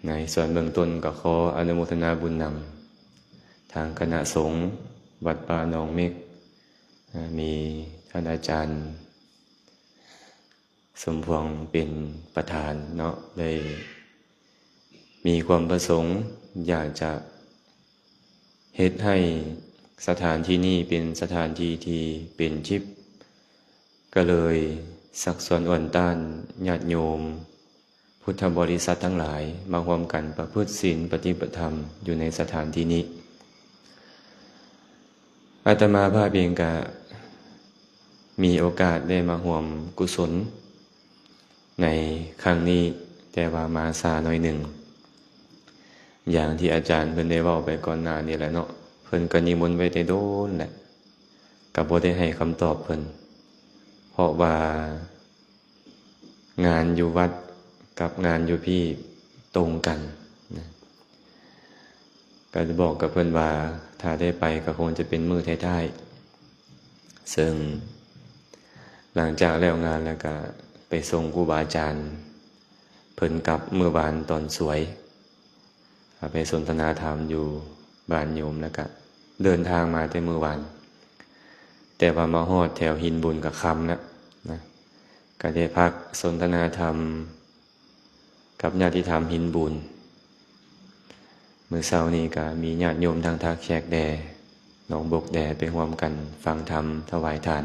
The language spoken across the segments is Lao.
ໃນສ່ວນເບື້ອງຕົ້ນກໍຂໍອະນຸໂມທະນາບຸນນຳ ທາງຄະນະສົງວັດປ່າໜອງເມັກ ອາ ມີທ່ານອາຈານ ສົມພວງເປັນປະທານເນາະ ໄດ້ມີຄວາມປະສົງຢາກຈະເຮັດໃຫ້ສະຖານທີ່ນີ້ເປັນສະຖານທີ່ທີ່ເປັນຈິບ ກໍເລີຍຊັກຊວນອວນຕ້ານຍາດໂຍມພຸດທະບໍລິສັດທັງຫຼາຍ ມາຮ່ວມກັນປະພຶດສິນປະຕິບັດທຳຢູ່ໃນສະຖານທີ່ນີ້. ອາດຕະມາພາບເອງກະມີໂອກາດໄດ້ມາຮ່ວມກຸສົນໃນຄັ້ງນີ້ ແຕ່ວ່າມາຊ້າໜ້ອຍໜຶ່ງ ຢ່າງທີ່ອາຈານເພິ່ນໄດ້ເວົ້າໄປກ່ອນໜ້ານີ້ແຫຼະເນາະ ເພິ່ນກໍນິມົນໄວ້ແຕ່ດົນແຫຼະ ກໍບໍ່ໄດ້ໃຫ້ຄຳຕອບເພິ່ນ ເພາະວ່າ ງານຢູ່ວັດກັບງານຢູ່ພີ້ຕົງກັນນະ ກໍໄດ້ບອກກັບເພິ່ນວ່າ ຖ້າໄດ້ໄປກໍຄົງຈະເປັນມື້ທ້າຍໆ ເຊິ່ງຫຼັງຈາກແລ້ວງານແລ້ວກໍໄປສົ່ງຄູບາອາຈານເພິ່ນກັບມື້ວານຕອນສວຍ ໄປສົນທະນາທຳຢູ່ບ້ານໂຍມ ແລ້ວກະເດີນທາງມາແຕ່ມື້ວານ ແຕ່ວ່າມາຮອດແຖວຫີນບູນກະຄ່ຳແລ້ວນະ ກະໄດ້ພັກສົນທະນາທຳກັບຍາດຕິທຳຫີນບູນ. ມື້ເຊົ້ານີ້ກະມີຍາດໂຍມທາງທ່າແຂກແດ່ ໜອງບົກແດ່ ໄປຮ່ວມກັນຟັງທຳຖວາຍທານ.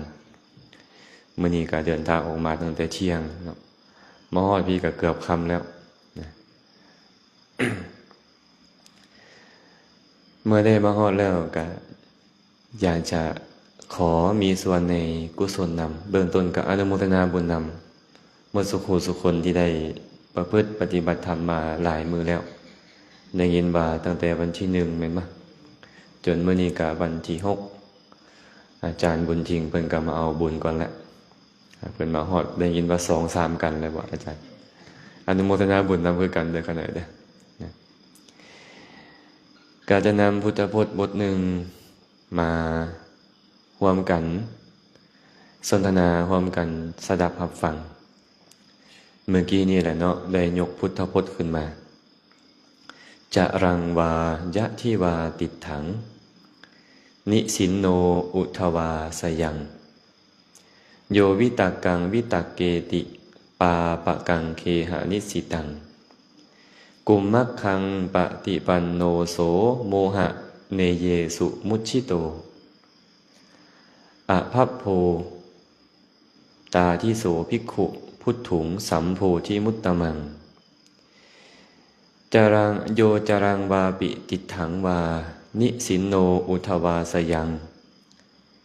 ມື້ນີ້ກະເດີນທາງອອກມາຕັ້ງແຕ່ທ່ຽງເນາະ ມາຮອດພີ້ກະເກືອບຄ່ຳແລ້ວນະ. ເມື່ອໄດ້ມາຮອດແລ້ວກະຢາກຈະຂໍມີສ່ວນໃນກຸສົນນຳ ເບື້ອງຕົ້ນກະອະນຸໂມທະນາບຸນນຳໝົດສູ່ຄູ່ສູ່ຄົນທີ່ໄດ້ປະພຶດປະຕິບັດທຳມາຫຼາຍມື້ແລ້ວ ໄດ້ຍິນວ່າຕັ້ງແຕ່ວັນທີໜຶ່ງແມ່ນບໍ່ ຈົນມື້ນີ້ກະວັນທີຫົກ ອາຈານບຸນທິງເພິ່ນກະມາເອົາບຸນກ່ອນແຫຼະ. ເພິ່ນມາຮອດໄດ້ຍິນວ່າສອງສາມກັນແລ້ວບໍ່ອາຈານ ອະນຸໂມທະນາບຸນນຳຄືກັນເດີຂະນ້ອຍເດີ. ກະຈະນຳພຸດທະພົດບົດໜຶ່ງມາຮ່ວມກັນສົນທະນາ ຮ່ວມກັນສະດັບຮັບຟັງ. ເມື່ອກີ້ນີ້ແຫຼະເນາະ ໄດ້ຍົກພຸດທະພົດຂຶ້ນມາ ຈະລັງວາຍະທິວາຕິດຖັງ ນິສິນໂນ ອຸດທະວາສະຍັງ ໂຍວິຕັກກັງວິຕັກເກຕິ ປາປະກັງເຄຫະນິດສິຕັງ ກຸມມັກຂັງປະຕິປັນໂນ ໂສໂມຫະເນເຍສຸມຸດທິໂຕ ອະພັບໂພ ຕາທິໂສ ພິກຂຸ ພຸດຖຸງ ສຳໂພທິມຸດຕະມັງ ຈະລັງ ໂຍຈະລັງວາປິຕິດຖັງວາ ນິສິນໂນ ອຸດທະວາສະຍັງ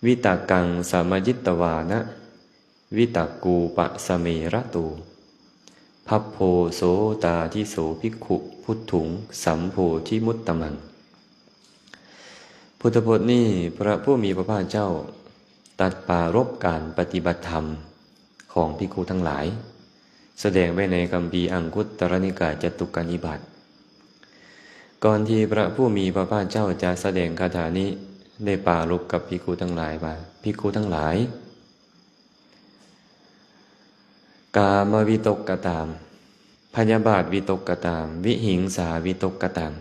ວິຕັກກັງສະມະຍິດຕະວານະ ວິຕັກກູປະສະເມລະໂຕ ພັບໂພ ໂສຕາທິໂສ ພິກຂຸ ພຸດຖຸງ ສຳໂພທິມຸດຕະມັງ. ພຸດທະພົດນີ້ ພະຜູ້ມີພະພາກເຈົ້າຕັດປາລົບການປະຕິບັດທຳຂອງພິກຂຸທັງຫຼາຍ ສະແດງໄວ້ໃນຄຳພີອັງຄຸດຕະລະນິກາຍຈະຕຸກກະນິບາດ. ກ່ອນທີ່ພະຜູ້ມີພະພາກເຈົ້າຈະສະແດງຄາຖານີ້ ໄດ້ປາລົບກັບພິກຂຸທັງຫຼາຍວ່າ ພິກຂຸທັງຫຼາຍ ກາມະວິຕົກກໍຕາມ ພະຍາບາດວິຕົກກໍຕາມ ວິຫິງສາວິຕົກກໍຕາມ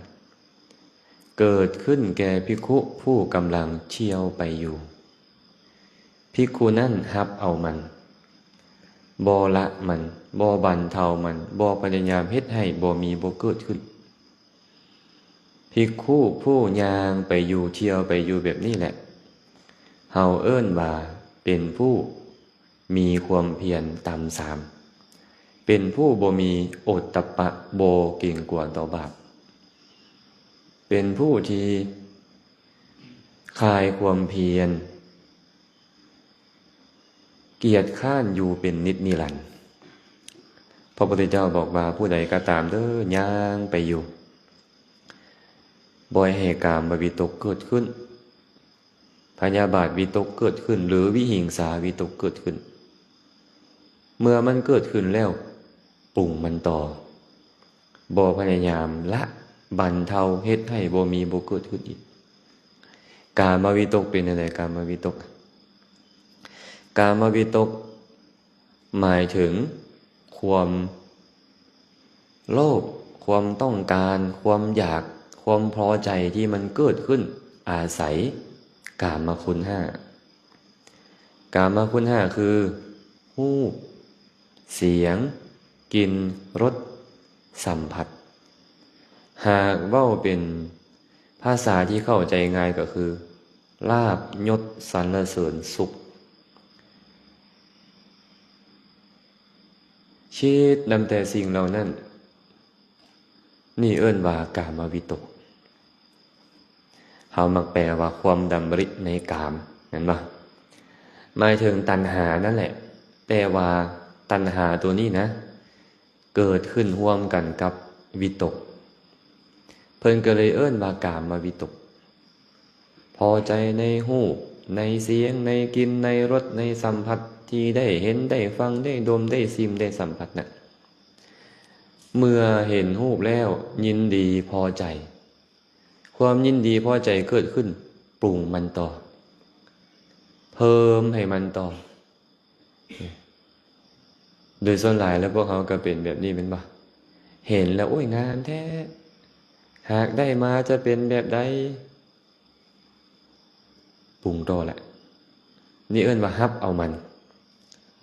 ເກີດຂຶ້ນແກ່ພິກຂຸຜູ້ກຳລັງທ່ຽວໄປຢູ່. ພິກຂຸນັ້ນຮັບເອົາມັນ, ບໍ່ລະມັນ, ບໍ່ບັນເທົາມັນ, ບໍ່ພະຍາຍາມເຮັດໃຫ້ບໍ່ມີ, ບໍ່ເກີດຂຶ້ນ. ພິກຂຸຜູ້ຍ່າງໄປຢູ່, ທ່ຽວໄປຢູ່ແບບນີ້ແຫຼະ, ເຮົາເອີ້ນວ່າເປັນຜູ້ມີຄວາມພຽນຕ່ຳຊາມ, ເປັນຜູ້ບໍ່ມີໂອດຕະປະ, ບໍ່ເກງກົວຕໍ່ບາບ, ເປັນຜູ້ທີ່ຄາຍຄວາມພຽນ, ກຽດຄ້ານຢູ່ເປັນນິດນິລັນ. ພະພຸດທະເຈົ້າບອກວ່າ ຜູ້ໃດກໍຕາມເດີ ຍ່າງໄປຢູ່, ບໍ່ໃຫ້ກາມະວິຕົກເກີດຂຶ້ນ, ພະຍາບາດວິຕົກເກີດຂຶ້ນ ຫຼື ວິຫິງສາວິຕົກເກີດຂຶ້ນ, ເມື່ອມັນເກີດຂຶ້ນແລ້ວ ປຸງມັນຕໍ່, ບໍ່ພະຍາຍາມລະ, ບັນເທົາ, ເຮັດໃຫ້ບໍ່ມີ, ບໍ່ເກີດຂຶ້ນອີກ. ກາມະວິຕົກເປັນແນວໃດ? ກາມະວິຕົກ, ກາມະວິຕົກໝາຍເຖິງຄວາມໂລບ, ຄວາມຕ້ອງການ, ຄວາມຢາກ, ຄວາມພໍໃຈທີ່ມັນເກີດຂຶ້ນອາໄສກາມະຄຸນຫ້າ. ກາມະຄຸນຫ້າຄື ຮູບ, ສຽງ, ກິ່ນ, ລົດ, ສຳຜັດ. ຫາກເວົ້າເປັນພາສາທີ່ເຂົ້າໃຈງ່າຍກໍຄື ລາບຍົດສັນລະເສີນສຸກ. ຄິດນຳແຕ່ສິ່ງເຫຼົ່ານັ້ນ, ນີ້ເອີ້ນວ່າກາມະວິຕົກ. ເຮົາມັກແປວ່າຄວາມດຳລິໃນກາມ, ແມ່ນບໍ່? ໝາຍເຖິງຕັນຫານັ້ນແຫຼະ, ແຕ່ວ່າຕັນຫາຕົວນີ້ນະ ເກີດຂຶ້ນຮ່ວມກັນກັບວິຕົກ, ເພິ່ນກໍເລີຍເອີ້ນວ່າກາມະວິຕົກ. ພໍໃຈໃນຮູບ, ໃນສຽງ, ໃນກິ່ນ, ໃນລົດ, ໃນສຳຜັດທີ່ໄດ້ເຫັນ, ໄດ້ຟັງ, ໄດ້ດົມ, ໄດ້ຊິມ, ໄດ້ສຳຜັດນະ. ເມື່ອເຫັນຮູບແລ້ວຍິນດີພໍໃຈ, ຄວາມຍິນດີພໍໃຈເກີດຂຶ້ນ, ປຸງມັນຕໍ່, ເພີ່ມໃຫ້ມັນຕໍ່. ໂດຍສ່ວນຫຼາຍແລ້ວພວກເຮົາກໍເປັນແບບນີ້ແມ່ນບໍ່? ເຫັນແລ້ວ ໂອ້ຍ ງາມແທ້, ຫາກໄດ້ມາຈະເປັນແບບໃດ? ປຸງຕໍ່ລະ. ນີ້ເອີ້ນວ່າຮັບເອົາມັນ,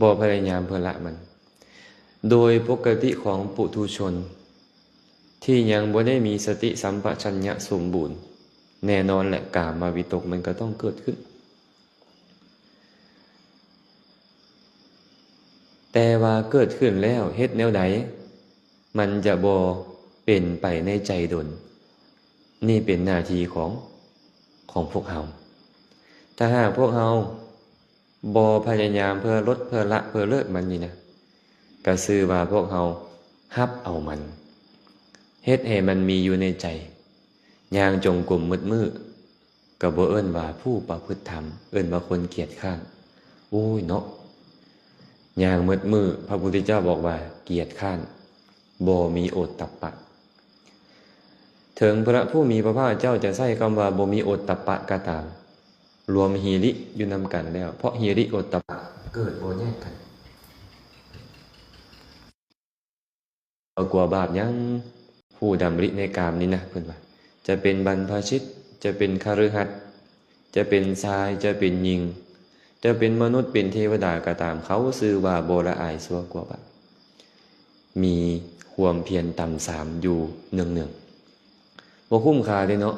ບໍ່ພະຍາຍາມເພື່ອລະມັນ. ໂດຍປົກກະຕິຂອງປຸຖຸຊົນທີ່ຍັງບໍ່ໄດ້ມີສະຕິສຳປະຊັນຍະສົມບູນ, ແນ່ນອນແຫຼະ ກາມະວິຕົກມັນກໍຕ້ອງເກີດຂຶ້ນ. ແຕ່ວ່າເກີດຂຶ້ນແລ້ວເຮັດແນວໃດ ມັນຈະບໍ່ເປັນໄປໃນໃຈດົນ? ນີ້ເປັນໜ້າທີ່ຂອງ, ຂອງພວກເຮົາ. ຖ້າຫາກພວກເຮົາບໍ່ພະຍາຍາມເພື່ອລົດ, ເພື່ອລະ, ເພື່ອເລີກມັນນີ້ນະ, ກະຊື່ວ່າພວກເຮົາຮັບເອົາມັນ, ເຮັດໃຫ້ມັນມີຢູ່ໃນໃຈ, ຍ່າງຈົງກົມໝົດມື້. ກໍບໍ່ເອີ້ນວ່າຜູ້ປະພຶດທຳ, ເອີ້ນວ່າຄົນກຽດຄ້ານ. ໂອ້ຍເນາະ, ຍ່າງໝົດມື້, ພະພຸດທະເຈົ້າບອກວ່າກຽດຄ້ານ, ບໍ່ມີໂອດຕັບປະ. ເຖິງພະຜູ້ມີພະພາກເຈົ້າຈະໃຊ້ຄຳວ່າບໍ່ມີໂອດຕັບປະກໍຕາມ, ລວມຫິລິຢູ່ນຳກັນແລ້ວ, ເພາະຫິລິໂອດຕັບປະເກີດບໍ່ແຍກກັນ. ບໍ່ກົວບາບຫຍັງ, ຜູ້ດຳລິໃນກາມນີ້ນະ, ເພິ່ນວ່າ ຈະເປັນບັນພະຊິດ, ຈະເປັນຄະລືຫັດ, ຈະເປັນຊາຍ, ຈະເປັນຍິງ, ຈະເປັນມະນຸດ, ເປັນເທວະດາກໍຕາມ, ເຂົາຊື່ວ່າບໍ່ລະອາຍຊົ່ວກົວບາບ, ມີຄວາມພຽນຕ່ຳຊາມຢູ່ເນື່ອງໆ. ບໍ່ຄຸ້ມຄ່າເດ້ເນາະ.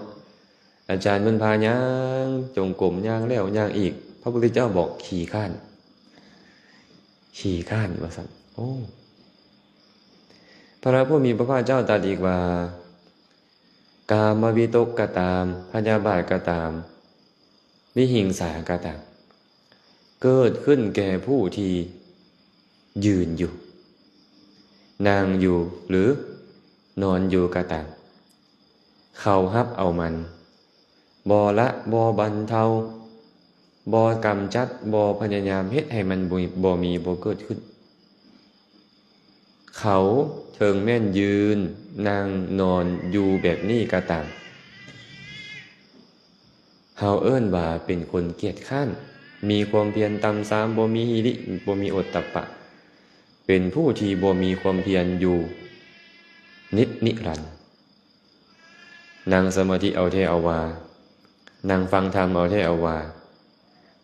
ອາຈານເພິ່ນພາຍ່າງຈົງກົມ, ຍ່າງແລ້ວຍ່າງອີກ, ພະພຸດທະເຈົ້າບອກຂີ້ຄ້ານ, ຂີ້ຄ້ານວ່າຊັ້ນ. ໂອ້ ພະຜູ້ມີພະພາກເຈົ້າຕັດອີກວ່າ ກາມະວິຕົກກໍຕາມ, ພະຍາບາດກໍຕາມ, ວິຫິງສາກໍຕາມ, ເກີດຂຶ້ນແກ່ຜູ້ທີ່ຢືນຢູ່, ນັ່ງຢູ່ ຫຼື ນອນຢູ່ກໍຕາມ, ເຂົາຮັບເອົາມັນ, ບໍ່ລະ, ບໍ່ບັນເທົາ, ບໍ່ກຳຈັດ, ບໍ່ພະຍາຍາມເຮັດໃຫ້ມັນບໍ່, ບໍ່ມີ, ບໍ່ເກີດຂຶ້ນ. ເຂົາເຖິງແມ່ນຢືນ, ນັ່ງ, ນອນຢູ່ແບບນີ້ກໍຕາມ, ເຮົາເອີ້ນວ່າເປັນຄົນກຽດຄ້ານ, ມີຄວາມພຽນຕ່ຳຊາມ, ບໍ່ມີຫິລິ, ບໍ່ມີໂອດຕັບປະ, ເປັນຜູ້ທີ່ບໍ່ມີຄວາມພຽນຢູ່ນິດນິລັນ. ນັ່ງສະມາທິເອົາແທ້ເອົາວ່າ, ນັ່ງຟັງທຳເອົາແທ້ເອົາວ່າ,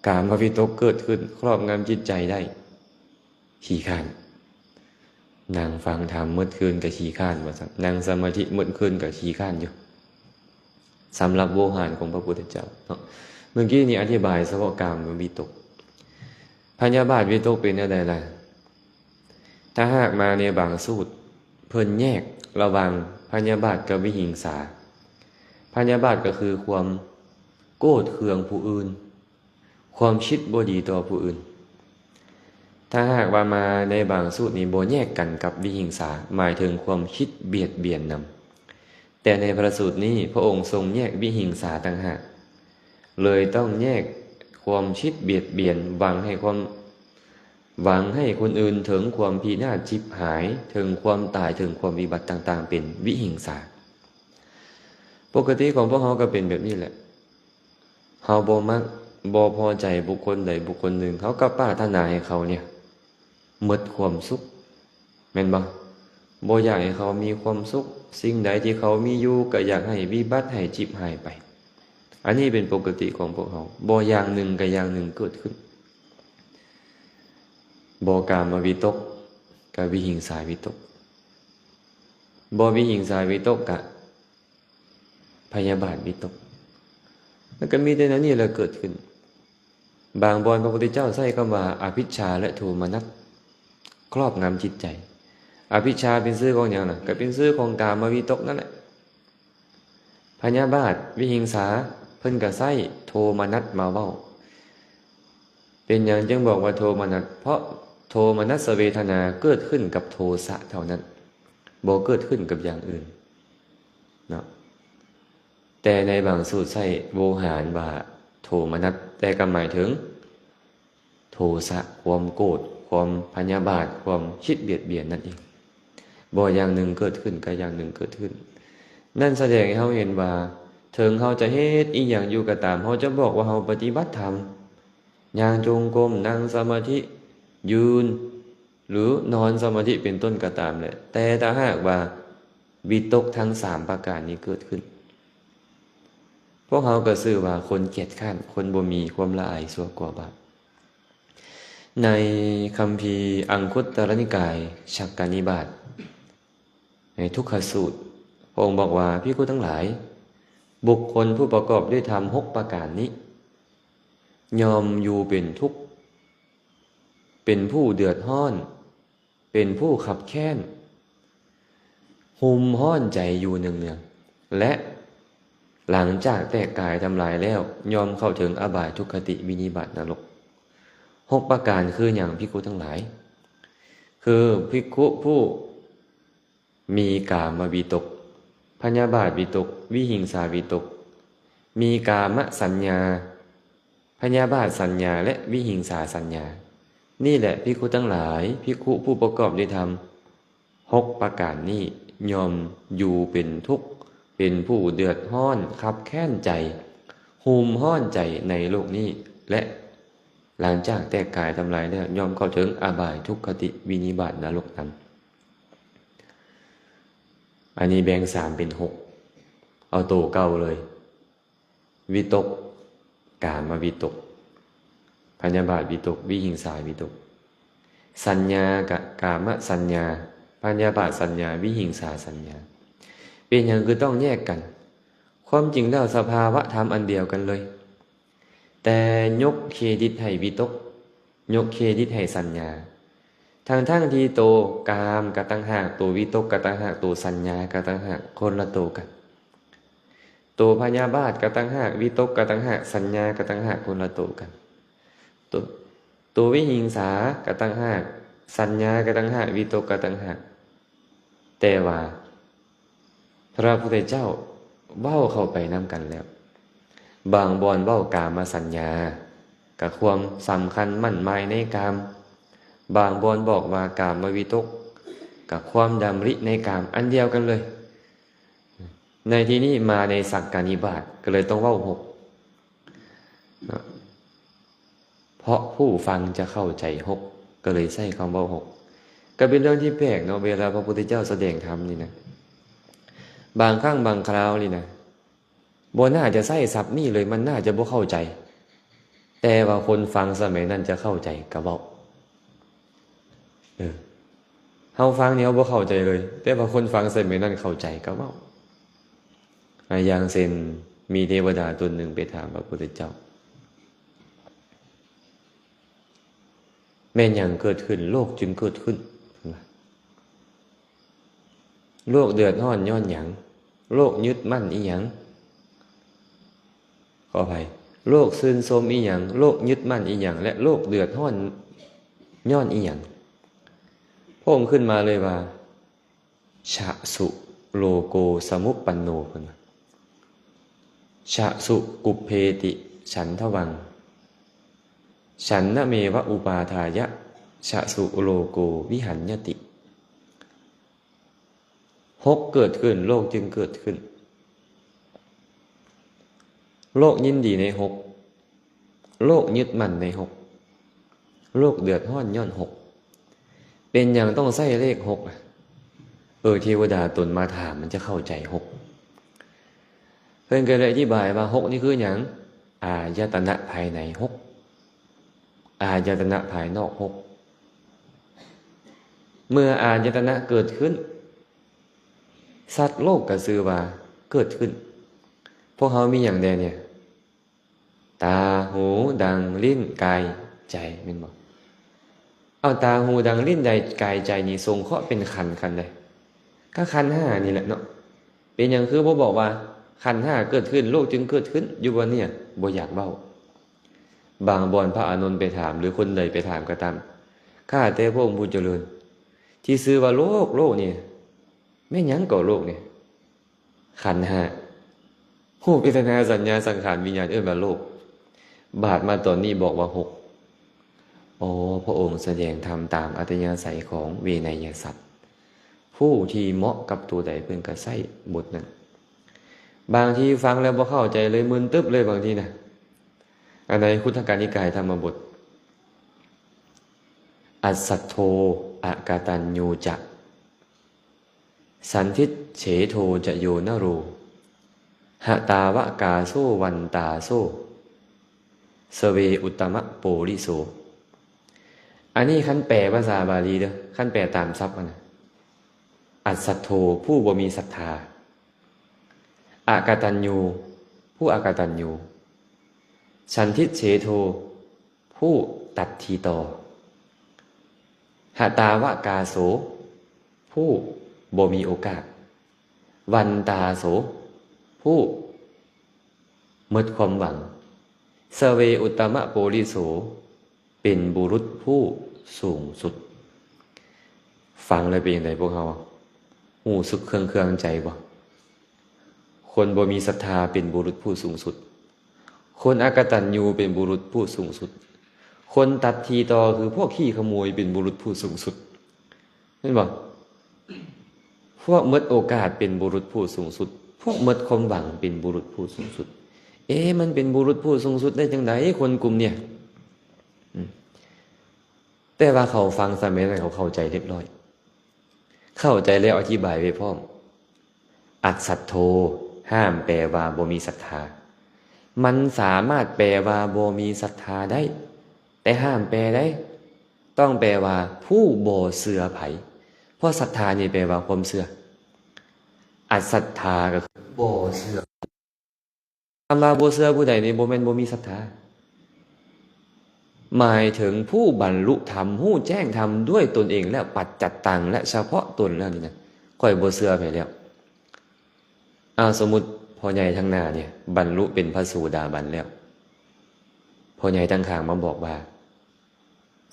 ກາມະວິຕົກເກີດຂຶ້ນຄອບງຳຈິດໃຈໄດ້, ຂີ້ຄ້ານ. ນັ່ງຟັງທຳໝົດຄືນກໍຂີ້ຄ້ານວ່າຊັ້ນ, ນັ່ງສະມາທິໝົດຄືນກໍຂີ້ຄ້ານຢູ່. ສຳລັບໂວຫານຂອງພະພຸດທະເຈົ້າເນາະ, ເມື່ອກີ້ນີ້ອະທິບາຍສະເພາະກາມະວິຕົກ. ພະຍາບາດວິຕົກເປັນແນວໃດລະ? ຖ້າຫາກມາໃນບາງສູດ, ເພິ່ນແຍກລະຫວ່າງພະຍາບາດກັບວິຫິງສາ. ພະຍາບາດກໍຄືຄວາມໂກດເຄືອງຜູ້ອື່ນ, ຄວາມຄິດບໍ່ດີຕໍ່ຜູ້ອື່ນ. ຖ້າຫາກວ່າມາໃນບາງສູດນີ້ບໍ່ແຍກກັນກັບວິຫິງສາ, ໝາຍເຖິງຄວາມຄິດບຽດບຽນນຳ. ແຕ່ໃນພະສູດນີ້ ພະອົງຊົງແຍກວິຫິງສາຕ່າງຫາກ, ເລີຍຕ້ອງແຍກຄວາມຄິດບຽດບຽນ, ຫວັງໃຫ້ຄວາມ, ຫວັງໃຫ້ຄົນອື່ນເຖິງຄວາມພິນາດຈິບຫາຍ, ເຖິງຄວາມຕາຍ, ເຖິງຄວາມວິບັດຕ່າງໆ ເປັນວິຫິງສາ. ປົກກະຕິຂອງພວກເຮົາກໍເປັນແບບນີ້ແຫຼະ. ເຮົາບໍ່ມັກ, ບໍ່ພໍໃຈບຸກຄົນໃດບຸກຄົນໜຶ່ງ, ເຮົາກໍປາດຖະໜາໃຫ້ເຂົາເນຍ ໝົດຄວາມສຸກ, ແມ່ນບໍ່? ບໍ່ຢາກໃຫ້ເຂົາມີຄວາມສຸກ, ສິ່ງໃດທີ່ເຂົາມີຢູ່ກໍຢາກໃຫ້ວິບັດ ໃຫ້ຈິບຫາຍໄປ. ອັນນີ້ເປັນປົກກະຕິຂອງພວກເຮົາ. ບໍ່ຢ່າງໜຶ່ງກໍຢ່າງໜຶ່ງເກີດຂຶ້ນ. ບໍ່ກາມະວິຕົກ ກໍວິຫິງສາວິຕົກ. ບໍ່ວິຫິງສາວິຕົກ ກໍພະຍາບາດວິຕົກ. ມັນກໍມີແຕ່ແນວນີ້ແຫຼະເກີດຂຶ້ນ. ບາງບ່ອນພະພຸດທະເຈົ້າໃຊ້ຄຳວ່າອະວິດຊາ ແລະ ໂທມະນັດຄອບງຳຈິດໃຈ. ອະວິດຊາເປັນຊື່ຂອງຫຍັງລະ? ກໍເປັນຊື່ຂອງກາມະວິຕົກນັ້ນແຫຼະ. ພະຍາບາດ ວິຫິງສາ ເພິ່ນກໍໃຊ້ໂທມະນັດມາເວົ້າ. ເປັນຫຍັງຈຶ່ງບອກວ່າໂທມະນັດ? ເພາະໂທມະນັດສະເວທະນາເກີດຂຶ້ນກັບໂທສະເທົ່ານັ້ນ, ບໍ່ເກີດຂຶ້ນກັບຢ່າງອື່ນເນາະ. ແຕ່ໃນບາງສູດໃຊ້ໂວຫານວ່າໂທມະນັດ, ແຕ່ກໍໝາຍເຖິງໂທສະ, ຄວາມໂກດ, ຄວາມພະຍາບາດ, ຄວາມຄິດບຽດບຽນນັ້ນເອງ. ບໍ່ຢ່າງໜຶ່ງເກີດຂຶ້ນ ກໍຢ່າງໜຶ່ງເກີດຂຶ້ນ. ນັ້ນສະແດງໃຫ້ເຮົາເຫັນວ່າ ເຖິງເຮົາຈະເຮັດອີ່ຫຍັງຢູ່ກໍຕາມ, ເຮົາຈະບອກວ່າເຮົາປະຕິບັດທຳ, ຍ່າງຈົງກົມ, ນັ່ງສະມາທິ, ຢືນ ຫຼື ນອນສະມາທິເປັນຕົ້ນກໍຕາມແຫຼະ, ແຕ່ຖ້າຫາກວ່າວິຕົກທັງສາມປະການນີ້ເກີດຂຶ້ນ, ພວກເຮົາກໍຊື່ວ່າຄົນກຽດຄ້ານ, ຄົນບໍ່ມີຄວາມລະອາຍຊົ່ວກົວບາບ. ໃນຄຳພີອັງຄຸດຕະລະນິກາຍ ສັກກະນິບາດ ໃນທຸກຂະສູດ, ພະອົງບອກວ່າ, ພິກຂຸທັງຫຼາຍ, ບຸກຄົນຜູ້ປະກອບດ້ວຍທຳຫົກປະການນີ້ ຍ່ອມຢູ່ເປັນທຸກ, ເປັນຜູ້ເດືອດຮ້ອນ, ເປັນຜູ້ຄັບແຄ້ນ, ຮຸ່ມຮ້ອນໃຈຢູ່ເນືອງໆ ແລະ ຫຼັງຈາກແຕກກາຍທຳລາຍແລ້ວ, ຍ່ອມເຂົ້າເຖິງອະບາຍ, ທຸກຄະຕິ, ວິນິບາດ, ນະລົກ. ຫົກປະການຄືຫຍັງ, ພິກຂຸທັງຫຼາຍ? ຄືພິກຂຸຜູ້ ມີກາມະວິຕົກ, ພະຍາບາດວິຕົກ, ວິຫິງສາວິຕົກ, ມີກາມະສັນຍາ, ພະຍາບາດສັນຍາ ແລະ ວິຫິງສາສັນຍາ. ນີ້ແຫຼະ ພິກຂຸທັງຫຼາຍ, ພິກຂຸຜູ້ປະກອບດ້ວຍທຳຫົກປະການນີ້ ຍ່ອມຢູ່ເປັນທຸກ, ເປັນຜູ້ເດືອດຮ້ອນ, ຄັບແຄ້ນໃຈ, ຮຸ່ມຮ້ອນໃຈໃນໂລກນີ້ ແລະ ຫຼັງຈາກແຕກກາຍທຳລາຍແລ້ວ ຍ່ອມເຂົ້າເຖິງອະບາຍ, ທຸກຄະຕິ, ວິນິບາດ, ນະລົກນັ້ນ. ອັນນີ້ແບ່ງສາມເປັນຫົກ, ເອົາໂຕເກົ່າເລີຍ, ວິຕົກ, ກາມະວິຕົກ, ພະຍາບາດວິຕົກ, ວິຫິງສາວິຕົກ, ສັນຍາກະ, ກາມະສັນຍາ, ພະຍາບາດສັນຍາ, ວິຫິງສາສັນຍາ. ເປັນຫຍັງຄືຕ້ອງແຍກກັນ? ຄວາມຈິງແລ້ວສະພາວະທຳອັນດຽວກັນເລີຍ. ແຕ່ຍົກເຄຣດິດໃຫ້ວິຕົກ, ຍົກເຄຣດິດໃຫ້ສັນຍາ, ທັງໆທີ່ໂຕກາມກໍຕ່າງຫາກ, ໂຕວິຕົກກໍຕ່າງຫາກ, ໂຕສັນຍາກໍຕ່າງຫາກ, ຄົນລະໂຕກັນ. ໂຕພະຍາບາດກໍຕ່າງຫາກ, ວິຕົກກໍຕ່າງຫາກ, ສັນຍາກໍຕ່າງຫາກ, ຄົນລະໂຕກັນ. ໂຕ, ໂຕວິຫິງສາກໍຕ່າງຫາກ, ສັນຍາກໍຕ່າງຫາກ, ວິຕົກກໍຕ່າງຫາກ. ແຕ່ວ່າ ພະພຸດທະເຈົ້າເວົ້າເຂົ້າໄປນຳກັນແລ້ວ. ບາງບ່ອນເວົ້າກາມະສັນຍາ ກະຄວາມສຳຄັນໝັ້ນໝາຍໃນກາມ, ບາງບ່ອນບອກວ່າກາມະວິຕົກ ກະຄວາມດຳລິໃນກາມ, ອັນດຽວກັນເລີຍ. ໃນທີ່ນີ້ມາໃນສັກການິບາດ ກໍເລີຍຕ້ອງເວົ້າຫົກເນາະ. ເພາະຜູ້ຟັງຈະເຂົ້າໃຈຫົກ ກໍເລີຍໃຊ້ຄຳເວົ້າຫົກ. ກໍເປັນເລື່ອງທີ່ແປກເນາະ, ເວລາພະພຸດທະເຈົ້າສະແດງທຳນີ້ນະ, ບາງຄັ້ງບາງຄາວນີ້ນະ ບໍ່ໜ້າຈະໃຊ້ສັບນີ້ເລີຍ, ມັນໜ້າຈະບໍ່ເຂົ້າໃຈ, ແຕ່ວ່າຄົນຟັງສະໄໝນັ້ນຈະເຂົ້າໃຈກໍເວົ້າ. ເອີ ເຮົາຟັງນີ້ເຮົາບໍ່ເຂົ້າໃຈເລີຍ, ແຕ່ວ່າຄົນຟັງສະໄໝນັ້ນເຂົ້າໃຈກໍເວົ້າ. ອາ ຢ່າງເຊັ່ນ ມີເທວະດາຕົນໜຶ່ງໄປຖາມພະພຸດທະເຈົ້າ, ແມ່ນຫຍັງເກີດຂຶ້ນ ໂລກຈຶ່ງເກີດຂຶ້ນ? ເພິ່ນວ່າ ໂລກເດືອດຮ້ອນຍ້ອນຫຍັງ? ໂລກຍຶດໝັ້ນອີ່ຫຍັງ? ຂໍອະໄພ, ໂລກຊື່ນຊົມອີ່ຫຍັງ? ໂລກຍຶດໝັ້ນອີ່ຫຍັງ? ແລະ ໂລກເດືອດຮ້ອນຍ້ອນອີ່ຫຍັງ? ພະອົງຂຶ້ນມາເລີຍວ່າ ຊະສຸໂລໂກສະມຸບປັນໂນ, ເພິ່ນວ່າ ຊະສຸກຸບເພຕິສັນທະວັງ, ສັນນະເມວະອຸປາທາຍະ ຊະສຸໂລໂກວິຫັນຍະຕິ. ຫົກເກີດຂຶ້ນ ໂລກຈຶ່ງເກີດຂຶ້ນ. ໂລກຍິນດີໃນຫົກ, ໂລກຍຶດໝັ້ນໃນຫົກ, ໂລກເດືອດຮ້ອນຍ້ອນຫົກ. ເປັນຫຍັງຕ້ອງໃຊ້ເລກຫົກ? ອີ ເທວະດາຕົນມາຖາມມັນຈະເຂົ້າໃຈຫົກ. ເພິ່ນກໍເລີຍອະທິບາຍວ່າຫົກນີ້ຄືຫຍັງ? ອາຍະຕະນະພາຍໃນຫົກ ອາຍະຕະນະພາຍນອກຫົກ. ເມື່ອອາຍະຕະນະເກີດຂຶ້ນ ສັດໂລກກໍຊື່ວ່າເກີດຂຶ້ນ. ພວກເຮົາມີຫຍັງແດ່ນີ້? ຕາ, ຫູ, ດັງ, ລີ້ນ, ກາຍ, ໃຈ ແມ່ນບໍ່? ເອົາ ຕາ, ຫູ, ດັງ, ລີ້ນ, ກາຍ, ໃຈນີ້ສົງເຄາະເປັນຂັນ, ຂັນໃດ? ກໍຂັນຫ້ານີ້ແຫຼະເນາະ. ເປັນຫຍັງຄືບໍ່ບອກວ່າຂັນຫ້າເກີດຂຶ້ນ ໂລກຈຶ່ງເກີດຂຶ້ນ? ຢູ່ບ່ອນນີ້ບໍ່ຢາກເວົ້າ. ບາງບ່ອນພະອານົນໄປຖາມ ຫຼື ຄົນໃດໄປຖາມກໍຕາມ, ຂ້າແຕ່ພະອົງຜູ້ຈະເລີນ, ທີ່ຊື່ວ່າໂລກ, ໂລກນີ້ ແມ່ນຫຍັງກໍໂລກນີ້? ຂັນຫ້າ ຮູບ ເວທະນາ ສັນຍາ ສັງຂານ ວິນຍານ ເອີ້ນວ່າໂລກ. ບາດມາຕອນນີ້ບອກວ່າຫົກ. ອໍ ພະອົງສະແດງທຳຕາມອັດທະຍາໄສຂອງເວໄນຍະສັດ. ຜູ້ທີ່ເໝາະກັບຕົວໃດເພິ່ນກໍໃຊ້ບົດນັ້ນ. ບາງທີຟັງແລ້ວບໍ່ເຂົ້າໃຈເລີຍ, ມຶນຕຶບເລີຍບາງທີນະ. ອັນໃນຄຸດທະກະນິກາຍທຳມະບົດ. ອັດສັດໂທ ອະກະຕັນຍູຈະ ສັນທິດເສໂທຈະໂຍນະໂຣ ຫະຕາວະກາໂສວັນຕາໂສ ສະເວອຸດຕະມະໂປລິໂສ. ອັນນີ້ຄັນແປພາສາບາລີເດີ້, ຄັນແປຕາມສັບຫັ້ນນະ. ອັດສັດໂທ ຜູ້ບໍ່ມີສັດທາ. ອະກະຕັນຍູ ຜູ້ອະກະຕັນຍູ. ສັນທິດເສໂທ ຜູ້ຕັດທີ່ຕໍ່. ຫະຕາວະກາໂສ ຜູ້ບໍ່ມີໂອກາດ. ວັນຕາໂສ ຜູ້ໝົດຄວາມຫວັງ. ສະເວອຸດຕະມະໂປລິໂສ ເປັນບຸລຸດຜູ້ສູງສຸດ. ຟັງແລ້ວເປັນຈັ່ງໃດພວກເຮົາ? ຮູ້ສຶກເຄືອງໆໃຈບໍ່? ຄົນບໍ່ມີສັດທາເປັນບຸລຸດຜູ້ສູງສຸດ. ຄົນອະກະຕັນຍູເປັນບຸລຸດຜູ້ສູງສຸດ. ຄົນຕັດທີ່ຕໍ່ຄືພວກຂີ້ຂະໂມຍເປັນບຸລຸດຜູ້ສູງສຸດ. ແມ່ນບໍ່? ພວກໝົດໂອກາດເປັນບຸລຸດຜູ້ສູງສຸດ. ພວກໝົດຄວາມຫວັງເປັນບຸລຸດຜູ້ສູງສຸດ. ເອ ມັນເປັນບຸລຸດຜູ້ສູງສຸດໄດ້ຈັ່ງໃດ ຄົນກຸ່ມນີ້? ອືມ ແຕ່ວ່າເຂົາຟັງສະໄໝນັ້ນ ເຂົາເຂົ້າໃຈຮຽບຮ້ອຍ. ເຂົ້າໃຈແລ້ວອະທິບາຍໄວ້ພ້ອມ. ອັດສັດໂທ ຫ້າມແປວ່າບໍ່ມີສັດທາ. ມັນສາມາດແປວ່າບໍ່ມີສັດທາໄດ້, ແຕ່ຫ້າມແປໄດ້. ຕ້ອງແປວ່າຜູ້ບໍ່ເຊື່ອໃຜ. ເພາະສັດທານີ້ແປວ່າຄວາມເຊື່ອ. ອັດສັດທາກໍຄືບໍ່ເຊື່ອ. ຄຳວ່າບໍ່ເຊື່ອຜູ້ໃດນີ້ ບໍ່ແມ່ນບໍ່ມີສັດທາ. ໝາຍເຖິງຜູ້ບັນລຸທຳ, ຮູ້ແຈ້ງທຳດ້ວຍຕົນເອງແລ້ວ, ປັດຈັດຕັງ ແລະ ສະເພາະຕົນແລ້ວນີ້ນະ, ຂ້ອຍບໍ່ເຊື່ອໃຜແລ້ວ. ອ້າວ ສົມມຸດພໍ່ໃຫຍ່ທາງໜ້ານີ້ບັນລຸເປັນພະໂສດາບັນແລ້ວ, ພໍ່ໃຫຍ່ທາງຂ້າງມາບອກວ່າ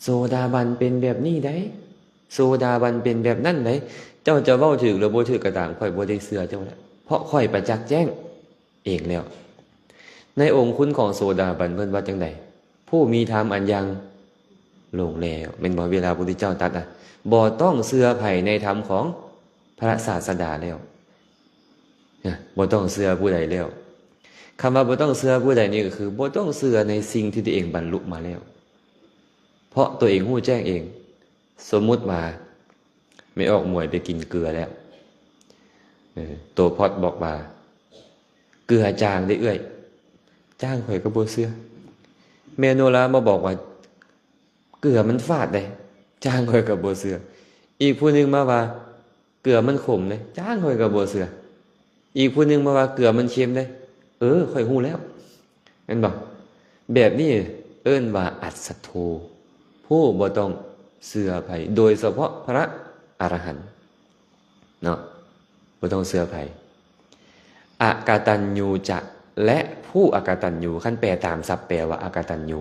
ໂສດາບັນເປັນແບບນີ້ໃດ໋, ໂສດາບັນເປັນແບບນັ້ນໃດ໋. ເຈົ້າຈະເວົ້າຖືກຫຼືບໍ່ຖືກກໍຕາມ, ຂ້ອຍບໍ່ໄດ້ເຊື່ອເຈົ້າແລ້ວ, ເພາະຂ້ອຍປະຈັກແຈ້ງເອງແລ້ວ. ໃນອົງຄຸນຂອງໂສດາບັນເພິ່ນວ່າຈັ່ງໃດ? ຜູ້ມີທຳອັນຢ່າງລົງແລ້ວ, ແມ່ນບໍ່? ເວລາພະພຸດທະເຈົ້າຕັດນະ, ບໍ່ຕ້ອງເຊື່ອໃຜໃນທຳຂອງພະສາສະດາແລ້ວ, ນະ, ບໍ່ຕ້ອງເຊື່ອຜູ້ໃດແລ້ວ. ຄຳວ່າບໍ່ຕ້ອງເຊື່ອຜູ້ໃດນີ້ກໍຄື ບໍ່ຕ້ອງເຊື່ອໃນສິ່ງທີ່ຕົວເອງບັນລຸມາແລ້ວ. ເພາະຕົວເອງຮູ້ແຈ້ງເອງ. ສົມມຸດວ່າແມ່ອອກໝວຍໄປກິນເກືອແລ້ວ, ເອີ ໂຕພອດບອກວ່າ ເກືອຈາງເດ້ເອື້ອຍ, ຈາງ ຂ້ອຍກໍບໍ່ເຊື່ອ. ແມ່ໂນລາມາບອກວ່າ ເກືອມັນຝາດເດ້, ຈາງ ຂ້ອຍກໍບໍ່ເຊື່ອ. ອີກຜູ້ໜຶ່ງມາວ່າ ເກືອມັນຂົມເດ້, ຈາງ ຂ້ອຍກໍບໍ່ເຊື່ອ. ອີກຜູ້ໜຶ່ງມາວ່າ ເກືອມັນເຄັມເດ້, ເອີ ຂ້ອຍຮູ້ແລ້ວ. ແມ່ນບໍ່? ແບບນີ້ເອີ້ນວ່າອັດສັດໂທ, ຜູ້ບໍ່ຕ້ອງເຊື່ອໃຜ, ໂດຍສະເພາະພະອະລະຫັນເນາະ, ບໍ່ຕ້ອງເຊື່ອໃຜ. ອະກະຕັນຍູຈະ ແລະ ຜູ້ອະກະຕັນຍູ, ຄັນແປຕາມສັບແປວ່າອະກະຕັນຍູ,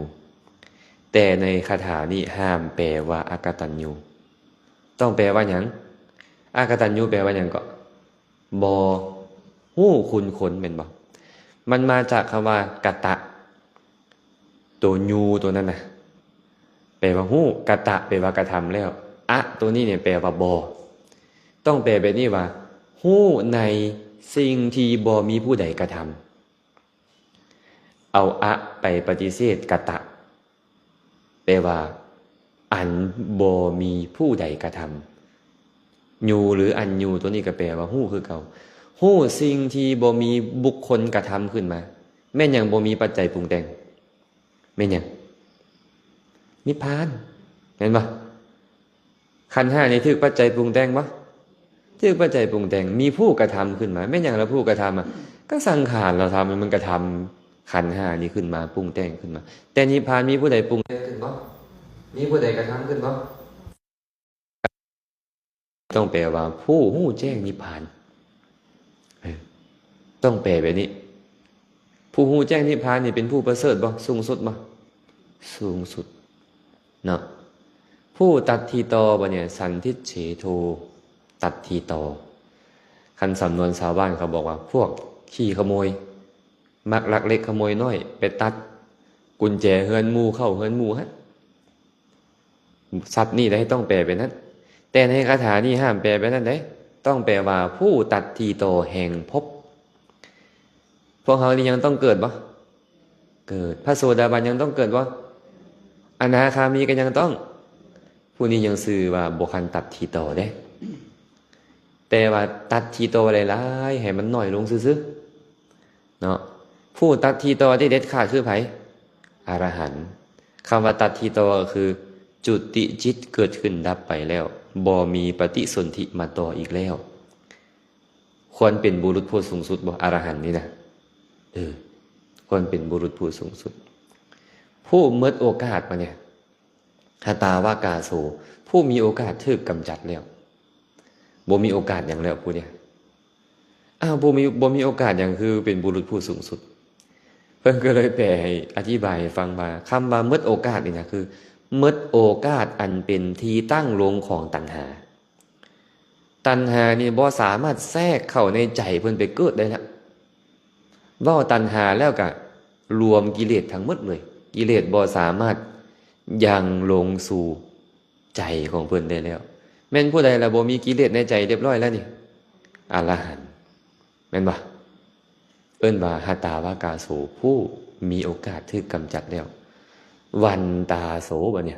ແຕ່ໃນຄາຖານີ້ຫ້າມແປວ່າອະກະຕັນຍູ. ຕ້ອງແປວ່າຫຍັງ? ອະກະຕັນຍູແປວ່າຫຍັງເກາະ? ບໍ່ຮູ້ຄຸນຄົນ ແມ່ນບໍ່? ມັນມາຈາກຄຳວ່າກະຕະ, ໂຕຍູໂຕນັ້ນນະ ແປວ່າຮູ້, ກະຕະແປວ່າກະທຳແລ້ວ, ອະໂຕນີ້ນີ້ແປວ່າບໍ່. ຕ້ອງແປແບບນີ້ວ່າ ຮູ້ໃນສິ່ງທີ່ບໍ່ມີຜູ້ໃດກະທຳ. ເອົາອະໄປປະຕິເສດກະຕະ. ແປວ່າ ອັນບໍ່ມີຜູ້ໃດກະທຳ. ຢູ່ ຫຼື ອັນຢູ່ ຕົວນີ້ກໍແປວ່າຮູ້ຄືເກົ່າ. ຮູ້ສິ່ງທີ່ບໍ່ມີບຸກຄົນກະທຳຂຶ້ນມາ. ແມ່ນຫຍັງບໍ່ມີປັດໄຈປຸງແຕ່ງ? ແມ່ນຫຍັງ? ນິບພານ. ແມ່ນບໍ່? ຂັນຫ້ານີ້ຖືກປັດໄຈປຸງແຕ່ງບໍ່? ຖືກປັດໄຈປຸງແຕ່ງ. ມີຜູ້ກະທຳຂຶ້ນມາ. ແມ່ນຫຍັງລະຜູ້ກະທຳອະ? ກໍສັງຂານລະທຳ ມັນກະທຳຂັນຫ້ານີ້ຂຶ້ນມາ, ປຸງແຕ່ງຂຶ້ນມາ. ແຕ່ນິບພານມີຜູ້ໃດປຸງແຕ່ງຂຶ້ນບໍ່? ມີຜູ້ໃດກະທຳຂຶ້ນບໍ່? ຕ້ອງແປວ່າຜູ້ຮູ້ແຈ້ງນິບພານ. ເອີ ຕ້ອງແປແບບນີ້. ຜູ້ຮູ້ແຈ້ງນິບພານນີ້ເປັນຜູ້ປະເສີດບໍ່? ສູງສຸດບໍ່? ສູງສຸດເນາະ. ຜູ້ຕັດທີ່ຕໍ່ ບັດນີ້ ສັນທິດເສໂທ ຕັດທີ່ຕໍ່. ຄັນສຳນວນຊາວບ້ານເຂົາບອກວ່າ ພວກຂີ້ຂະໂມຍ ມັກລັກເລັກຂະໂມຍນ້ອຍ ໄປຕັດກຸນແຈເຮືອນໝູ່ ເຂົ້າເຮືອນໝູ່ຫັ້ນ. ສັບນີ້ໄດ້ ຕ້ອງແປແບບນັ້ນ. ແຕ່ໃນຄາຖານີ້ຫ້າມແປແບບນັ້ນເດ້. ຕ້ອງແປວ່າ ຜູ້ຕັດທີ່ຕໍ່ແຫ່ງພົບ. ພວກເຮົານີ້ຍັງຕ້ອງເກີດບໍ່? ເກີດ. ພະໂສດາບັນຍັງຕ້ອງເກີດບໍ່? ອະນາຄາມີກໍຍັງຕ້ອງ. ຜູ້ນີ້ຍັງຊື່ວ່າບໍ່ທັນຕັດທີ່ຕໍ່ເດ້. ແຕ່ວ່າຕັດທີ່ຕໍ່ໄດ້ຫຼາຍ ໃຫ້ມັນນ້ອຍລົງຊື່ໆ ເນາະ. ຜູ້ຕັດທີ່ຕໍ່ທີ່ເດັດຂາດຄືໃຜ? ອະລະຫັນ. ຄຳວ່າຕັດທີ່ຕໍ່ກໍຄື ຈຸຕິຈິດເກີດຂຶ້ນດັບໄປແລ້ວ ບໍ່ມີປະຕິສົນທິມາຕໍ່ອີກແລ້ວ. ຄວນເປັນບຸລຸດຜູ້ສູງສຸດບໍ່? ອະລະຫັນນີ້ນະ. ເອີ ຄວນເປັນບຸລຸດຜູ້ສູງສຸດ. ຜູ້ໝົດໂອກາດມານີ້ ຫະຕາວະກາໂສ ຜູ້ມີໂອກາດຖືກກຳຈັດແລ້ວ. ບໍ່ມີໂອກາດຫຍັງແລ້ວຜູ້ນີ້. ອ້າວ ບໍ່ມີ ບໍ່ມີໂອກາດຫຍັງ ຄືເປັນບຸລຸດຜູ້ສູງສຸດ. ເພິ່ນກໍເລີຍແປໃຫ້ ອະທິບາຍໃຫ້ຟັງວ່າ ຄຳວ່າໝົດໂອກາດນີ້ນະ ຄືໝົດໂອກາດອັນເປັນທີ່ຕັ້ງລົງຂອງຕັນຫາ. ຕັນຫານີ້ບໍ່ສາມາດແຊກເຂົ້າໃນໃຈເພິ່ນໄປເກີດໄດ້ແລ້ວ. ເວົ້າຕັນຫາແລ້ວກະລວມກິເລດທັງໝົດເລີຍ. ກິເລດບໍ່ສາມາດຍັງລົງສູ່ໃຈຂອງເພິ່ນໄດ້ແລ້ວ. ແມ່ນຜູ້ໃດລະບໍ່ມີກິເລດໃນໃຈຮຽບຮ້ອຍແລ້ວນີ້? ອະລະຫັນ. ແມ່ນບໍ່? ເອີ້ນວ່າ ຫະຕາວະກາໂສ ຜູ້ມີໂອກາດຖືກກຳຈັດແລ້ວ. ວັນຕາໂສ ບັດນີ້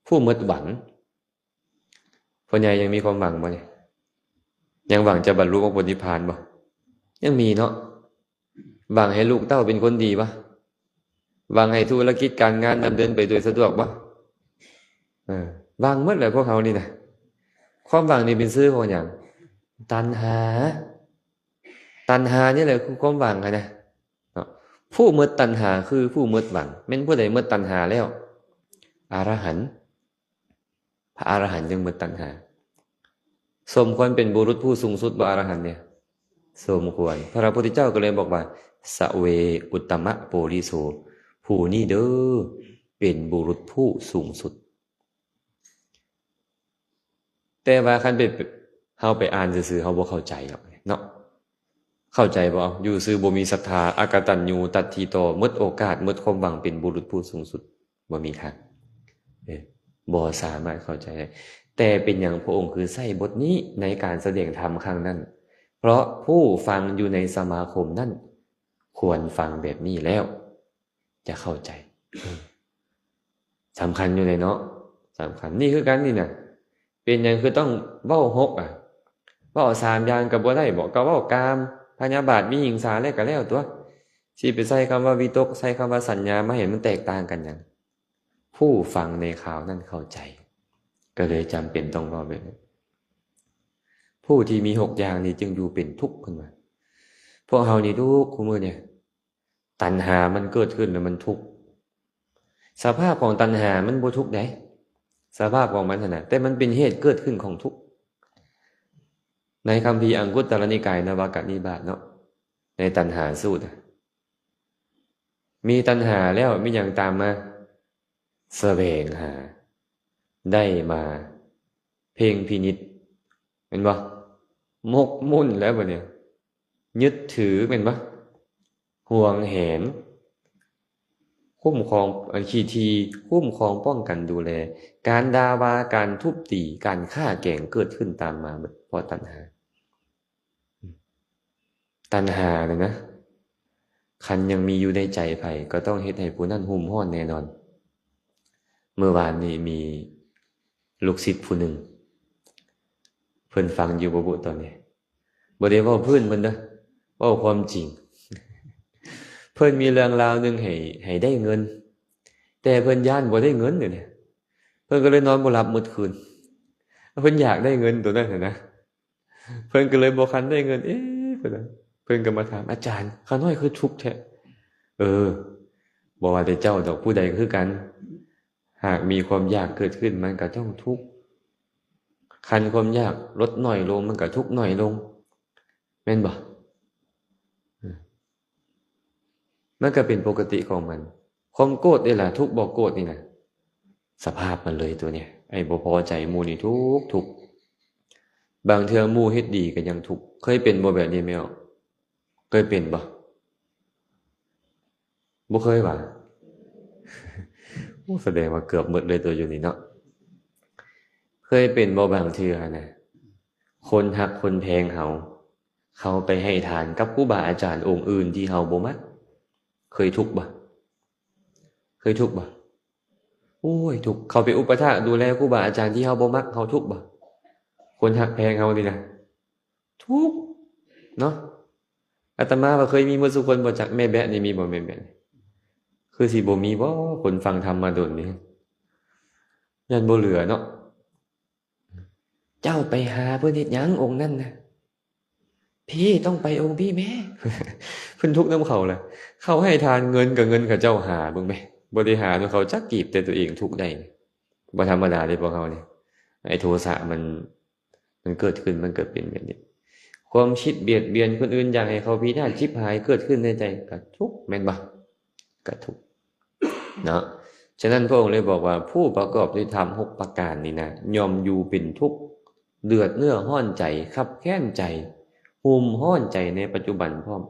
ຜູ້ໝົດຫວັງ. ພໍ່ໃຫຍ່ຍັງມີຄວາມຫວັງບໍ່ນີ້? ຍັງຫວັງຈະບັນລຸມັກຜົນນິບພານບໍ່? ຍັງມີເນາະ. ຫວັງໃຫ້ລູກເຕົ້າເປັນຄົນດີບໍ່? ຫວັງໃຫ້ທຸລະກິດການງານດຳເນີນໄປໂດຍສະດວກບໍ່? ເອີ ຫວັງໝົດແຫຼະພວກເຮົານີ້ນະ. ຄວາມຫວັງນີ້ເປັນຊື່ຂອງຫຍັງ? ຕັນຫາ. ຕັນຫານີ້ແຫຼະຄືຄວາມຫວັງຫັ້ນນະ ເນາະ. ຜູ້ໝົດຕັນຫາຄືຜູ້ໝົດຫວັງ. ແມ່ນຜູ້ໃດໝົດຕັນຫາແລ້ວ? ອະລະຫັນ. ພະອະລະຫັນຈຶ່ງໝົດຕັນຫາ. ສົມຄວນເປັນບຸລຸດຜູ້ສູງສຸດບໍ່ ອະລະຫັນນີ້? ສົມຄວນ. ພະພຸດທະເຈົ້າກໍເລີຍບອກວ່າ ສະເວ ອຸດຕະມະໂປລິໂສ ຜູ້ນີ້ເດີ ເປັນບຸລຸດຜູ້ສູງສຸດ. ແຕ່ວ່າຄັນໄປ ເຮົາໄປອ່ານຊື່ໆ ເຮົາບໍ່ເຂົ້າໃຈດອກເນາະ. ເຂົ້າໃຈບໍ່? ຢູ່ຊື່ບໍ່ມີສັດທາ, ອະກະຕັນຍູ, ຕັດທີ່ຕໍ່, ໝົດໂອກາດ, ໝົດຄວາມຫວັງເປັນບຸລຸດຜູ້ສູງສຸດ, ບໍ່ມີທາງ. ເອີ ບໍ່ສາມາດເຂົ້າໃຈໄດ້. ແຕ່ເປັນຫຍັງພະອົງຄືໃຊ້ບົດນີ້ໃນການສະແດງທຳຄັ້ງນັ້ນ? ເພາະຜູ້ຟັງຢູ່ໃນສະມາຄົມນັ້ນຄວນຟັງແບບນີ້ແລ້ວ ຈະເຂົ້າໃຈ. ສຳຄັນຢູ່ເດເນາະ, ສຳຄັນ. ນີ້ຄືກັນນີ້ນະ, ເປັນຫຍັງຄືຕ້ອງເວົ້າຫົກອະ? ເວົ້າສາມຢ່າງກໍບໍ່ໄດ້ບໍ? ກໍເວົ້າກາມ, ພະຍາບາດ, ວິຫິງສາ ແລ້ວກໍແລ້ວຕົວະ. ຊິໄປໃສ່ຄຳວ່າວິຕົກ, ໃສ່ຄຳວ່າສັນຍາມາໃຫ້ມັນແຕກຕ່າງກັນຫຍັງ? ຜູ້ຟັງໃນຄາວນັ້ນເຂົ້າໃຈ, ກໍເລີຍຈຳເປັນຕ້ອງເວົ້າແບບນັ້ນ. ຜູ້ທີ່ມີຫົກຢ່າງນີ້ຈຶ່ງຢູ່ເປັນທຸກ, ເພິ່ນວ່າ. ພວກເຮົານີ້ທຸກ, ຄູ່ມື້ນີ້ ຕັນຫາມັນເກີດຂຶ້ນແລ້ວມັນທຸກ. ສະພາບຂອງຕັນຫາມັນບໍ່ທຸກໃດ, ສະພາບຂອງມັນຫັ້ນນະ, ແຕ່ມັນເປັນເຫດເກີດຂຶ້ນຂອງທຸກ. ໃນຄຳພີອັງຄຸດຕະລະນິກາຍ ນະວະກະນິບາດເນາະ, ໃນຕັນຫາສູດນະ, ມີຕັນຫາແລ້ວມີຫຍັງຕາມມາ? ສະແຫວງຫາ, ໄດ້ມາ, ເພັ່ງພິນິດ, ແມ່ນບໍ່? ໝົກໝຸ້ນແລ້ວບັດນີ້, ຍຶດຖື, ແມ່ນບໍ່? ຫວງແຫນ, ຄຸ້ມຄອງ, ອັນ ຂີ້ຖີ່, ຄຸ້ມຄອງ, ປ້ອງກັນ, ດູແລ, ການດ່າວ່າ, ການທຸບຕີ, ການຂ້າແກງເກີດຂຶ້ນຕາມມາເບິດ ເພາະຕັນຫາ. ຕັນຫານີ້ນະ, ຄັນຍັງມີຢູ່ໃນໃຈໃຜ, ກໍຕ້ອງເຮັດໃຫ້ຜູ້ນັ້ນຮຸ່ມຮ້ອນແນ່ນອນ. ມື້ວານນີ້ມີລູກສິດຜູ້ໜຶ່ງ, ເພິ່ນຟັງຢູ່ບໍ່ບຸຕອນນີ້? ບໍ່ໄດ້ເວົ້າພື້ນເພິ່ນເດີ, ເວົ້າຄວາມຈິງ. ເພິ່ນມີເລື່ອງລາວໜຶ່ງໃຫ້, ໃຫ້ໄດ້ເງິນ, ແຕ່ເພິ່ນຢ້ານບໍ່ໄດ້ເງິນນີ້, ເພິ່ນກໍເລີຍນອນບໍ່ຫຼັບໝົດຄືນ. ເພິ່ນຢາກໄດ້ເງິນໂຕນັ້ນຫັ້ນນະ, ເພິ່ນກໍເລີຍບໍ່ຄັນໄດ້ເງິນ. ເອ ເພິ່ນ, ເພິ່ນກໍມາຖາມ, ອາຈານ, ຂ້ານ້ອຍຄືທຸກແທ້? ເອີ, ບໍ່ວ່າແຕ່ເຈົ້າດອກ, ຜູ້ໃດກໍຄືກັນ. ຫາກມີຄວາມຢາກເກີດຂຶ້ນ, ມັນກໍຕ້ອງທຸກ. ຄັນຄວາມຢາກລົດໜ້ອຍລົງ, ມັນກໍທຸກໜ້ອຍລົງ, ແມ່ນບໍ່? ມັນກໍເປັນປົກກະຕິຂອງມັນ. ຄວາມໂກດນີ້ລະ, ທຸກບໍ່ໂກດນີ້ນະ, ສະພາບມັນເລີຍໂຕນີ້. ໄອ້ບໍ່ພໍໃຈໝູ່ນີ້ທຸກ, ທຸກ. ບາງເທື່ອໝູ່ເຮັດດີກໍຍັງທຸກ. ເຄີຍເປັນບໍ່ແບບນີ້ແມ່? ເຄີຍເປັນບໍ່? ບໍ່ເຄີຍຫວາ? ໂອ້ ສະແດງວ່າເກືອບໝົດເລີຍຕົວຢູ່ນີ້ເນາະ. ເຄີຍເປັນບໍ່ບາງເທື່ອນະ, ຄົນຮັກຄົນແພງເຮົາ, ເຂົາໄປໃຫ້ທານກັບຄູບາອາຈານອົງອື່ນທີ່ເຮົາບໍ່ມັກ, ເຄີຍທຸກບໍ່? ເຄີຍທຸກບໍ່? ໂອ້ຍ ທຸກ. ເຂົາໄປອຸປະຖາກດູແລຄູບາອາຈານທີ່ເຮົາບໍ່ມັກ, ເຮົາທຸກບໍ່? ຄົນຮັກແພງເຮົານີ້ນະ ທຸກເນາະ. ອາດຕະມາວ່າເຄີຍມີໝົດສູ່ຄົນບໍ່ຈັກ. ແມ່ແບະນີ້ມີບໍ່? ແມ່ແບະ ຄືຊິບໍ່ມີບໍ່? ຄົນຟັງທຳມາດົນນີ້ ຢ້ານບໍ່ເຫຼືອເນາະ. ເຈົ້າໄປຫາເພິ່ນເຮັດຫຍັງອົງນັ້ນນະ? ພີ່ຕ້ອງໄປອົງພີ່ແມ່. ເພິ່ນທຸກນຳເຂົາລະ. ເຂົາໃຫ້ທານເງິນກໍເງິນເຂົາເຈົ້າຫາເບິ່ງແມະ, ບໍ່ໄດ້ຫານຳເຂົາຈັກກີບ, ແຕ່ຕົວເອງທຸກໄດ້. ບໍ່ທຳມະດາເດ້ພວກເຮົານີ້. ໄອ້ໂທສະມັນ ມັນເກີດຂຶ້ນ, ມັນເກີດເປັນແບບນີ້. ຄວາມຄິດບຽດບຽນຄົນອື່ນ, ຢາກໃຫ້ເຂົາພິນາດຈິບຫາຍເກີດຂຶ້ນໃນໃຈ, ກະທຸກ ແມ່ນບໍ່? ກະທຸກເນາະ. ສະນັ້ນພະອົງເລີຍບອກວ່າ ຜູ້ປະກອບດ້ວຍທຳຫົກປະການນີ້ນະ ຍ່ອມຢູ່ເປັນທຸກ, ເດືອດເນື້ອຮ້ອນໃຈ, ຄັບແຄ້ນໃຈ, ຮຸ່ມຮ້ອນໃຈໃນປັດຈຸບັນພ້ອມ.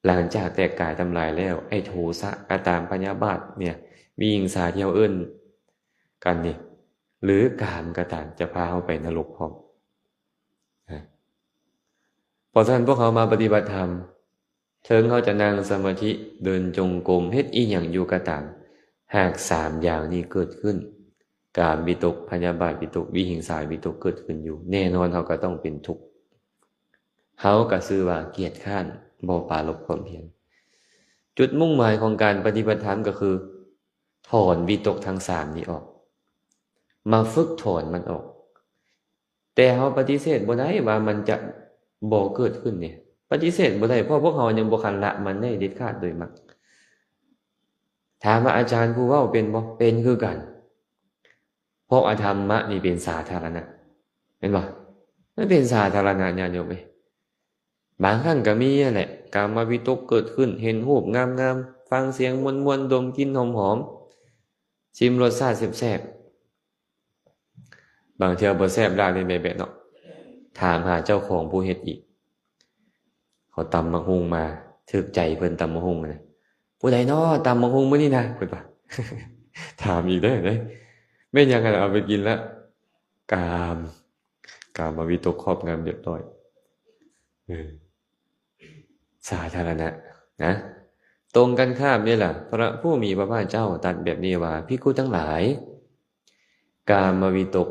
ຫຼັງຈາກແຕກກາຍທຳລາຍແລ້ວ, ໄອ້ໂທສະກໍຕາມ, ພະຍາບາດເນຍ, ວິຫິງສາທີ່ເຮົາເອີ້ນກັນນີ້ ຫຼື ກາມກໍຕາມ, ຈະພາເຮົາໄປນະລົກພ້ອມ. ນະ. ເພາະສະນັ້ນ ພວກເຮົາມາປະຕິບັດທຳ, ເຖິງເຮົາຈະນັ່ງສະມາທິ, ເດີນຈົງກົມ, ເຮັດອີ່ຫຍັງຢູ່ກໍຕາມ, ຫາກສາມຢ່າງນີ້ເກີດຂຶ້ນ, ກາມວິຕົກ, ພະຍາບາດວິຕົກ, ວິຫິງສາວິຕົກເກີດຂຶ້ນຢູ່, ແນ່ນອນເຮົາກໍຕ້ອງເປັນທຸກ. ເຮົາກໍຊື່ວ່າກຽດຄ້ານ, ບໍ່ປາລົບຄວາມພຽນ. ຈຸດມຸ່ງໝາຍຂອງການປະຕິບັດທຳກໍຄື ຖອນວິຕົກທັງສາມນີ້ອອກ, ມາຝຶກຖອນມັນອອກ. ແຕ່ເຮົາປະຕິເສດບໍ່ໄດ້ວ່າມັນຈະບໍ່ເກີດຂຶ້ນເດ້. ປະຕິເສດບໍ່ໄດ້, ເພາະພວກເຮົາຍັງບໍ່ຄັນລະມັນໄດ້ເດັດຂາດໂດຍມັກ. ຖາມວ່າອາຈານຜູ້ເວົ້າເປັນບໍ່? ເປັນຄືກັນ. ເພາະວ່າທຳມະນີ້ເປັນສາທາລະນະ, ແມ່ນບໍ່? ມັນເປັນສາທາລະນະ, ຍາດໂຍມເອີຍ. ບາງຄັ້ງກໍມີຫັ້ນແຫຼະ, ກາມະວິຕົກເກີດຂຶ້ນ, ເຫັນຮູບງາມໆ, ຟັງສຽງມ່ວນໆ, ດົມກິ່ນຫອມໆ, ຊິມລົດຊາດແຊບໆ. ບາງເທື່ອບໍ່ແຊບຫຼາຍນີ້ແມ່ແບະເນາະ, ຖາມຫາເຈົ້າຂອງຜູ້ເຮັດອີກ. ເຂົາຕຳໝາກຫຸ່ງມາ, ຖືກໃຈເພິ່ນຕຳໝາກຫຸ່ງນະ. ຜູ້ໃດນໍຕຳໝາກຫຸ່ງມື້ນີ້ນະ? ເພິ່ນວ່າ. ຖາມອີກເດີ, ເດ້. ແມ່ນຫຍັງຫັ້ນ? ເອົາໄປກິນລະ. ກາມ, ກາມະວິຕົກຄອບງຳຮຽບຮ້ອຍ. ເອີ. ສາທາລະນະນະ. ຕົງກັນຂ້າມນີ້ລະ, ພະຜູ້ມີພະພາກເຈົ້າຕັດແບບນີ້ວ່າ, ພິກຂຸທັງຫຼາຍ, ກາມະວິຕົກ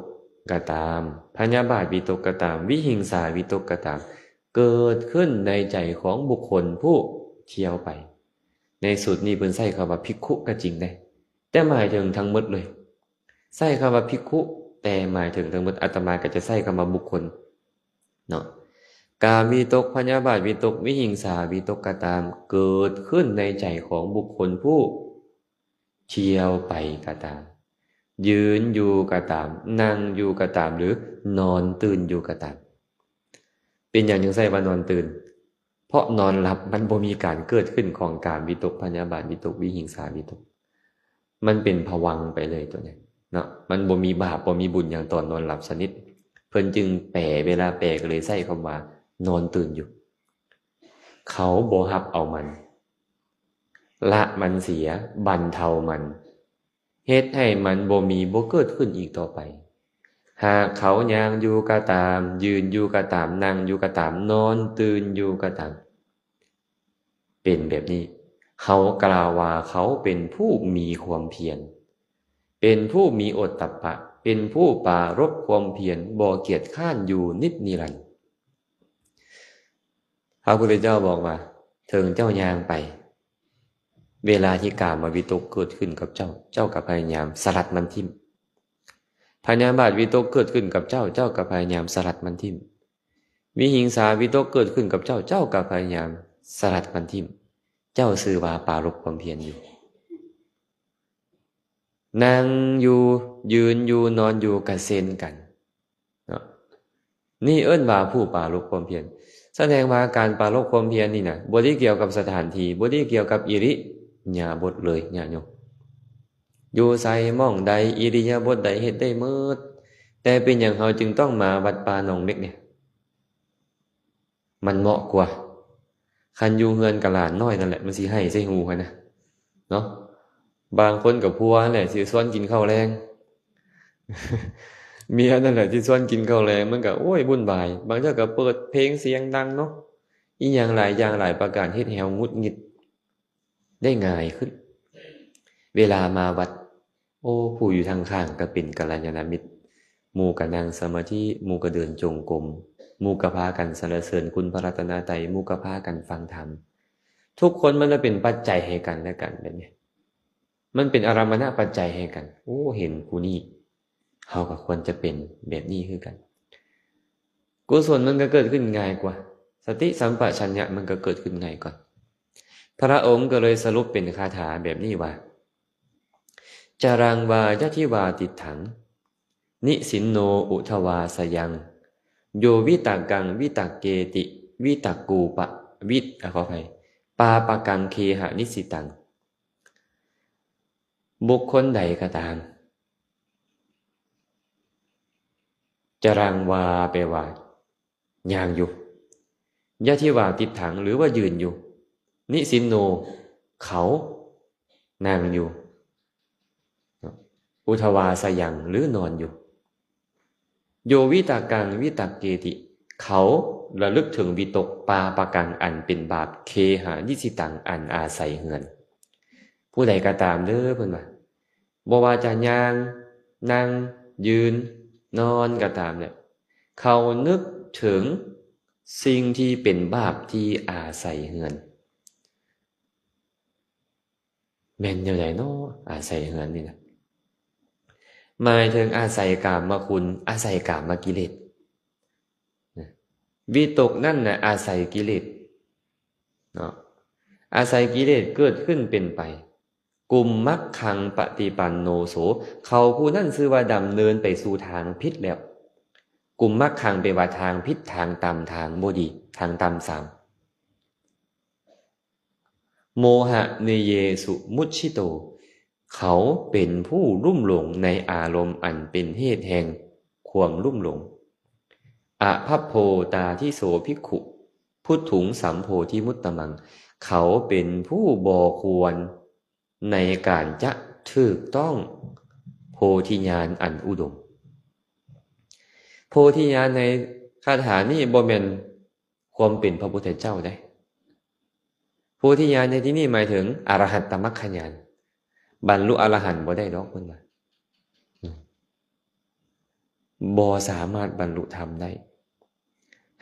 ກໍຕາມ, ພະຍາບາດວິຕົກກໍຕາມ, ວິຫິງສາວິຕົກກໍຕາມ, ເກີດຂຶ້ນໃນໃຈຂອງບຸກຄົນຜູ້ທ່ຽວໄປ. ໃນສູດນີ້ເພິ່ນໃຊ້ຄຳວ່າພິກຂຸກໍຈິງເດ້, ແຕ່ໝາຍເຖິງທັງໝົດເລີຍ. ໃຊ້ຄຳວ່າພິກຂຸ ແຕ່ໝາຍເຖິງທັງໝົດ, ອາດຕະມາກໍຈະໃຊ້ຄຳວ່າບຸກຄົນເນາະ. ກາມວິຕົກ, ພະຍາບາດວິຕົກ, ວິຫິງສາວິຕົກກໍຕາມ, ເກີດຂຶ້ນໃນໃຈຂອງບຸກຄົນຜູ້ທ່ຽວໄປກໍຕາມ, ຢືນຢູ່ກໍຕາມ, ນັ່ງຢູ່ກໍຕາມ ຫຼື ນອນຕື່ນຢູ່ກໍຕາມ. ເປັນຫຍັງຈຶ່ງໃຊ້ວ່ານອນຕື່ນ? ເພາະນອນຫຼັບມັນບໍ່ມີການເກີດຂຶ້ນຂອງກາມວິຕົກ, ພະຍາບາດວິຕົກ, ວິຫິງສາວິຕົກ. ມັນເປັນພະວັງໄປເລີຍຕົວນີ້ເນາະ, ມັນບໍ່ມີບາບ ບໍ່ມີບຸນຫຍັງຕອນນອນຫຼັບສະໜິດ. ເພິ່ນຈຶ່ງແປ, ເວລາແປກໍເລີຍໃຊ້ຄຳວ່ານອນຕື່ນຢູ່. ເຂົາບໍ່ຮັບເອົາມັນ, ລະມັນເສຍ, ບັນເທົາມັນ, ເຮັດໃຫ້ມັນບໍ່ມີ, ບໍ່ເກີດຂຶ້ນອີກຕໍ່ໄປ. ຫາກເຂົາຍ່າງຢູ່ກໍຕາມ, ຢືນຢູ່ກໍຕາມ, ນັ່ງຢູ່ກໍຕາມ, ນອນຕື່ນຢູ່ກໍຕາມ, ເປັນແບບນີ້, ເຮົາກ່າວວ່າເຂົາເປັນຜູ້ມີຄວາມພຽນ, ເປັນຜູ້ມີໂອດຕັບປະ, ເປັນຜູ້ປາລົບຄວາມພຽນ ບໍ່ກຽດຄ້ານຢູ່ນິດນິລັນ. ພະພຸດທະເຈົ້າບອກວ່າ ເຖິງເຈົ້າຍ່າງໄປ ເວລາທີ່ກາມະວິຕົກເກີດຂຶ້ນກັບເຈົ້າ ເຈົ້າກໍພະຍາຍາມສະຫຼັດມັນຖິ້ມ. ພະຍາບາດວິຕົກເກີດຂຶ້ນກັບເຈົ້າ ເຈົ້າກໍພະຍາຍາມສະຫຼັດມັນຖິ້ມ. ວິຫິງສາວິຕົກເກີດຂຶ້ນກັບເຈົ້າ ເຈົ້າກໍພະຍາຍາມສະຫຼັດມັນຖິ້ມ. ເຈົ້າຊື່ວ່າປາລົບຄວາມພຽນຢູ່. ນັ່ງຢູ່ ຢືນຢູ່ ນອນຢູ່ ກະເຊັ່ນກັນເນາະ. ນີ້ເອີ້ນວ່າຜູ້ປາລົບຄວາມພຽນ. ສະແດງວ່າການປາລົບຄວາມພຽນນີ້ນະ ບໍ່ໄດ້ກ່ຽວກັບສະຖານທີ່ ບໍ່ໄດ້ກ່ຽວກັບອິລິຍາບົດເລີຍ ຍາດໂຍມ. ຢູ່ໃສ ໝ່ອງໃດ ອິລິຍາບົດໃດ ເຮັດໄດ້ໝົດ. ແຕ່ເປັນຫຍັງເຮົາຈຶ່ງຕ້ອງມາວັດປ່າໜອງເມັກນີ້? ມັນເໝາະກວ່າ. ຄັນຢູ່ເຮືອນກັບຫຼານນ້ອຍນັ້ນແຫຼະ ມັນຊິໄຫ້ໃສ່ຫູຫັ້ນນະ ເນາະ. ບາງຄົນກັບຜົວຫັ້ນແຫຼະ ຊິຊວນກິນເຂົ້າແລງ, ເມຍນັ້ນແຫຼະຊິຊວນກິນເຂົ້າແລງ ມັນກໍ ໂອ້ຍ ວຸ່ນວາຍ. ບາງເທື່ອກໍເປີດເພງສຽງດັງເນາະ, ອີ່ຫຍັງຫຼາຍຢ່າງຫຼາຍປະການ ເຮັດໃຫ້ເຮົາຫງຸດຫງິດໄດ້ງ່າຍຂຶ້ນ. ເວລາມາວັດ ໂອ້ ຜູ້ຢູ່ທາງຂ້າງກໍເປັນກັນລະຍານະມິດ, ໝູ່ກໍນັ່ງສະມາທິ, ໝູ່ກໍເດີນຈົງກົມ, ໝູ່ກໍພາກັນສັນລະເສີນຄຸນພະລັດຕະນະໄຕ, ໝູ່ກໍພາກັນຟັງທຳ. ທຸກຄົນມັນລະເປັນປັດໄຈໃຫ້ກັນແລະກັນແບບນີ້, ມັນເປັນອາລຳມະນະປັດໄຈໃຫ້ກັນ. ໂອ້ ເຫັນຜູ້ນີ້ ເຮົາກໍຄວນຈະເປັນແບບນີ້ຄືກັນ. ກຸສົນມັນກໍເກີດຂຶ້ນງ່າຍກວ່າ, ສະຕິສຳປະຊັນຍະມັນກໍເກີດຂຶ້ນງ່າຍກວ່າ. ພະອົງກໍເລີຍສະຫຼຸບເປັນຄາຖາແບບນີ້ວ່າ ຈະລັງວາ ຍະທິວາ ຕິດຖັງ ນິສິນໂນ ອຸທະວາສະຍັງ ໂຍ ວິຕະກັງ ວິຕະເກຕິ ວິຕະກູປະ ວິ ອາ ຂໍອະໄພ ປາປະກັງ ເຄຫະນິດສິຕັງ. ບຸກຄົນໃດກໍຕາມ ຈະລັງວາ ແປວ່າຍ່າງຢູ່, ຍະທິວາ ຕິດຖັງ ຫຼືວ່າຢືນຢູ່, ນິສິນໂນ ເຂົານັ່ງຢູ່, ອຸທະວາສະຍັງ ຫຼືນອນຢູ່. ໂຍ ວິຕະກັງ ວິຕະເກຕິ ເຂົາລະລຶກເຖິງວິຕົກ ປາປະກັງ ອັນເປັນບາບ ເຄຫະນິດສິຕັງ ອັນອາໄສເຮືອນ. ຜູ້ໃດກໍຕາມເດີ ເພິ່ນວ່າ ບໍ່ວ່າຈະຍ່າງ, ນັ່ງ, ຢືນ, ນອນກໍຕາມແຫຼະ ເຂົານຶກເຖິງສິ່ງທີ່ເປັນບາບທີ່ອາໄສເຮືອນ. ແມ່ນແນວໃດເນາະ ອາໄສເຮືອນນີ້ນະ? ໝາຍເຖິງອາໄສກາມະຄຸນ, ອາໄສກາມະກິເລດ. ວິຕົກນັ້ນນະ ອາໄສກິເລດເນາະ, ອາໄສກິເລດເກີດຂຶ້ນເປັນໄປ. ກຸມມັກຂັງປະຕິປັນໂນໂສ ເຂົາຜູ້ນັ້ນຊື່ວ່າດຳເນີນໄປສູ່ທາງຜິດແລ້ວ. ກຸມມັກຂັງ ແປວ່າທາງຜິດ, ທາງຕ່ຳ, ທາງບໍ່ດີ, ທາງຕ່ຳຊາມ. ໂມຫະເນເຍສຸມຸດຊິໂຕ ເຂົາເປັນຜູ້ລຸ່ມຫຼົງໃນອາລົມອັນເປັນເຫດແຫ່ງຄວາມລຸ່ມຫຼົງ. ອະພັບໂພຕາທິໂສພິກຂຸ ພຸດຖຸງສຳໂພທິມຸດຕະມັງ ເຂົາເປັນຜູ້ບໍ່ຄວນໃນການຈະຖືກຕ້ອງໂພທິຍານອັນອຸດົມ. ໂພທິຍານໃນຄາຖານີ້ບໍ່ແມ່ນ ຄວາມເປັນພະພຸດທະເຈົ້າເດ້. ໂພທິຍານໃນທີ່ນີ້ໝາຍເຖິງອະລະຫັດຕະມັກຂະຍານ. ບັນລຸອະລະຫັນບໍ່ໄດ້ດອກ ເພິ່ນວ່າ. ບໍ່ສາມາດບັນລຸທຳໄດ້.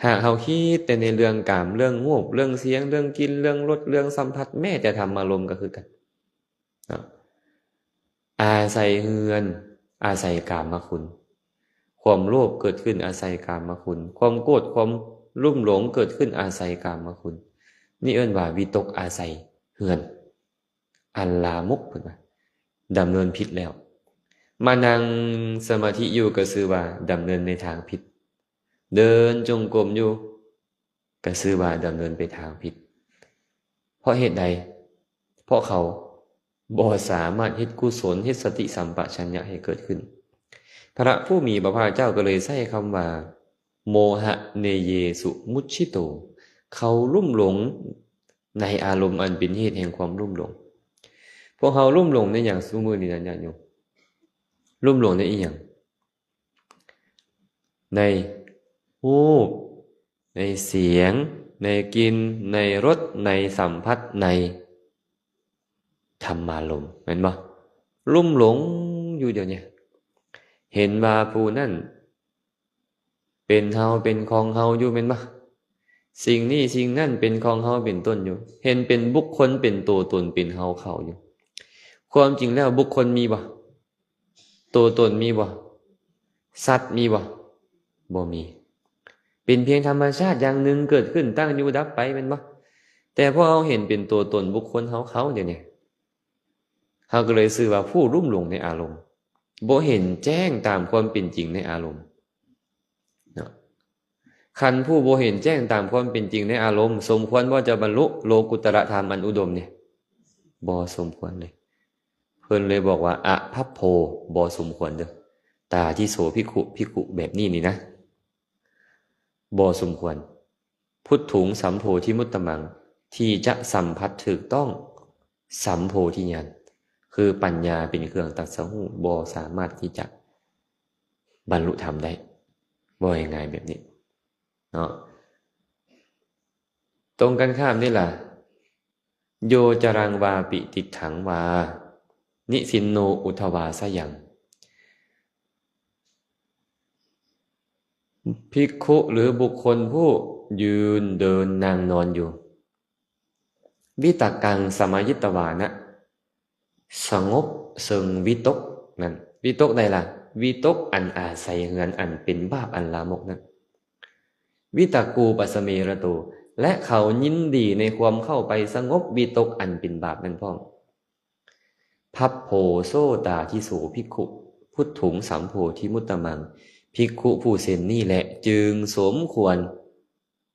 ຫາກເຮົາຄິດແຕ່ໃນເລື່ອງກາມ, ເລື່ອງຮູບ, ເລື່ອງສຽງ, ເລື່ອງກິ່ນ, ເລື່ອງລົດ, ເລື່ອງສຳຜັດ, ແມ້ແຕ່ທຳມາລົມກໍຄືກັນ. ເນາະ ອາໄສເຮືອນ ອາໄສກາມະຄຸນ, ຄວາມໂລບເກີດຂຶ້ນອາໄສກາມະຄຸນ, ຄວາມໂກດ ຄວາມລຸ່ມຫຼົງເກີດຂຶ້ນອາໄສກາມະຄຸນ. ນີ້ເອີ້ນວ່າວິຕົກອາໄສເຮືອນ ອັນລາມົກ ເພິ່ນວ່າ ດຳເນີນຜິດແລ້ວ. ມານັ່ງສະມາທິຢູ່ກໍຊື່ວ່າດຳເນີນໃນທາງຜິດ, ເດີນຈົງກົມຢູ່ ກໍຊື່ວ່າດຳເນີນໄປທາງຜິດ. ເພາະເຫດໃດ? ເພາະເຂົາບໍ່ສາມາດເຮັດກຸສົນ, ເຮັດສະຕິສຳປະຊັນຍະໃຫ້ເກີດຂຶ້ນ. ພະຜູ້ມີພະພາກເຈົ້າກໍເລີຍໃຊ້ຄຳວ່າ ໂມຫະເນເຍສຸມຸດຊິໂຕ, ເຂົາລຸ່ມຫຼົງໃນອາລົມອັນເປັນເຫດແຫ່ງຄວາມລຸ່ມຫຼົງ. ພວກເຮົາລຸ່ມຫຼົງໃນຫຍັງຊຸມື້ນີ້ນະ ຍາດໂຍມ? ລຸ່ມຫຼົງໃນອີ່ຫຍັງ? ໃນຮູບ, ໃນສຽງ, ໃນກິ່ນ, ໃນລົດ, ໃນສຳຜັດ, ໃນທຳມາລົມ ແມ່ນບໍ່? ລຸ່ມຫຼົງຢູ່ດຽວນີ້. ເຫັນວ່າຜູ້ນັ້ນເປັນເຮົາ ເປັນຂອງເຮົາຢູ່ແມ່ນບໍ່? ສິ່ງນີ້ສິ່ງນັ້ນເປັນຂອງເຮົາເປັນຕົ້ນຢູ່ ເຫັນເປັນບຸກຄົນ ເປັນໂຕຕົນ ເປັນເຮົາເຂົາຢູ່. ຄວາມຈິງແລ້ວບຸກຄົນມີບໍ່? ໂຕຕົນມີບໍ່? ສັດມີບໍ່? ບໍ່ມີ. ເປັນພຽງທຳມະຊາດຢ່າງໜຶ່ງເກີດຂຶ້ນ ຕັ້ງຢູ່ ດັບໄປ ແມ່ນບໍ່? ແຕ່ພວກເຮົາເຫັນເປັນໂຕຕົນບຸກຄົນເຮົາເຂົາດຽວນີ້ ເຮົາກໍເລີຍຊື່ວ່າຜູ້ລຸ່ມຫຼົງໃນອາລົມ ບໍ່ເຫັນແຈ້ງຕາມຄວາມເປັນຈິງໃນອາລົມເນາະ. ຄັນຜູ້ບໍ່ເຫັນແຈ້ງຕາມຄວາມເປັນຈິງໃນອາລົມ ສົມຄວນບໍ່ຈະບັນລຸໂລກຸດຕະລະທຳອັນອຸດົມນີ້? ບໍ່ສົມຄວນເລີຍ. ເພິ່ນເລີຍບອກວ່າ ອະພັບໂພ ບໍ່ສົມຄວນເດີ້. ຕາທິໂສ ພິກຂຸ ພິກຂຸແບບນີ້ນີ້ນະ ບໍ່ສົມຄວນ. ພຸດຖຸງ ສຳໂພທິມຸດຕະມັງ ທີ່ຈະສຳຜັດຖືກຕ້ອງ ສຳໂພທິຍານ ຄືປັນຍາເປັນເຄື່ອງຕັດສະຮູ້ ບໍ່ສາມາດທີ່ຈະບັນລຸທຳໄດ້ ເວົ້າງ່າຍໆແບບນີ້ເນາະ. ຕົງກັນຂ້າມນີ້ລະ ໂຍຈະລັງວາປິຕິດຖັງວາ ນິສິນໂນ ອຸດທະວາສະຍັງ. ພິກຂຸ ຫຼື ບຸກຄົນຜູ້ຢືນເດີນນັ່ງນອນຢູ່ ວິຕະກັງສະມາຍິດຕະວານະ ສະຫງົບເຊິ່ງວິຕົກນັ້ນ. ວິຕົກໃດລະ? ວິຕົກອັນອາໄສເຮືອນອັນເປັນບາບອັນລາມົກນັ້ນ. ວິຕະກູປະສະເມລະໂຕ ແລະ ເຂົາຍິນດີໃນຄວາມເຂົ້າໄປສະຫງົບວິຕົກອັນເປັນບາບນັ້ນພ້ອມ. ພັບໂພ ໂສຕາທິໂສ ພິກຂຸ ພຸດຖຸງ ສຳໂພທິມຸດຕະມັງ. ພິກຂຸຜູ້ເຊັ່ນນີ້ແຫຼະ ຈຶ່ງສົມຄວນ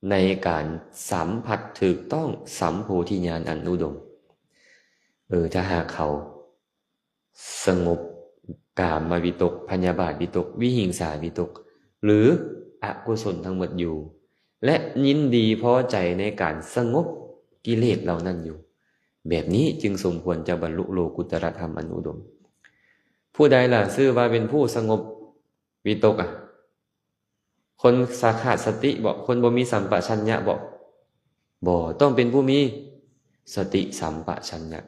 ໃນການສຳຜັດຖືກຕ້ອງ ສຳໂພທິຍານອັນອຸດົມ. ເອີ ຖ້າຫາກເຂົາ ສະຫງົບກາມະວິຕົກ, ພະຍາບາດວິຕົກ, ວິຫິງສາວິຕົກ ຫຼື ອະກຸສົນທັງໝົດຢູ່ ແລະ ຍິນດີພໍໃຈໃນການສະຫງົບກິເລດເຫຼົ່ານັ້ນຢູ່, ແບບນີ້ຈຶ່ງສົມຄວນຈະບັນລຸໂລກຸດຕະລະທຳອັນອຸດົມ. ຜູ້ໃດລະຊື່ວ່າເປັນຜູ້ສະຫງົບວິຕົກອະ? ຄົນສາຂາດສະຕິບໍ? ຄົນບໍ່ມີສຳປະຊັນຍະບໍ? ບໍ່, ຕ້ອງເປັນຜູ້ມີສະຕິສຳປະຊັນຍະ.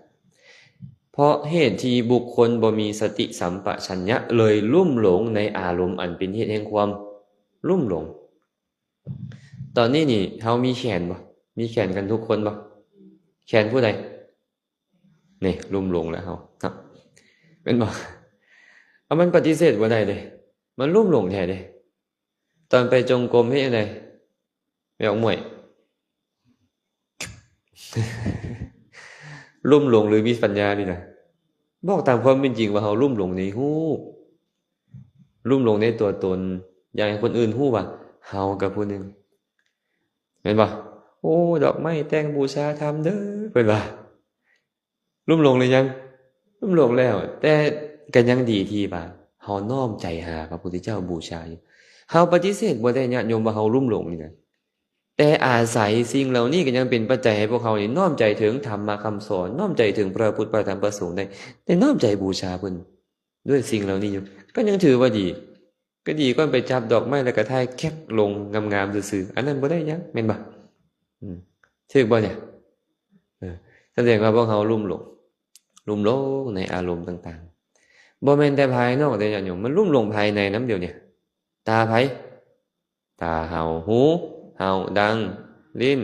ເພາະເຫດທີ່ບຸກຄົນບໍ່ມີສະຕິສຳປະຊັນຍະ ເລີຍລຸ່ມຫຼົງໃນອາລົມອັນເປັນເຫດແຫ່ງຄວາມລຸ່ມຫຼົງ. ຕອນນີ້ນີ້ເຮົາມີແຂນບໍ່? ມີແຂນກັນທຸກຄົນບໍ່? ແຂນຜູ້ໃດ? ນີ້ ລຸ່ມຫຼົງແລ້ວເຮົາເນາະ ແມ່ນບໍ່? ເອົາ ມັນປະຕິເສດບໍ່ໄດ້ເດ້ ມັນລຸ່ມຫຼົງແທ້ເດ້. ຕອນໄປຈົງກົມເຮັດຈັ່ງໃດ? ແມ່ອອກມວຍ ລຸ່ມຫຼົງຫຼືມີປັນຍານີ້ນະ? ບອກຕາມຄວາມເປັນຈິງວ່າເຮົາລຸ່ມຫຼົງໃນຮູບ, ລຸ່ມຫຼົງໃນຕົວຕົນ, ຢາກໃຫ້ຄົນອື່ນຮູ້ວ່າເຮົາກັບຜູ້ໜຶ່ງ ແມ່ນບໍ່? ໂອ້ ດອກໄມ້ແຕ່ງບູຊາທຳເດີ້ ເພິ່ນວ່າ. ລຸ່ມຫຼົງຫຼືຍັງ? ລຸ່ມຫຼົງແລ້ວ, ແຕ່ກໍຍັງດີທີ່ວ່າເຮົານ້ອມໃຈຫາພະພຸດທະເຈົ້າບູຊາຢູ່. ເຮົາປະຕິເສດບໍ່ໄດ້ ຍາດໂຍມ, ວ່າເຮົາລຸ່ມຫຼົງນີ້ນະ, ແຕ່ອາໄສສິ່ງເຫຼົ່ານີ້ກໍຍັງເປັນປັດໄຈໃຫ້ພວກເຮົານີ້ນ້ອມໃຈເຖິງທຳມະຄຳສອນ, ນ້ອມໃຈເຖິງພະພຸດ ພະທຳ ພະສົງໄດ້, ໄດ້ນ້ອມໃຈບູຊາເພິ່ນດ້ວຍສິ່ງເຫຼົ່ານີ້ຢູ່, ກໍຍັງຖືວ່າດີ. ກໍດີກວ່າໄປຈັບດອກໄມ້ແລ້ວກໍຖ່າຍແຄບລົງງາມໆຊື່ໆ, ອັນນັ້ນບໍ່ໄດ້ຫຍັງ ແມ່ນບໍ່? ອືມ ຖືກບໍ່ນີ້? ເອີ ສະແດງວ່າພວກເຮົາລຸ່ມຫຼົງ, ລຸ່ມຫຼົງໃນອາລົມຕ່າງໆ, ບໍ່ແມ່ນແຕ່ພາຍນອກເດ້ຍາດໂຍມ, ມັນລຸ່ມຫຼົງພາຍໃນນຳດຽວນີ້. ຕາໃຜ? ຕາເຮົາ, ຫູເຮົາ, ດັງ, ລີ້ນ,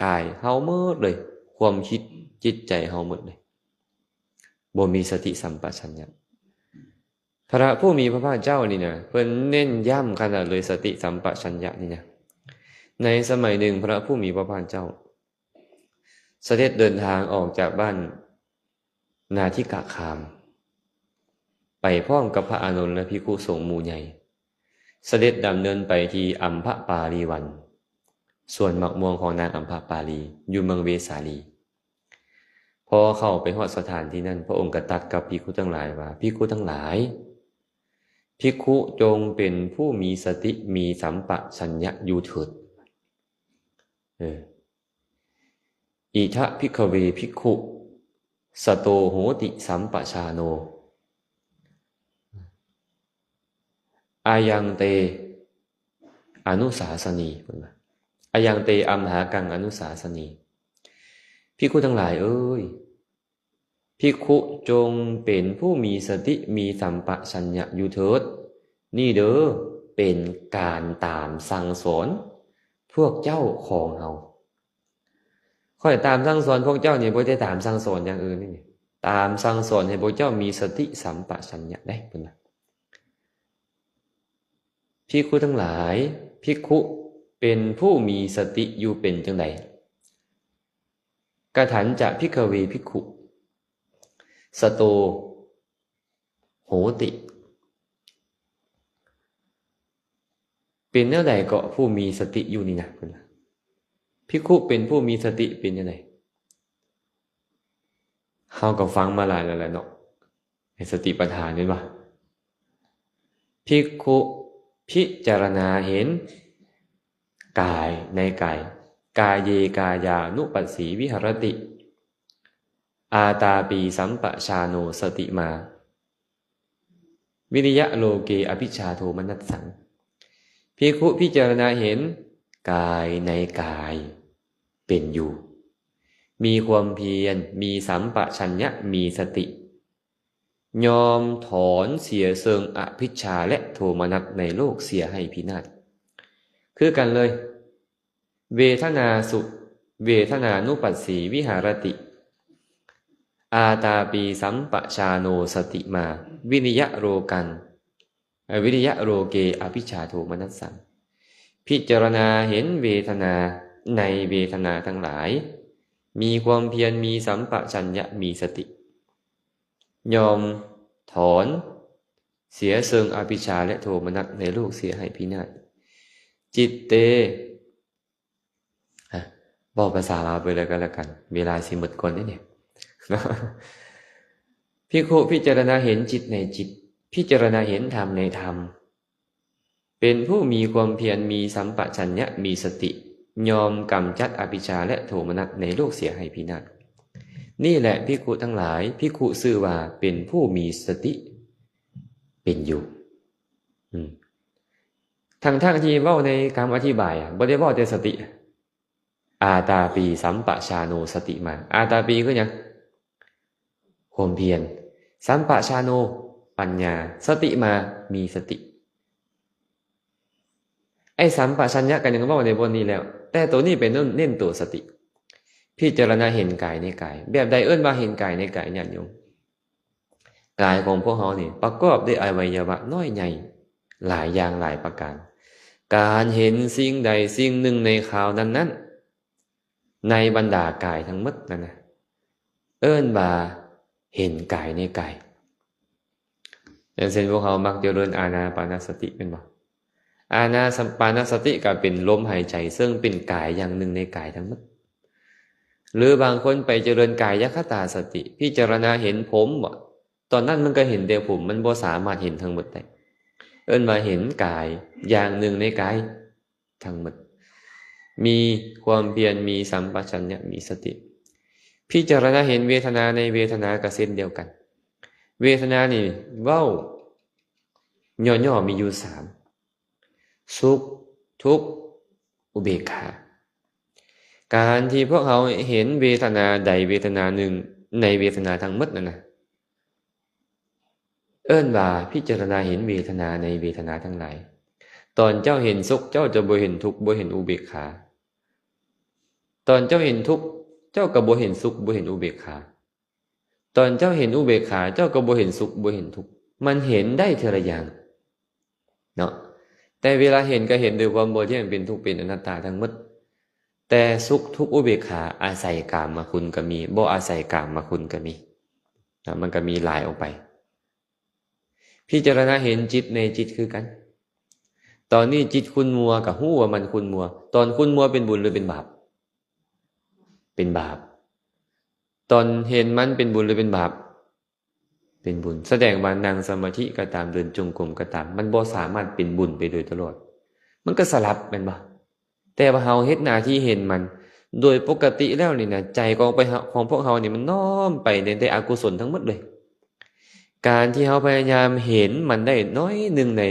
ກາຍເຮົາໝົດເລີຍ, ຄວາມຄິດ, ຈິດໃຈເຮົາໝົດເລີຍ, ບໍ່ມີສະຕິສຳປະຊັນຍະ. ພະຜູ້ມີພະພາກເຈົ້ານີ້ນະ ເພິ່ນເນັ້ນຢ້ຳຂະໜາດເລີຍ ສະຕິສຳປະຊັນຍະນີ້ນະ. ໃນສະໄໝໜຶ່ງ ພະຜູ້ມີພະພາກເຈົ້າສະເດັດເດີນທາງອອກຈາກບ້ານນາທິກະຄາມ ໄປພ້ອມກັບພະອານົນ ແລະ ພິກຂຸສົງໝູ່ໃຫຍ່, ສະເດັດດຳເນີນໄປທີ່ອຳພະປາລີວັນ, ສວນໝາກມ່ວງຂອງນາງອຳພະປາລີ ຢູ່ເມືອງເວສາລີ. ພໍເຂົ້າໄປຮອດສະຖານທີ່ນັ້ນ, ພະອົງກໍຕັດກັບພິກຂຸທັງຫຼາຍວ່າ, ພິກຂຸທັງຫຼາຍ, ພິກຂຸຈົ່ງເປັນຜູ້ມີສະຕິ, ມີສຳປະຊັນຍະຢູ່ເຖີດ. ເອີ ອິທະພິກຂະເວ ພິກຂຸ ສະໂຕ ໂຫຕິ ສຳປະຊາໂນ. ອາຍັງເຕ ອະນຸສາສະນີ ເພິ່ນວ່າ, ອາຍັງເຕ ອັມຫາກັງ ອະນຸສາສະນີ. ພິກຂຸທັງຫຼາຍເອີຍ, ພິກຂຸຈົ່ງເປັນຜູ້ມີສະຕິ, ມີສຳປະຊັນຍະຢູ່ເຖີດ. ນີ້ເດີ ເປັນການຕາມສັ່ງສອນພວກເຈົ້າຂອງເຮົາ. ຂ້ອຍຕາມສັ່ງສອນພວກເຈົ້ານີ້ ບໍ່ໄດ້ຕາມສັ່ງສອນຢ່າງອື່ນນີ້ ຕາມສັ່ງສອນໃຫ້ພວກເຈົ້າມີສະຕິສຳປະຊັນຍະໄດ໋ ເພິ່ນວ່າ. ພິກຂຸທັງຫຼາຍ, ພິກຂຸເປັນຜູ້ມີສະຕິຢູ່ເປັນຈັ່ງໃດ? ກະທັນຈະ ພິກຂະເວ ພິກຂຸ ສະໂຕ ໂຫຕິ ເປັນແນວໃດເກາະຜູ້ມີສະຕິຢູ່ນີ້ນະ ເພິ່ນວ່າ. ພິກຂຸເປັນຜູ້ມີສະຕິເປັນຈັ່ງໃດ? ເຮົາກໍຟັງມາຫຼາຍແລ້ວແຫຼະເນາະ ໃນສະຕິປັດຖານແມ່ນບໍ່? ພິກຂຸພິຈາລະນາເຫັນກາຍໃນກາຍ, ກາເຍກາຍານຸປັດສີວິຫະຣະຕິ ອາຕາປີສຳປະຊາໂນສະຕິມາ ວິລິຍະໂລເກອະພິດຊາໂທມະນັດສັງ. ພິກຂຸພິຈາລະນາເຫັນກາຍໃນກາຍເປັນຢູ່, ມີຄວາມພຽນ, ມີສຳປະຊັນຍະ, ມີສະຕິ, ຍອມຖອນເສຍເຊິ່ງອະພິດຊາ ແລະ ໂທມະນັດໃນໂລກເສຍໃຫ້ພິນາດ. ຄືກັນເລີຍ. ເວທະນາສຸ ເວທະນານຸປັດສີວິຫະຣະຕິ ອາຕາປີສຳປະຊາໂນສະຕິມາ ວິລິຍະໂລກັງ ເອີ ວິລິຍະໂລເກອະພິດຊາໂທມະນັດສັງ. ພິຈາລະນາເຫັນເວທະນາໃນເວທະນາທັງຫຼາຍ, ມີຄວາມພຽນ, ມີສຳປະຊັນຍະ, ມີສະຕິ, ຍອມຖອນເສຍເຊິ່ງອະພິດຊາ ແລະ ໂທມະນັດໃນໂລກເສຍໃຫ້ພິນາດ. ຈິດເຕ ອະ ເວົ້າພາສາລາວໄປເລີຍກໍແລ້ວກັນ ເວລາຊິໝົດກ່ອນເດ້ນີ້. ພິກຂຸພິຈາລະນາເຫັນຈິດໃນຈິດ, ພິຈາລະນາເຫັນທຳໃນທຳ, ເປັນຜູ້ມີຄວາມພຽນ, ມີສຳປະຊັນຍະ, ມີສະຕິ, ຍອມກຳຈັດອະພິດຊາ ແລະ ໂທມະນັດໃນໂລກເສຍໃຫ້ພິນາດ. ນີ້ແຫຼະ ພິກຂຸທັງຫຼາຍ, ພິກຂຸຊື່ວ່າເປັນຜູ້ມີສະຕິເປັນຢູ່. ອືມ ທັງໆທີ່ເວົ້າໃນຄຳອະທິບາຍ ບໍ່ໄດ້ເວົ້າແຕ່ສະຕິ. ອາຕາປີສຳປະຊາໂນສະຕິມາ. ອາຕາປີຄືຫຍັງ? ຄວາມພຽນ. ສຳປະຊາໂນ ປັນຍາ. ສະຕິມາ ມີສະຕິ. ໄອ້ສຳປະຊັນຍະກໍຍັງເວົ້າໃນບ່ອນນີ້ແລ້ວ, ແຕ່ໂຕນີ້ໄປເນັ້ນ ເນັ້ນໂຕສະຕິ. ພິຈາລະນາເຫັນກາຍໃນກາຍ. ແບບໃດເອີ້ນວ່າເຫັນກາຍໃນກາຍ ຍາດໂຍມ? ກາຍຂອງພວກເຮົານີ້ປະກອບດ້ວຍອະໄວຍະວະນ້ອຍໃຫຍ່ຫຼາຍຢ່າງຫຼາຍປະການ. ການເຫັນສິ່ງໃດສິ່ງໜຶ່ງໃນຄາວນັ້ນໆ ໃນບັນດາກາຍທັງໝົດນັ້ນນະ ເອີ້ນວ່າເຫັນກາຍໃນກາຍ. ຢ່າງເຊັ່ນ ພວກເຮົາມັກຈະເລີນອານາປານະສະຕິແມ່ນບໍ່? ອານາປານະສະຕິກໍເປັນລົມຫາຍໃຈ ເຊິ່ງເປັນກາຍຢ່າງໜຶ່ງໃນກາຍທັງໝົດ. ຫຼືບາງຄົນໄປຈະເລີນກາຍະຄະຕາສະຕິ ພິຈາລະນາເຫັນຜົມບໍ? ຕອນນັ້ນມັນກໍເຫັນແຕ່ຜົມ, ມັນບໍ່ສາມາດເຫັນທັງໝົດໄດ້. ເອີ້ນວ່າເຫັນກາຍຢ່າງໜຶ່ງໃນກາຍທັງໝົດ, ມີຄວາມພຽນ, ມີສຳປະຊັນຍະ, ມີສະຕິ. ພິຈາລະນາເຫັນເວທະນາໃນເວທະນາກໍເຊັ່ນດຽວກັນ. ເວທະນານີ້ເວົ້າຫຍໍ້ໆມີຢູ່ສາມ ສຸກ, ທຸກ, ອຸເບກຂາ. ການທີ່ພວກເຮົາເຫັນເວທະນາໃດເວທະນາໜຶ່ງໃນເວທະນາທັງໝົດນັ້ນນະ ເອີ້ນວ່າພິຈາລະນາເຫັນເວທະນາໃນເວທະນາທັງຫຼາຍ. ຕອນເຈົ້າເຫັນສຸກ, ເຈົ້າຈະບໍ່ເຫັນທຸກ, ບໍ່ເຫັນອຸເບກຂາ. ຕອນເຈົ້າເຫັນທຸກ, ເຈົ້າກໍບໍ່ເຫັນສຸກ, ບໍ່ເຫັນອຸເບກຂາ. ຕອນເຈົ້າເຫັນອຸເບກຂາ, ເຈົ້າກໍບໍ່ເຫັນສຸກ, ບໍ່ເຫັນທຸກ. ມັນເຫັນໄດ້ເທື່ອລະຢ່າງເນາະ. ແຕ່ເວລາເຫັນກໍເຫັນດ້ວຍຄວາມບໍ່ທ່ຽງ, ເປັນທຸກ, ເປັນອະນັດຕາທັງໝົດ. ແຕ່ສຸກ, ທຸກ, ອຸເບກຂາ ອາໄສກາມມະຄຸນກໍມີ, ບໍ່ອາໄສກາມມະຄຸນກໍມີນະ, ມັນກໍມີຫຼາຍອອກໄປ. ພິຈາລະນາເຫັນຈິດໃນຈິດຄືກັນ. ຕອນນີ້ຈິດຂຸ້ນມົວ ກໍຮູ້ວ່າມັນຂຸ້ນມົວ. ຕອນຂຸ້ນມົວເປັນບຸນຫຼືເປັນບາບ? ເປັນບາບ. ຕອນເຫັນມັນເປັນບຸນຫຼືເປັນບາບ? ເປັນບຸນ. ສະແດງວ່ານັ່ງສະມາທິກໍຕາມ, ເດີນຈົງກົມກໍຕາມ, ມັນບໍ່ສາມາດເປັນບຸນໄປໂດຍຕະຫຼອດ. ມັນກໍສະຫຼັບແມ່ນບໍ່? ແຕ່ວ່າເຮົາເຮັດໜ້າທີ່ເຫັນມັນ. ໂດຍປົກກະຕິແລ້ວນີ້ນະ, ໃຈຂອງໄປເຮົາ, ຂອງພວກເຮົານີ້ ມັນນ້ອມໄປໃນແຕ່ອະກຸສົນທັງໝົດເລີຍ. ການທີ່ເຮົາພະຍາຍາມເຫັນມັນໄດ້ໜ້ອຍໜຶ່ງໃນ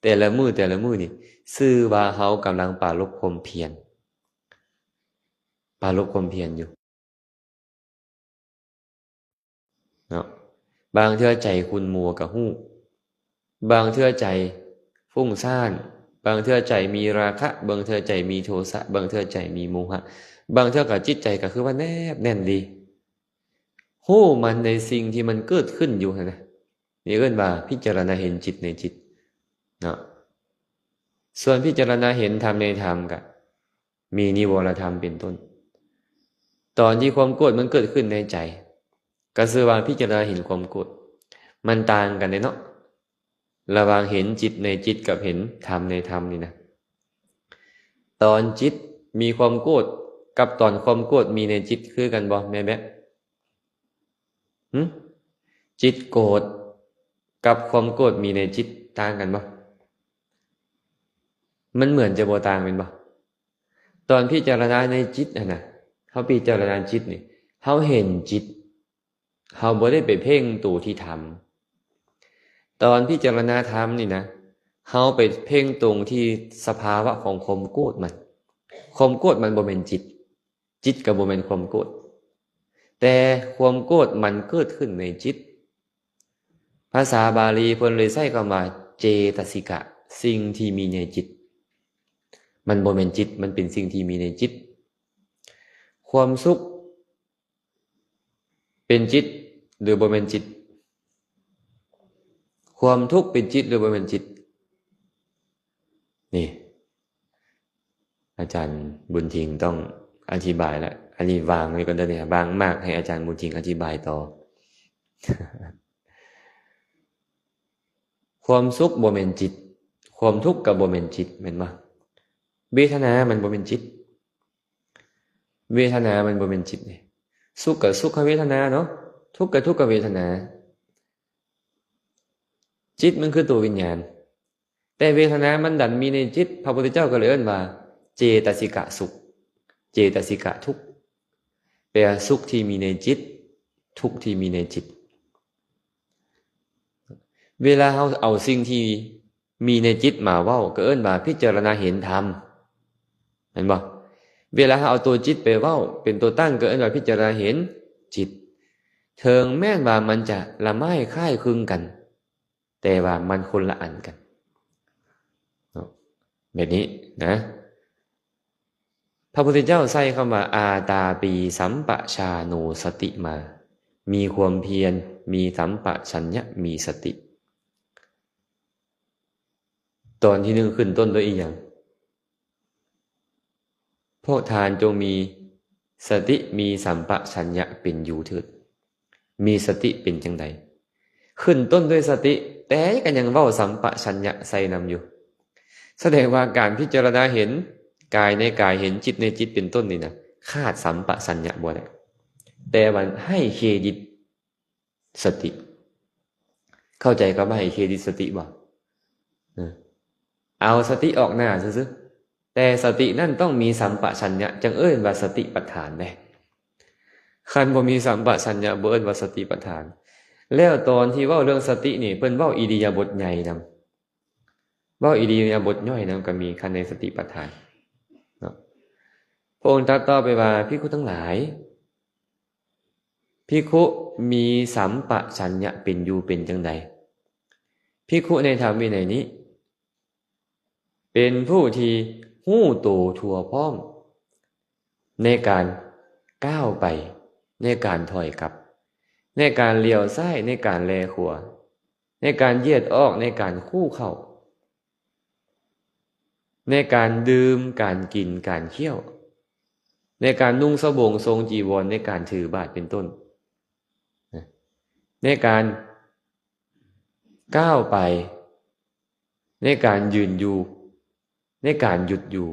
ແຕ່ລະມື້, ແຕ່ລະມື້ນີ້ ຊື່ວ່າເຮົາກຳລັງປາລົບຄວາມພຽນ, ປາລົບຄວາມພຽນຢູ່. ເນາະ, ບາງເທື່ອໃຈຂຸ້ນມົວກໍຮູ້, ບາງເທື່ອໃຈຟຸ້ງສ້ານ, ບາງເທື່ອໃຈມີລາຄະ, ບາງເທື່ອໃຈມີໂທສະ, ບາງເທື່ອໃຈມີໂມຫະ, ບາງເທື່ອກໍຈິດໃຈກໍຄືວ່າແນບແໜ້ນດີ, ຮູ້ມັນໃນສິ່ງທີ່ມັນເກີດຂຶ້ນຢູ່ຫັ້ນນະ. ນີ້ເອີ້ນວ່າພິຈາລະນາເຫັນຈິດໃນຈິດເນາະ. ສ່ວນພິຈາລະນາເຫັນທຳໃນທຳກະມີນິວອລະທຳເປັນຕົ້ນ. ຕອນທີ່ຄວາມໂກດມັນເກີດຂຶ້ນໃນໃຈ ກະຊື່ວ່າພິຈາລະນາເຫັນຄວາມໂກດ. ມັນຕ່າງກັນເດ້ເນາະ ລະຫວ່າງເຫັນຈິດໃນຈິດກັບເຫັນທຳໃນທຳນີ້ນະ. ຕອນຈິດມີຄວາມໂກດກັບຕອນຄວາມໂກດມີໃນຈິດຄືກັນບໍ່ແມ່ແບະ? ຫຶ? ຈິດໂກດກັບຄວາມໂກດມີໃນຈິດຕ່າງກັນບໍ່? ມັນເໝືອນຈະບໍ່ຕ່າງແມ່ນບໍ່? ຕອນພິຈາລະນາໃນຈິດຫັ້ນນະ, ເຮົາພິຈາລະນາຈິດນີ້, ເຮົາເຫັນຈິດ, ເຮົາບໍ່ໄດ້ໄປເພັ່ງໂຕທີ່ທຳ. ຕອນພິຈາລະນາທຳນີ້ນະ, ເຮົາໄປເພັ່ງຕົງທີ່ສະພາວະຂອງຄວາມໂກດມັນ. ຄວາມໂກດມັນບໍ່ແມ່ນຈິດ. ຈິດກໍບໍ່ແມ່ນຄວາມໂກດ, ແຕ່ຄວາມໂກດມັນເກີດຂຶ້ນໃນຈິດ. ພາສາບາລີເພິ່ນເລີຍໃຊ້ຄຳວ່າເຈຕະສິກະ, ສິ່ງທີ່ມີໃນຈິດ. ມັນບໍ່ແມ່ນຈິດ, ມັນເປັນສິ່ງທີ່ມີໃນຈິດ. ຄວາມສຸກເປັນຈິດ ຫຼື ບໍ່ແມ່ນຈິດ? ຄວາມທຸກເປັນຈິດ ຫຼື ບໍ່ແມ່ນຈິດ? ນີ້ ອາຈານບຸນທິງຕ້ອງອະທິບາຍລະ. ອັນນີ້ວາງໄວ້ກ່ອນເດີນີ້, ວາງໝາກໃຫ້ອາຈານບຸນທິງອະທິບາຍຕໍ່. ຄວາມສຸກບໍ່ແມ່ນຈິດ, ຄວາມທຸກກໍບໍ່ແມ່ນຈິດ, ແມ່ນບໍ່? ເວທະນາມັນບໍ່ແມ່ນຈິດ, ເວທະນາມັນບໍ່ແມ່ນຈິດເດ້. ສຸກກໍສຸກຂະເວທະນາເນາະ, ທຸກກໍທຸກຂະເວທະນາ. ຈິດມັນຄືຕົວວິນຍານ, ແຕ່ເວທະນາມັນດັນມີໃນຈິດ, ພະພຸດທະເຈົ້າກໍເລີຍເອີ້ນວ່າເຈຕະສິກະສຸກ, ເຈຕະສິກະທຸກ, ແປວ່າສຸກທີ່ມີໃນຈິດ, ທຸກທີ່ມີໃນຈິດ. ເວລາເຮົາເອົາສິ່ງທີ່ມີໃນຈິດມາເວົ້າ ກໍເອີ້ນວ່າພິຈາລະນາເຫັນທຳ, ແມ່ນບໍ່? ເວລາເຮົາເອົາຕົວຈິດໄປເວົ້າເປັນຕົວຕັ້ງ ກໍເອີ້ນວ່າພິຈາລະນາເຫັນຈິດ. ເຖິງແມ່ນວ່າມັນຈະລະໄມ້ຄ້າຍຄຶງກັນ, ແຕ່ວ່າມັນຄົນລະອັນກັນເນາະ ແບບນີ້ນະ. ພະພຸດທະເຈົ້າໃຊ້ຄຳວ່າ ອາຕາປີ ສຳປະຊາໂນ ສະຕິມາ, ມີຄວາມພຽນ, ມີສຳປະຊັນຍະ, ມີສະຕິ. ຕອນທີໜຶ່ງຂຶ້ນຕົ້ນດ້ວຍອີ່ຫຍັງ? ພວກທ່ານຈົ່ງມີສະຕິ ມີສຳປະຊັນຍະເປັນຢູ່ເຖີດ. ມີສະຕິເປັນຈັ່ງໃດ? ຂຶ້ນຕົ້ນດ້ວຍສະຕິ, ແຕ່ກໍຍັງເວົ້າສຳປະຊັນຍະໃສ່ນຳຢູ່. ສະແດງວ່າການພິຈາລະນາເຫັນກາຍໃນກາຍ, ເຫັນຈິດໃນຈິດເປັນຕົ້ນນີ້ນະ, ຂາດສຳປະຊັນຍະບໍ່ໄດ້. ແຕ່ວ່າໃຫ້ເຄດິດ ສະຕິ. ເຂົ້າໃຈຄຳວ່າໃຫ້ເຄດິດສະຕິບໍ່? ເອີ ເອົາສະຕິອອກໜ້າຊື່ໆ, ແຕ່ສະຕິນັ້ນຕ້ອງມີສຳປະຊັນຍະ ຈັ່ງເອີ້ນວ່າສະຕິປັດຖານເດ້. ຄັນບໍ່ມີສຳປະຊັນຍະ ບໍ່ເອີ້ນວ່າສະຕິປັດຖານ. ແລ້ວຕອນທີ່ເວົ້າເລື່ອງສະຕິນີ້ ເພິ່ນເວົ້າອິລິຍາບົດໃຫຍ່ນຳ. ເວົ້າອິລິຍາບົດຍ່ອຍນຳກໍມີ ຄັນໃນສະຕິປັດຖານເນາະ. ພະອົງຕັດຕໍ່ໄປວ່າ ພິກຂຸທັງຫຼາຍ, ພິກຂຸມີສຳປະຊັນຍະເປັນຢູ່ເປັນຈັ່ງໃດ? ພິກຂຸໃນທຳວິໄນນີ້ ເປັນຜູ້ທີ່ຮູ້ໂຕທົ່ວພ້ອມ ໃນການກ້າວໄປ, ໃນການຖອຍກັບ, ໃນການລ້ຽວຊ້າຍ, ໃນການແລຂວາ, ໃນການຢຽດອອກ, ໃນການຄູ່ເຂົ້າ, ໃນການດື່ມ, ການກິນ, ການຄ້ຽວ, ໃນການນຸ່ງສະບົງ, ຊົງຈີວອນ, ໃນການຖືບາດເປັນຕົ້ນ, ໃນການກ້າວໄປ, ໃນການຢືນຢູ່, ໃນການຢຸດຢູ່,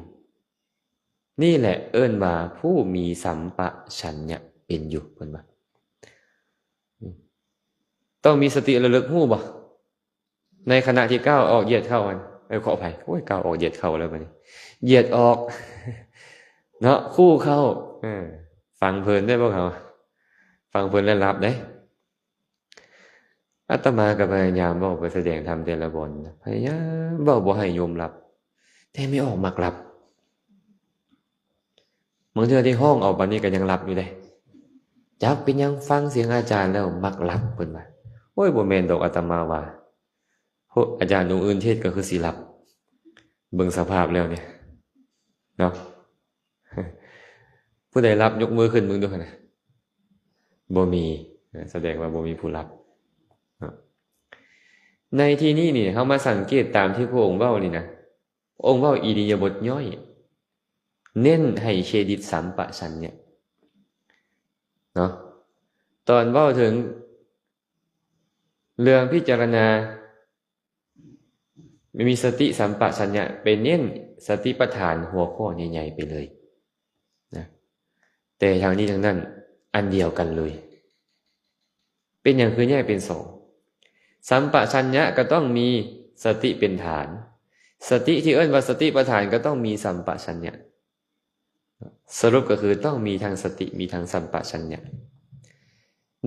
ນີ້ແຫຼະເອີ້ນວ່າຜູ້ມີສຳປະຊັນຍະເປັນຢູ່ ເພິ່ນວ່າ. ຕ້ອງມີສະຕິລະລຶກຮູ້ບໍ່? ໃນຂະນະທີ່ກ້າວອອກຢຽດເຂົ້າຫັ້ນ, ເອີ ຂໍອະໄພ, ໂອ້ຍ ກ້າວອອກຢຽດເຂົ້າແລ້ວບັດນີ້, ຢຽດອອກເນາະ, ຄູ່ເຂົ້າ, ເອີ ຟັງເພີນເດີພວກເຮົາ, ຟັງເພີນແລ້ວຫຼັບເດ້. ອາດຕະມາກໍພະຍາຍາມເວົ້າໄປສະແດງທຳແຕ່ລະບ່ອນ, ພະຍາຍາມເວົ້າບໍ່ໃຫ້ໂຍມຫຼັບ, ແຕ່ແມ່ອອກມັກຫຼັບ. ບາງເທື່ອທີ່ຮ້ອງເອົາປານນີ້ກໍຍັງຫຼັບຢູ່ເດ້. ຈັກເປັນຫຍັງ, ຟັງສຽງອາຈານແລ້ວມັກຫຼັບ, ເພິ່ນວ່າ. ໂອ້ຍ ບໍ່ແມ່ນດອກ, ອາດຕະມາວ່າ ໂຮ ອາຈານອົງອື່ນເທດກໍຄືຊິຫຼັບ ເບິ່ງສະພາບແລ້ວນີ້ເນາະ. ຜູ້ໃດຫຼັບຍົກມືຂຶ້ນເບິ່ງດູຫັ້ນນະ. ບໍ່ມີ ສະແດງວ່າບໍ່ມີຜູ້ຫຼັບເນາະ. ໃນທີ່ນີ້ນີ້ ເຮົາມາສັງເກດຕາມທີ່ພະອົງເວົ້ານີ້ນະ, ພະອົງເວົ້າອິລິຍາບົດຍ່ອຍ ເນັ້ນໃຫ້ເຄດິດສຳປະຊັນຍະເນາະ. ຕອນເວົ້າເຖິງເລື່ອງພິຈາລະນາ ມີສະຕິສຳປະຊັນຍະ ໄປເນັ້ນສະຕິປະທານຫົວຂໍ້ໃຫຍ່ໆໄປເລີຍນະ. ແຕ່ທັງນີ້ທັງນັ້ນ ອັນດຽວກັນເລີຍ. ເປັນຫຍັງຄືແຍກເປັນສອງ? ສຳປະຊັນຍະກໍຕ້ອງມີສະຕິເປັນຖານ, ສະຕິທີ່ເອີ້ນວ່າສະຕິປະທານກໍຕ້ອງມີສຳປະຊັນຍະ. ສະຫຼຸບກໍຄືຕ້ອງມີທັງສະຕິ ມີທັງສຳປະຊັນຍະ.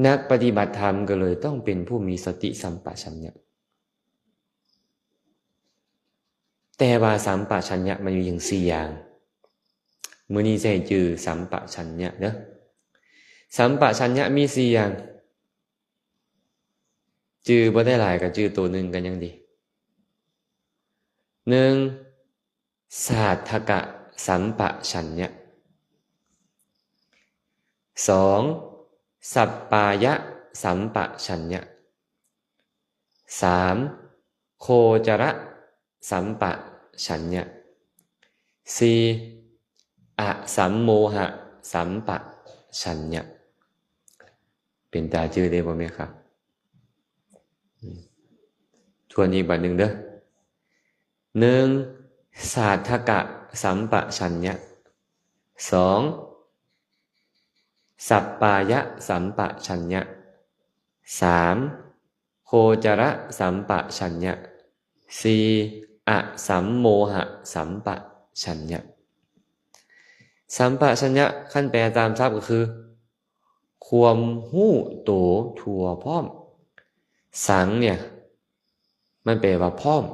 ນັກປະຕິບັດທຳກໍເລີຍຕ້ອງເປັນຜູ້ມີສະຕິສຳປະຊັນຍະ. ແຕ່ວ່າສຳປະຊັນຍະມັນມີຢູ່ສີ່ຢ່າງ. ມື້ນີ້ໃສ່ຈື່ສຳປະຊັນຍະເດີ. ສຳປະຊັນຍະມີສີ່ຢ່າງ. ຈື່ບໍ່ໄດ້ຫຼາຍກໍຈື່ໂຕໜຶ່ງກໍຍັງດີ. ໜຶ່ງ ສາດຖະກະສຳປະຊັນຍະ. ສອງ ສັບປາຍະສຳປະຊັນຍະ. ສາມ ໂຄຈະລະສຳປະຊັນຍະ. ສີ່ ອະສຳໂມຫະສຳປະຊັນຍະ. ເປັນຕາຈື່ເດ້ບໍ່ແມ່ນຄັບ? ທວນອີກບາດໜຶ່ງເດີ. ໜຶ່ງ ສາດຖະກະສຳປະຊັນຍະ. ສອງ ສັບປາຍະສຳປະຊັນຍະ. ສາມ ໂຄຈະລະສຳປະຊັນຍະ. ສີ່ ອະສຳໂມຫະສຳປະຊັນຍະ. ສຳປະຊັນຍະ ຄັນແປຕາມສັບກໍຄື ຄວາມຮູ້ໂຕທົ່ວພ້ອມ. ສັງເນີ້ຍ ມັນແປວ່າພ້ອມ,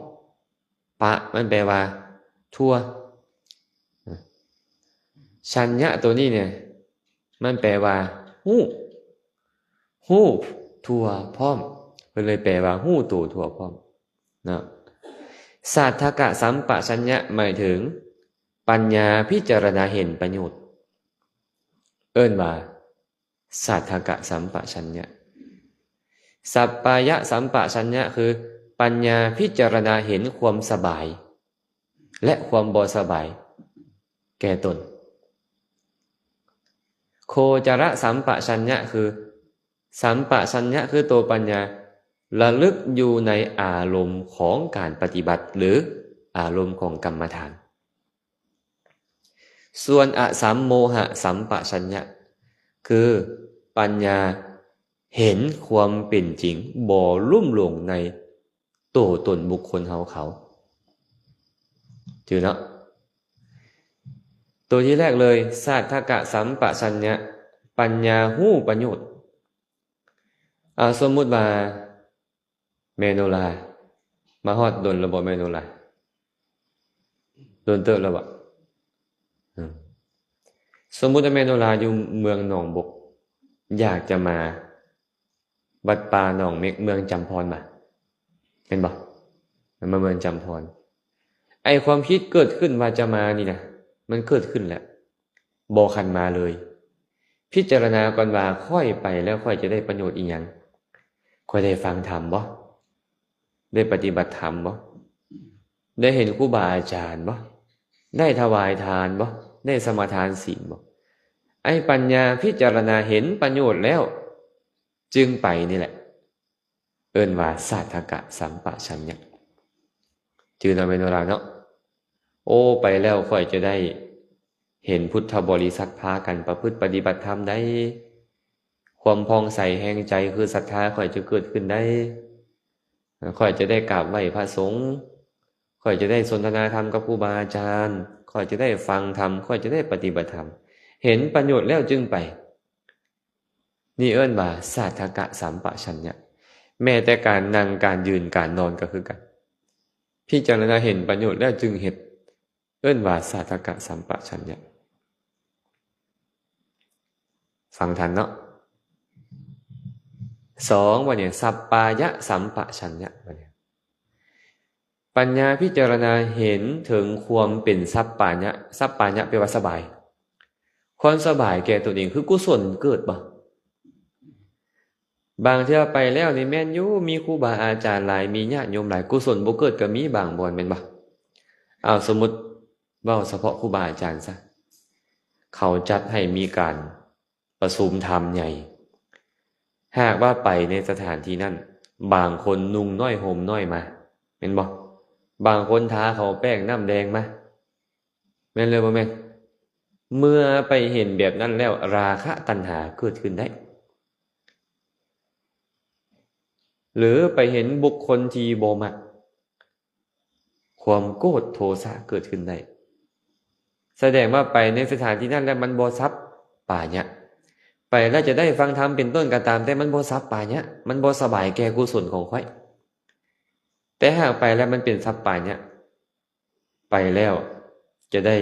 ປະ ມັນແປວ່າທົ່ວ. ຊັນຍະໂຕນີ້ເນີ້ຍ ມັນແປວ່າຮູ້, ຮູ້ທົ່ວພ້ອມ. ເພິ່ນເລີຍແປວ່າຮູ້ໂຕທົ່ວພ້ອມເນາະ. ສາດຖະກະສຳປະຊັນຍະ ໝາຍເຖິງປັນຍາພິຈາລະນາເຫັນປະໂຫຍດ, ເອີ້ນວ່າ ສາດຖະກະສຳປະຊັນຍະ. ສັບປາຍະສຳປະຊັນຍະ ຄືປັນຍາພິຈາລະນາເຫັນຄວາມສະບາຍ ແລະ ຄວາມບໍ່ສະບາຍແກ່ຕົນ. ໂຄຈະລະສຳປະຊັນຍະ ຄື ສຳປະຊັນຍະ ຄືໂຕປັນຍາລະລຶກຢູ່ໃນອາລົມຂອງການປະຕິບັດ ຫຼື ອາລົມຂອງກຳມະຖານ. ສ່ວນອະສຳໂມຫະສຳປະຊັນຍະ ຄືປັນຍາເຫັນຄວາມເປັນຈິງ ບໍ່ລຸ່ມຫຼົງໃນໂຕຕົນບຸກຄົນເຮົາເຂົາ. ຈື່ເນາະ? ໂຕທີແລກເລີຍ ສາດຖະກະສຳປະຊັນຍະ, ປັນຍາຮູ້ປະໂຫຍດ. ເອົາ ສົມມຸດວ່າ ແມ່ໂນລາ ມາຮອດດົນແລ້ວບໍ່ແມ່ໂນລາ? ດົນເຕີບແລ້ວບໍ່? ອືມ ສົມມຸດວ່າແມ່ໂນລາຢູ່ເມືອງໜອງບົກ ຢາກຈະມາວັດປ່າໜອງເມັກ ເມືອງຈຳພອນ ມາ ແມ່ນບໍ່? ມາເມືອງຈຳພອນ. ໄອ້ຄວາມຄິດເກີດຂຶ້ນວ່າຈະມານີ້ນະ ມັນເກີດຂຶ້ນແລ້ວ. ບໍ່ຄັນມາເລີຍ. ພິຈາລະນາກ່ອນວ່າ ຂ້ອຍໄປແລ້ວຂ້ອຍຈະໄດ້ປະໂຫຍດອີ່ຫຍັງ? ຂ້ອຍໄດ້ຟັງທຳບໍ່? ໄດ້ປະຕິບັດທຳບໍ່? ໄດ້ເຫັນຄູບາອາຈານບໍ່? ໄດ້ຖວາຍທານບໍ່? ໄດ້ສະມາທານສິນບໍ່? ໄອ້ປັນຍາພິຈາລະນາເຫັນປະໂຫຍດແລ້ວຈຶ່ງໄປນີ້ແຫຼະ ເອີ້ນວ່າສາດຖະກະສຳປະຊັນຍະ. ຈື່ເນາະແມ່ໂນລາເນາະ? ໂອ້ ໄປແລ້ວຂ້ອຍຈະໄດ້ເຫັນພຸດທະບໍລິສັດພາກັນປະພຶດປະຕິບັດທຳໄດ໋, ຄວາມຜ່ອງໃສແຫ່ງໃຈຄືສັດທາຂ້ອຍຈະເກີດຂຶ້ນໄດ໋, ຂ້ອຍຈະໄດ້ກາບໄຫວ້ພະສົງ, ຂ້ອຍຈະໄດ້ສົນທະນາທຳກັບຄູບາອາຈານ, ຂ້ອຍຈະໄດ້ຟັງທຳ, ຂ້ອຍຈະໄດ້ປະຕິບັດທຳ, ເຫັນປະໂຫຍດແລ້ວຈຶ່ງໄປ. ນີ້ເອີ້ນວ່າສາດຖະກະສຳປະຊັນຍະ. ແມ້ແຕ່ການນັ່ງ, ການຢືນ, ການນອນກໍຄືກັນ. ພິຈາລະນາເຫັນປະໂຫຍດແລ້ວຈຶ່ງເຮັດ, ເອີ້ນວ່າສາດຖະກະສຳປະຊັນຍະ. ຟັງທັນເນາະ? ສອງ ບັດນີ້ ສັບປາຍະສຳປະຊັນຍະ ບັດນີ້. ປັນຍາພິຈາລະນາເຫັນເຖິງຄວາມເປັນສັບປາຍະ, ສັບປາຍະແປວ່າສະບາຍ, ຄວາມສະບາຍແກ່ຕົນເອງ ຄືກຸສົນເກີດບໍ່? ບາງເທື່ອໄປແລ້ວນີ້ແມ່ນຢູ່ ມີຄູບາອາຈານຫຼາຍ ມີຍາດໂຍມຫຼາຍ ກຸສົນບໍ່ເກີດກໍມີບາງບ່ອນ ແມ່ນບໍ່? ເອົາ ສົມມຸດເວົ້າສະເພາະຄູບາອາຈານຊະ ເຂົາຈັດໃຫ້ມີການປະຊຸມທຳໃຫຍ່, ຫາກວ່າໄປໃນສະຖານທີ່ນັ້ນ ບາງຄົນນຸ່ງນ້ອຍຫົ່ມນ້ອຍມາ ແມ່ນບໍ່? ບາງຄົນທາເຂົ້າແປ້ງນ້ຳແດງມາ ແມ່ນຫຼືບໍ່ແມ່ນ? ເມື່ອໄປເຫັນແບບນັ້ນແລ້ວ ລາຄະຕັນຫາເກີດຂຶ້ນໄດ້ ຫຼືໄປເຫັນບຸກຄົນທີ່ບໍ່ມັກ ຄວາມໂກດໂທສະເກີດຂຶ້ນໄດ້. ສະແດງວ່າໄປໃນສະຖານທີ່ນັ້ນແລ້ວມັນບໍ່ສັບປາຍະ. ໄປແລ້ວຈະໄດ້ຟັງທຳເປັນຕົ້ນກໍຕາມ, ແຕ່ມັນບໍ່ສັບປາຍະ, ມັນບໍ່ສະບາຍແກ່ກຸສົນຂອງຂ້ອຍ. ແຕ່ຫາກໄປແລ້ວມັນເປັນສັບປາຍະ, ໄປແລ້ວຈະໄດ້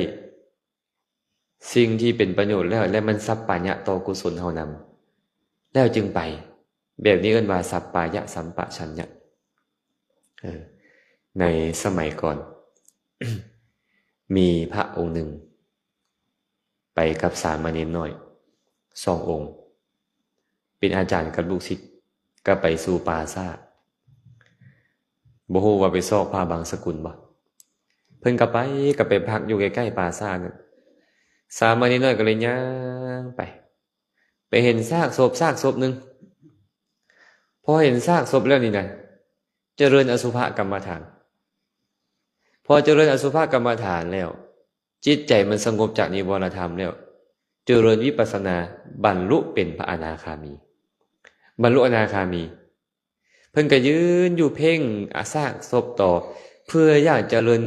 ສິ່ງທີ່ເປັນປະໂຫຍດແລ້ວ ແລະ ມັນສັບປາຍະຕໍ່ກຸສົນເຮົານຳ ແລ້ວຈຶ່ງໄປ, ແບບນີ້ເອີ້ນວ່າສັບປາຍະສຳປະຊັນຍະ. ເອີ ໃນສະໄໝກ່ອນ ມີພະອົງໜຶ່ງໄປກັບສາມະເນນນ້ອຍສອງອົງ ເປັນອາຈານກັບລູກສິດ ກໍໄປສູ່ປ່າຊ້າ. ບໍ່ຮູ້ວ່າໄປຊອກພະບັງສະກຸນບໍ່? ເພິ່ນກໍໄປ, ກໍໄປພັກຢູ່ໃກ້ໆປ່າຊ້ານັ້ນ. ສາມະເນນນ້ອຍກໍເລີຍຍ່າງໄປ, ໄປເຫັນຊາກສົບ, ຊາກສົບໜຶ່ງ. ພໍເຫັນຊາກສົບແລ້ວນີ້ນະ, ຈະເລີນອະສຸພະກຳມະຖານ. ພໍຈະເລີນອະສຸພະກຳມະຖານແລ້ວ, ຈິດໃຈມັນສະຫງົບຈາກນິວອນະທຳແລ້ວ, ຈະເລີນວິປັດສະນາ, ບັນລຸເປັນພະອະນາຄາມີ. ບັນລຸອະນາຄາມີ, ເພິ່ນກໍຢືນຢູ່ເພັ່ງອາຊາກສົບຕໍ່ ເພື່ອຢາກຈະເລີນ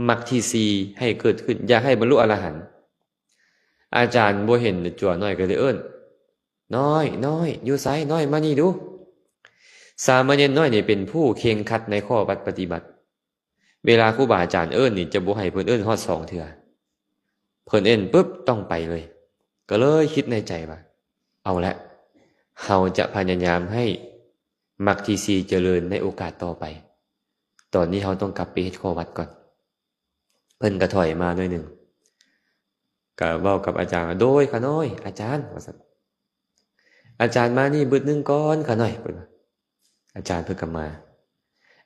ມັກທີສີ່ໃຫ້ເກີດຂຶ້ນ, ຢາກໃຫ້ບັນລຸອະລະຫັນ. ອາຈານບໍ່ເຫັນຈົວນ້ອຍກໍເລີຍເອີ້ນ, ນ້ອຍ, ນ້ອຍ, ຢູ່ໃສ? ນ້ອຍ, ມານີ້ດູ. ສາມະເນນນ້ອຍນີ້ເປັນຜູ້ເຄັ່ງຄັດໃນຂໍ້ວັດປະຕິບັດ. ເວລາຄູບາອາຈານເອີ້ນນີ້ ຈະບໍ່ໃຫ້ເພິ່ນເອີ້ນຮອດສອງເທື່ອ. ເພິ່ນເອີ້ນປຶບ ຕ້ອງໄປເລີຍ. ກໍເລີຍຄິດໃນໃຈວ່າ ເອົາລະ, ເຮົາຈະພະຍາຍາມໃຫ້ມັກທີສີ່ຈະເລີນໃນໂອກາດຕໍ່ໄປ. ຕອນນີ້ເຮົາຕ້ອງກັບໄປເຮັດຂໍ້ວັດກ່ອນ. ເພິ່ນກໍຖອຍມາໜ້ອຍໜຶ່ງ, ກໍເວົ້າກັບອາຈານວ່າ ໂດຍ ຂ້ານ້ອຍ ອາຈານ ວ່າຊັ້ນ. ອາຈານມານີ້ບຶດໜຶ່ງກ່ອນ ຂ້ານ້ອຍ ເພິ່ນວ່າ. ອາຈານເພິ່ນກໍມາ.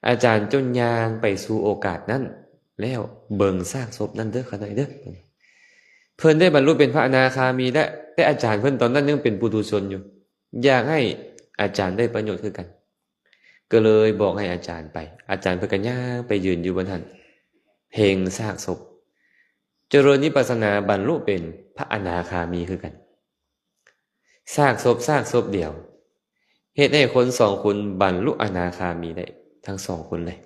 ອາຈານຈົ່ງຍ່າງໄປສູ່ໂອກາດນັ້ນແລ້ວ ເບິ່ງຊາກສົບນັ້ນເດີ ຂ້ານ້ອຍເດີ. ເພິ່ນໄດ້ບັນລຸເປັນພະອະນາຄາມີແລ້ວ, ແຕ່ອາຈານເພິ່ນຕອນນັ້ນຍັງເປັນປຸຖຸຊົນຢູ່, ຢາກໃຫ້ອາຈານໄດ້ປະໂຫຍດຄືກັນ. ກໍເລີຍບອກໃຫ້ອາຈານໄປ. ອາຈານເພິ່ນກໍຍ່າງໄປຢືນຢູ່ບ່ອນຫັ້ນ ເພັ່ງຊາກສົບ, ຈະເລີນວິປັດສະນາ ບັນລຸເປັນພະອະນາຄາມີຄືກັນ. ຊາກສົບ, ຊາກສົບດຽວ ເຮັດໃຫ້ຄົນສອງຄົນບັນລຸອະນາຄາມີໄດ້ທັງສອງຄົນເລີຍ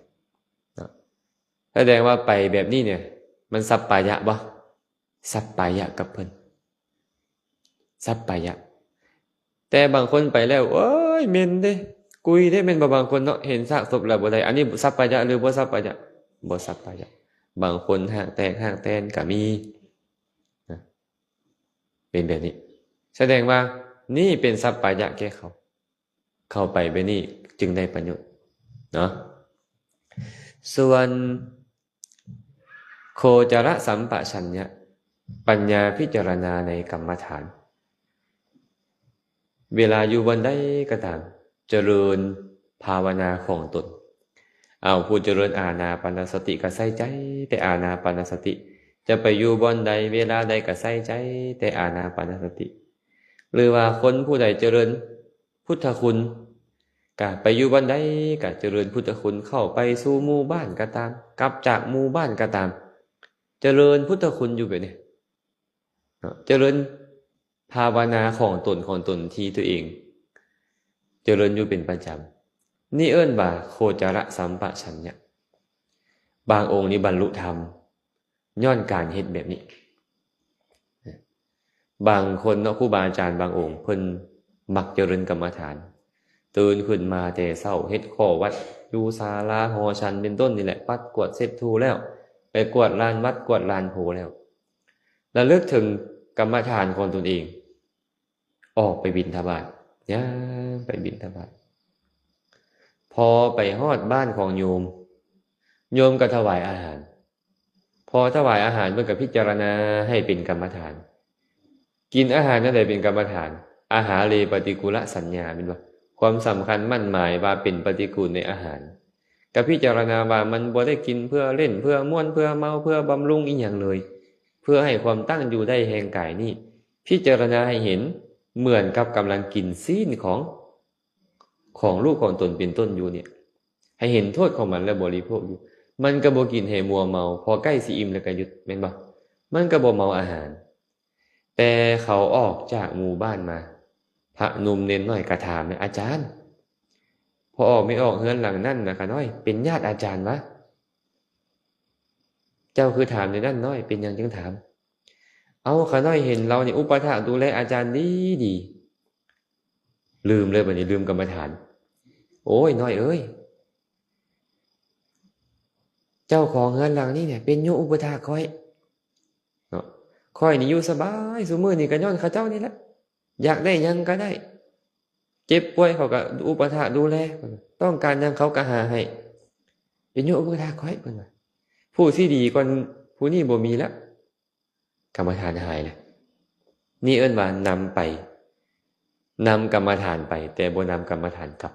ເນາະ. ສະແດງວ່າໄປແບບນີ້ເນຍ ມັນສັບປາຍະບໍ່? ສັບປາຍະກັບເພິ່ນ, ສັບປາຍະ. ແຕ່ບາງຄົນໄປແລ້ວ ໂອ້ຍ ເໝັນເດ້ ກຸຍເດ້ ແມ່ນບໍ່? ບາງຄົນເນາະ ເຫັນຊາກສົບແລ້ວບໍ່ໄດ້. ອັນນີ້ສັບປາຍະ ຫຼື ບໍ່ສັບປາຍະ? ບໍ່ສັບປາຍະ. ບາງຄົນຮາກແຕກຮາກແຕນກໍມີນະ. ເປັນແບບນີ້ ສະແດງວ່ານີ້ເປັນສັບປາຍະແກ່ເຂົາ, ເຂົ້າໄປແບບນີ້ຈຶ່ງໄດ້ປະໂຫຍດເນາະ. ສ່ວນໂຄຈະລະສຳປະຊັນຍະ ປັນຍາພິຈາລະນາໃນກຳມະຖານ, ເວລາຢູ່ບ່ອນໃດກໍຕາມ ຈະເລີນພາວະນາຂອງຕົນ. ເອົາ ຜູ້ຈະເລີນອານາປານະສະຕິກໍໃສ່ໃຈແຕ່ອານາປານະສະຕິ, ຈະໄປຢູ່ບ່ອນໃດເວລາໃດກໍໃສ່ໃຈແຕ່ອານາປານະສະຕິ. ຫຼືວ່າຄົນຜູ້ໃດຈະເລີນພຸດທະຄຸນ, ກະໄປຢູ່ບ່ອນໃດກະຈະເລີນພຸດທະຄຸນ, ເຂົ້າໄປສູ່ໝູ່ບ້ານກໍຕາມ, ກັບຈາກໝູ່ບ້ານກໍຕາມ, ຈະເລີນພຸດທະຄຸນຢູ່ແບບນີ້ເນາະ, ຈະເລີນ ພາວະນາຂອງຕົນ, ຂອງຕົນທີ່ຕົວເອງຈະເລີນຢູ່ເປັນປະຈຳ. ນີ້ເອີ້ນວ່າໂຄຈະລະສຳປະຊັນຍະ. ບາງອົງນີ້ບັນລຸທຳຍ້ອນການເຮັດແບບນີ້. ບາງຄົນເນາະ, ຄູບາອາຈານບາງອົງ ເພິ່ນມັກຈະເລີນກຳມະຖານ, ຕື່ນຂຶ້ນມາແຕ່ເຊົ້າ ເຮັດຂໍ້ວັດຢູ່ສາລາຫໍສັນເປັນຕົ້ນນີ້ແຫຼະ, ປັດກວາດເຊັດຖູແລ້ວ, ໄປກວາດລານວັດ, ກວາດລານໂພແລ້ວ, ລະລຶກເຖິງກຳມະຖານຂອງຕົນເອງ, ອອກໄປບິນທະບາດ, ຍ່າງໄປບິນທະບາດ. ພໍໄປຮອດບ້ານຂອງໂຍມ, ໂຍມກໍຖວາຍອາຫານ. ພໍຖວາຍອາຫານ ເພິ່ນກໍພິຈາລະນາໃຫ້ເປັນກຳມະຖານ. ກິນອາຫານອັນໃດເປັນກຳມະຖານ? ອາຫາເຣປະຕິກູລະສັນຍາ ແມ່ນບໍ່? ຄວາມສຳຄັນໝັ້ນໝາຍວ່າເປັນປະຕິກູນໃນອາຫານ. ກໍພິຈາລະນາວ່າມັນບໍ່ໄດ້ກິນເພື່ອຫຼິ້ນ, ເພື່ອມ່ວນ, ເພື່ອເມົາ, ເພື່ອບຳລຸງອີ່ຫຍັງເລີຍ, ເພື່ອໃຫ້ຄວາມຕັ້ງຢູ່ໄດ້ແຫ່ງກາຍນີ້. ພິຈາລະນາໃຫ້ເຫັນເໝືອນກັບກຳລັງກິນຊີ້ນຂອງ ຂອງລູກຂອງຕົນເປັນຕົ້ນຢູ່ນີ້ ໃຫ້ເຫັນໂທດຂອງມັນແລ້ວບໍລິໂພກຢູ່. ມັນກໍບໍ່ກິນໃຫ້ມົວເມົາ, ພໍໃກ້ຊິອີ່ມແລ້ວກໍຢຸດ, ແມ່ນບໍ່? ມັນກໍບໍ່ເມົາອາຫານ. ແຕ່ເຂົາອອກຈາກໝູ່ບ້ານມາ, ພະໜຸ່ມເນນນ້ອຍກໍຖາມ, ອາຈານ, ພໍ່ອອກແມ່ອອກເຮືອນຫຼັງນັ້ນນະ ຂະນ້ອຍ, ເປັນຍາດອາຈານຫວາ? ເຈົ້າຄືຖາມແນວນັ້ນນ້ອຍ? ເປັນຫຍັງຈຶ່ງຖາມ? ເອົ້າ, ຂະນ້ອຍເຫັນລາວນີ້ອຸປະຖາກດູແລອາຈານດີໆ. ລືມເລີຍ, ບັດນີ້ລືມກຳມະຖານ. ໂອ້ຍ, ນ້ອຍເອີຍ, ເຈົ້າຂອງເຮືອນຫຼັງນີ້ເນຍເປັນໂຍອຸປະຖາກຂ້ອຍເນາະ. ຂ້ອຍນີ້ຢູ່ສະບາຍຊຸມື້ນີ້ກໍຍ້ອນເຂົາເຈົ້ານີ້ແຫຼະ. ຢາກໄດ້ຫຍັງກໍໄດ້, ເຈັບປ່ວຍເຂົາກໍອຸປະຖາກດູແລ, ຕ້ອງການຫຍັງເຂົາກໍຫາໃຫ້, ເປັນໂຍອຸປະຖາກຂ້ອຍ, ເພິ່ນວ່າ. ຜູ້ທີ່ດີກ່ອນຜູ້ນີ້ບໍ່ມີແລ້ວ. ກຳມະຖານຫາຍແລ້ວ. ນີ້ເອີ້ນວ່ານຳໄປ, ນຳກຳມະຖານໄປ, ແຕ່ບໍ່ນຳກຳມະຖານກັບ.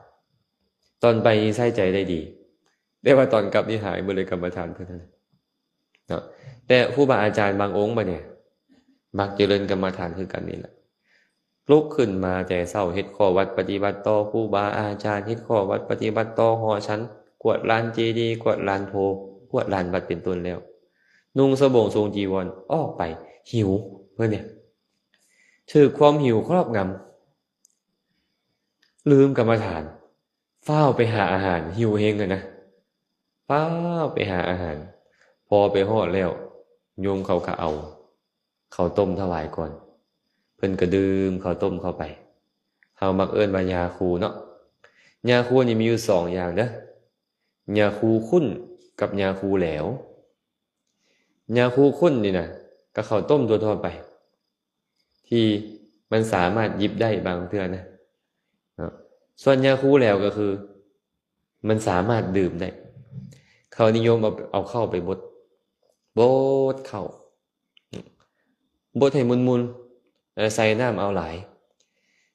ຕອນໄປນີ້ໃຊ້ໃຈໄດ້ດີ, ແຕ່ວ່າຕອນກັບນີ້ຫາຍເບິດເລີຍກຳມະຖານເພິ່ນນັ້ນເນາະ. ແຕ່ຄູບາອາຈານບາງອົງບັດນີ້ ມັກຈະເລີນກຳມະຖານຄືກັນນີ້ແຫຼະ. ລຸກຂຶ້ນມາແຕ່ເຊົ້າ, ເຮັດຂໍ້ວັດປະຕິບັດຕໍ່ຄູບາອາຈານ, ເຮັດຂໍ້ວັດປະຕິບັດຕໍ່ຫໍຊັ້ນ, ກວດລານເຈດີ, ກວດລານໂພ, ກວດລານວັດເປັນຕົ້ນແລ້ວ, ນຸ່ງສະໂບງ ສົງຈີວອນ, ອອກໄປ, ຫິວ, ເພິ່ນນີ້ຖືກຄວາມຫິວຄອບງຳ, ລືມກຳມະຖານ, ຟ້າວໄປຫາອາຫານ, ຫິວແຮງຫັ້ນນະ, ຟ້າວໄປຫາອາຫານ. ພໍໄປຮອດແລ້ວ, ໂຍມເຂົາກໍເອົາ ເຂົ້າຕົ້ມຖວາຍກ່ອນ, ເພິ່ນກໍດື່ມເຂົ້າຕົ້ມເຂົ້າໄປ. ເຮົາມັກເອີ້ນວ່າຢາຄູເນາະ. ຢາຄູນີ້ມີຢູ່ສອງຢ່າງເດີ້, ຢາຄູຂຸ້ນກັບຢາຄູແຫຼວ. ຢາຄູຂຸ້ນນີ້ນະ ກໍເຂົ້າຕົ້ມທົ່ວໆໄປ ທີ່ມັນສາມາດຫຍິບໄດ້ບາງເທື່ອນະເນາະ. ສ່ວນຢາຄູແຫຼວກໍຄື ມັນສາມາດດື່ມໄດ້. ເຂົານິຍົມເອົາ ເອົາເຂົ້າໄປບົດ, ບົດເຂົ້າ, ບົດໃຫ້ມຸ່ນໆ ແລ້ວໃສ່ນ້ຳເອົາຫຼາຍ.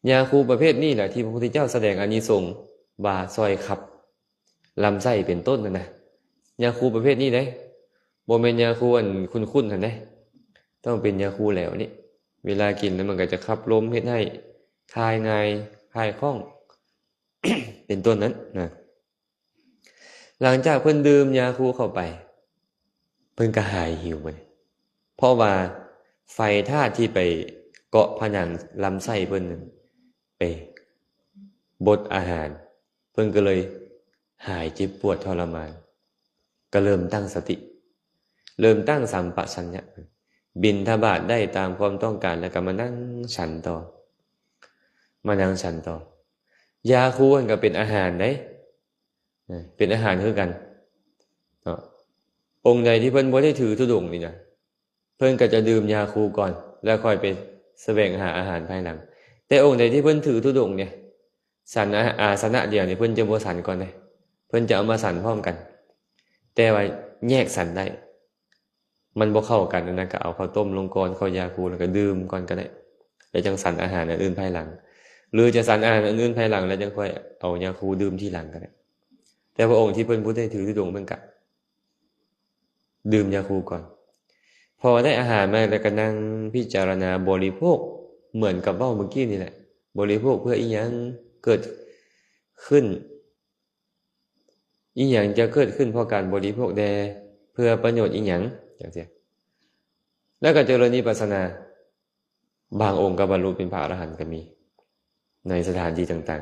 ຢາຄູປະເພດນີ້ແຫຼະທີ່ພະພຸດທະເຈົ້າສະແດງອານິສົງວ່າຊ່ອຍຂັບລຳໄສ້ເປັນຕົ້ນຫັ້ນນະ. ຢາຄູປະເພດນີ້ເດ້, ບໍ່ແມ່ນຢາຄູອັນຂຸ້ນໆຫັ້ນເດ້, ຕ້ອງເປັນຢາຄູແຫຼວນີ້. ເວລາກິນແລ້ວມັນກໍຈະຂັບລົມ, ເຮັດໃຫ້ຖ່າຍງ່າຍ, ຖ່າຍຄ່ອງ ເປັນຕົ້ນນັ້ນນະ. ຫຼັງຈາກເພິ່ນດື່ມຢາຄູເຂົ້າໄປ, ເພິ່ນກໍຫາຍຫິວບັດນີ້, ເພາະວ່າໄຟທາດທີ່ໄປເກາະຜະໜັງລຳໄສ້ເພິ່ນນັ້ນ ໄປບົດອາຫານ, ເພິ່ນກໍເລີຍຫາຍເຈັບປວດທໍລະມານ, ກໍເລີ່ມຕັ້ງສະຕິ, ເລີ່ມຕັ້ງສຳປະຊັນຍະ, ບິນທະບາດໄດ້ຕາມຄວາມຕ້ອງການ ແລ້ວກໍມານັ່ງສັນຕໍ່, ມານັ່ງສັນຕໍ່. ຢາຄູຫັ້ນກໍເປັນອາຫານເດ້, ເປັນອາຫານຄືກັນເນາະ. ອົງໃດທີ່ເພິ່ນບໍ່ໄດ້ຖືທຸດົງນີ້ນະ, ເພິ່ນກໍຈະດື່ມຢາຄູກ່ອນ ແລ້ວຄ່ອຍໄປສະແຫວງຫາອາຫານພາຍຫຼັງ. ແຕ່ອົງໃດທີ່ເພິ່ນຖືທຸດົງນີ້, ສັນອາ ອາສະນະດຽວນີ້ເພິ່ນຈະບໍ່ສັນກ່ອນເດ້, ເພິ່ນຈະເອົາມາສັນພ້ອມກັນ, ແຕ່ວ່າແຍກສັນໄດ້. ມັນບໍ່ເຂົ້າກັນ ອັນນັ້ນກໍເອົາເຂົ້າຕົ້ມລົງກ່ອນ, ເຂົ້າຢາຄູ ແລ້ວກໍດື່ມກ່ອນກໍໄດ້, ແລ້ວຈັ່ງສັນອາຫານອັນອື່ນພາຍຫຼັງ, ຫຼືຈະສັນອາຫານອັນອື່ນພາຍຫຼັງ ແລ້ວຈັ່ງຄ່ອຍເອົາຢາຄູດື່ມທີຫຼັງກໍໄດ້. ແຕ່ວ່າອົງທີ່ເພິ່ນບໍ່ໄດ້ຖືທຸດົງ ເພິ່ນກໍດື່ມຢາຄູກ່ອນ. ພໍໄດ້ອາຫານມາແລ້ວກໍນັ່ງພິຈາລະນາບໍລິໂພກ, ເໝືອນກັບເວົ້າເມື່ອກີ້ນີ້ແຫຼະ, ບໍລິໂພກເພື່ອອີ່ຫຍັງ? ເກີດຂຶ້ນ ອີ່ຫຍັງຈະເກີດຂຶ້ນເພາະການບໍລິໂພກແດ່? ເພື່ອປະໂຫຍດອີ່ຫຍັງ? ຈັ່ງຊີ້. ແລ້ວກໍຈະເລີນວິປັດສະນາ, ບາງອົງກໍບັນລຸເປັນພະອະລະຫັນກໍມີ ໃນສະຖານທີ່ຕ່າງ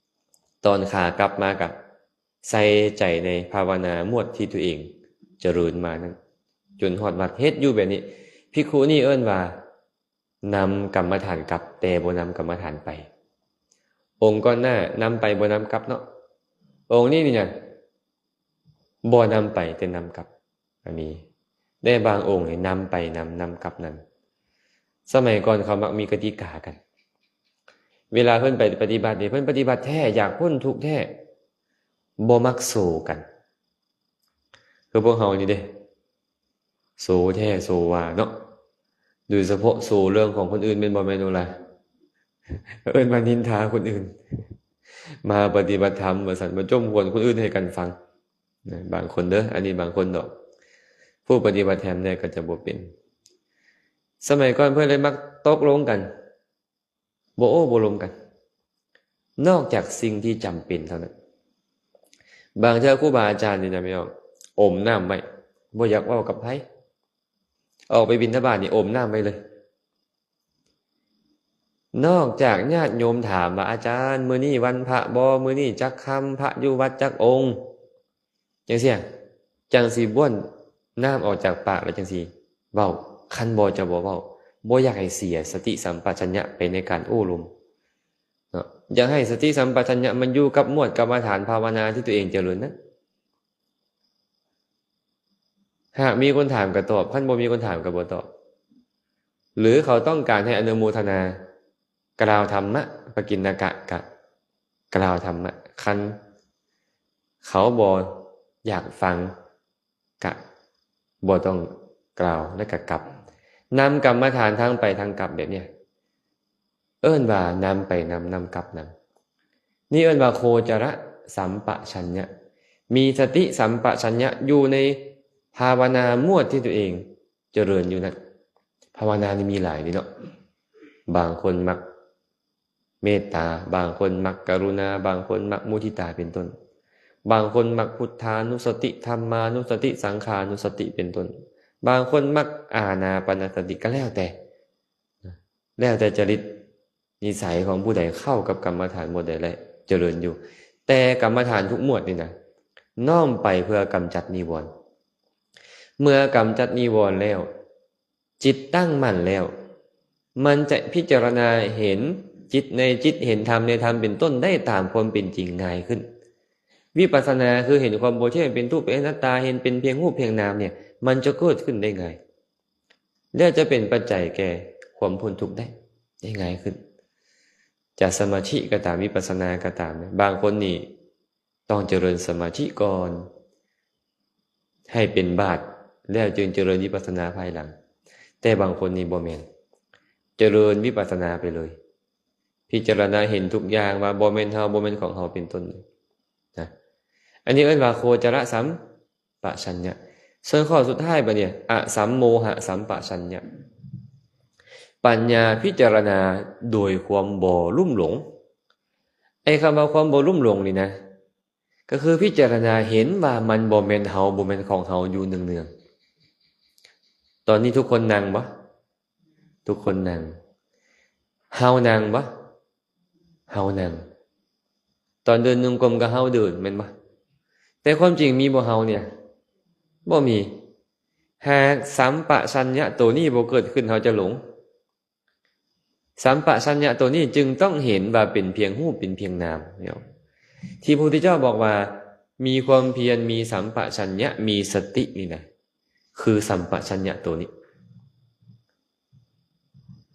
ໆ. ຕອນຂາກັບມາກໍໃສ່ໃຈໃນພາວະນາໝວດທີ່ຕົວເອງຈະເລີນມານັ້ນ ຈົນຮອດວັດ. ເຮັດຢູ່ແບບນີ້, ພິກຂຸນີ້ເອີ້ນວ່າ ນຳກຳມະຖານກັບ ແຕ່ບໍ່ນຳກຳມະຖານໄປ. ອົງກ່ອນໜ້ານຳໄປບໍ່ນຳກັບເນາະ, ອົງນີ້ນີ້ນະ ບໍ່ນຳໄປແຕ່ນຳກັບກໍມີ. ແຕ່ບາງອົງນີ້ນຳໄປນຳ ນຳກັບນຳ. ສະໄໝກ່ອນເຂົາມັກມີກະຕິກາກັນ, ເວລາເພິ່ນໄປປະຕິບັດນີ້ ເພິ່ນປະຕິບັດແທ້ ຢາກພົ້ນທຸກແທ້, ບໍ່ມັກໂຊກັນ. ຄືພວກເຮົານີ້ເດ້ ໂຊແທ້ໂຊວ່າເນາະ ໂດຍສະເພາະໂຊເລື່ອງຂອງຄົນອື່ນແມ່ນບໍ່ ແມ່ນບໍ່ລະ? ເອີ້ນວ່ານິນທາຄົນອື່ນ ມາປະຕິບັດທຳວ່າຊັ້ນ ມາຈົ່ມຄວນຄົນອື່ນໃຫ້ກັນຟັງນະ ບາງຄົນເດີ ອັນນີ້ບາງຄົນດອກ ຜູ້ປະຕິບັດທຳແທ້ກໍຈະບໍ່ເປັນ. ສະໄໝກ່ອນເພິ່ນເລີຍມັກຕົກລົງກັນ ບໍ່ໂອ້ບໍ່ລົມກັນ ນອກຈາກສິ່ງທີ່ຈຳເປັນເທົ່ານັ້ນ. ບາງເທື່ອຄູບາອາຈານນີ້ນະ ແມ່ນບໍ່ ອົມນ້ຳໄວ້ ບໍ່ຢາກເວົ້າກັບໃຜ ອອກໄປບິນທະບາດນີ້ອົມນ້ຳໄວ້ເລີຍ. ນອກຈາກຍາດໂຍມຖາມວ່າ ອາຈານ ມື້ນີ້ວັນພະບໍ່? ມື້ນີ້ຈັກຄ່ຳ? ພະຢູ່ວັດຈັກອົງ? ຈັ່ງຊີ້ ຈັ່ງຊິບ້ວນນ້ຳອອກຈາກປາກແລ້ວຈັ່ງຊິເວົ້າ. ຄັນບໍ່ຈະບໍ່ເວົ້າ ບໍ່ຢາກໃຫ້ເສຍສະຕິສຳປະຊັນຍະໄປໃນການໂອ້ລົມເນາະ. ຢາກໃຫ້ສະຕິສຳປະຊັນຍະມັນຢູ່ກັບໝວດກຳມະຖານພາວະນາທີ່ຕົວເອງຈະເລີນນັ້ນ. ຫາກມີຄົນຖາມກໍຕອບ ຄັນບໍ່ມີຄົນຖາມກໍບໍ່ຕອບ ຫຼືເຂົາຕ້ອງການໃຫ້ອະນຸໂມທະນາ ກ່າວທຳມະ ປະກິນນະກະ ກະກ່າວທຳມະ ຄັນເຂົາບໍ່ຢາກຟັງ ກະບໍ່ຕ້ອງກ່າວ ແລ້ວກະກັບ ນຳກຳມະຖານທັງໄປທັງກັບແບບເນີ້ຍ ເອີ້ນວ່ານຳໄປນຳ ນຳກັບນຳ. ນີ້ເອີ້ນວ່າໂຄຈະລະສຳປະຊັນຍະ ມີສະຕິສຳປະຊັນຍະຢູ່ໃນພາວະນາໝວດທີ່ຕົວເອງຈະເລີນຢູ່ນັ້ນ. ພາວະນານີ້ມີຫຼາຍເດ້ເນາະ ບາງຄົນມັກເມດຕາ ບາງຄົນມັກກະລຸນາ ບາງຄົນມັກມຸທິຕາເປັນຕົ້ນ ບາງຄົນມັກພຸດທານຸສະຕິ ທຳມານຸສະຕິ ສັງຂານຸສະຕິເປັນຕົ້ນ ບາງຄົນມັກອານາປານະສະຕິ ກໍແລ້ວແຕ່ ແລ້ວແຕ່ຈະລິດນິໄສຂອງຜູ້ໃດເຂົ້າກັບກຳມະຖານໝວດໃດ ແລະ ຈະເລີນຢູ່. ແຕ່ກຳມະຖານທຸກໝວດນີ້ນະ ນ້ອມໄປເພື່ອກຳຈັດນິວອນ. ເມື່ອກຳຈັດນິວອນແລ້ວ ຈິດຕັ້ງໝັ້ນແລ້ວ ມັນຈະພິຈາລະນາເຫັນຈິດໃນຈິດ ເຫັນທຳໃນທຳເປັນຕົ້ນໄດ້ຕາມຄວາມເປັນຈິງງ່າຍຂຶ້ນ. ວິປັດສະນາຄືເຫັນຄວາມບໍ່ທ່ຽງ ເປັນທຸກ ເປັນອະນັດຕາ ເຫັນເປັນພຽງຮູບພຽງນາມເນີ້ຍ ມັນຈະເກີດຂຶ້ນໄດ້ງ່າຍ ແລະ ຈະເປັນປັດໄຈແກ່ຄວາມພົ້ນທຸກໄດ້ ໄດ້ງ່າຍຂຶ້ນ. ຈະສະມາທິກໍຕາມ ວິປັດສະນາກໍຕາມ ບາງຄົນນີ້ ຕ້ອງຈະເລີນສະມາທິກ່ອນ ໃຫ້ເປັນບາດ ແລ້ວຈຶ່ງຈະເລີນວິປັດສະນາພາຍຫຼັງ. ແຕ່ບາງຄົນນີ້ບໍ່ແມ່ນ ຈະເລີນວິປັດສະນາໄປເລີຍ ພິຈາລະນາເຫັນທຸກຢ່າງວ່າບໍ່ແມ່ນເຮົາ ບໍ່ແມ່ນຂອງເຮົາ ເປັນຕົ້ນນະ. ອັນນີ້ເອີ້ນວ່າໂຄຈະລະສຳປະຊັນຍະ. ສ່ວນຂໍ້ສຸດທ້າຍບາດນີ້ ອະສຳໂມຫະສຳປະຊັນຍະ ປັນຍາພິຈາລະນາໂດຍຄວາມບໍ່ລຸ່ມຫຼົງ. ໄອ້ຄຳວ່າຄວາມບໍ່ລຸ່ມຫຼົງນີ້ນະ ກໍຄືພິຈາລະນາເຫັນວ່າມັນບໍ່ແມ່ນເຮົາ ບໍ່ແມ່ນຂອງເຮົາຢູ່ເນື່ອງໆ. ຕອນນີ້ທຸກຄົນນັ່ງບໍ່? ທຸກຄົນນັ່ງ. ເຮົານັ່ງບໍ່? ເຮົານັ່ງ. ຕອນເດີນຈົງກົມກໍເຮົາເດີນແມ່ນບໍ່? ແຕ່ຄວາມຈິງມີບໍ່ເຮົານີ້? ບໍ່ມີ. ຫາກສຳປະຊັນຍະໂຕນີ້ບໍ່ເກີດຂຶ້ນ ເຮົາຈະຫຼົງ. ສຳປະຊັນຍະໂຕນີ້ຈຶ່ງຕ້ອງເຫັນວ່າເປັນພຽງຮູບ ເປັນພຽງນາມເນາະ. ທີ່ພະພຸດທະເຈົ້າບອກວ່າ ມີຄວາມພຽນ ມີສຳປະຊັນຍະ ມີສະຕິນີ້ນະ ຄືສຳປະຊັນຍະໂຕນີ້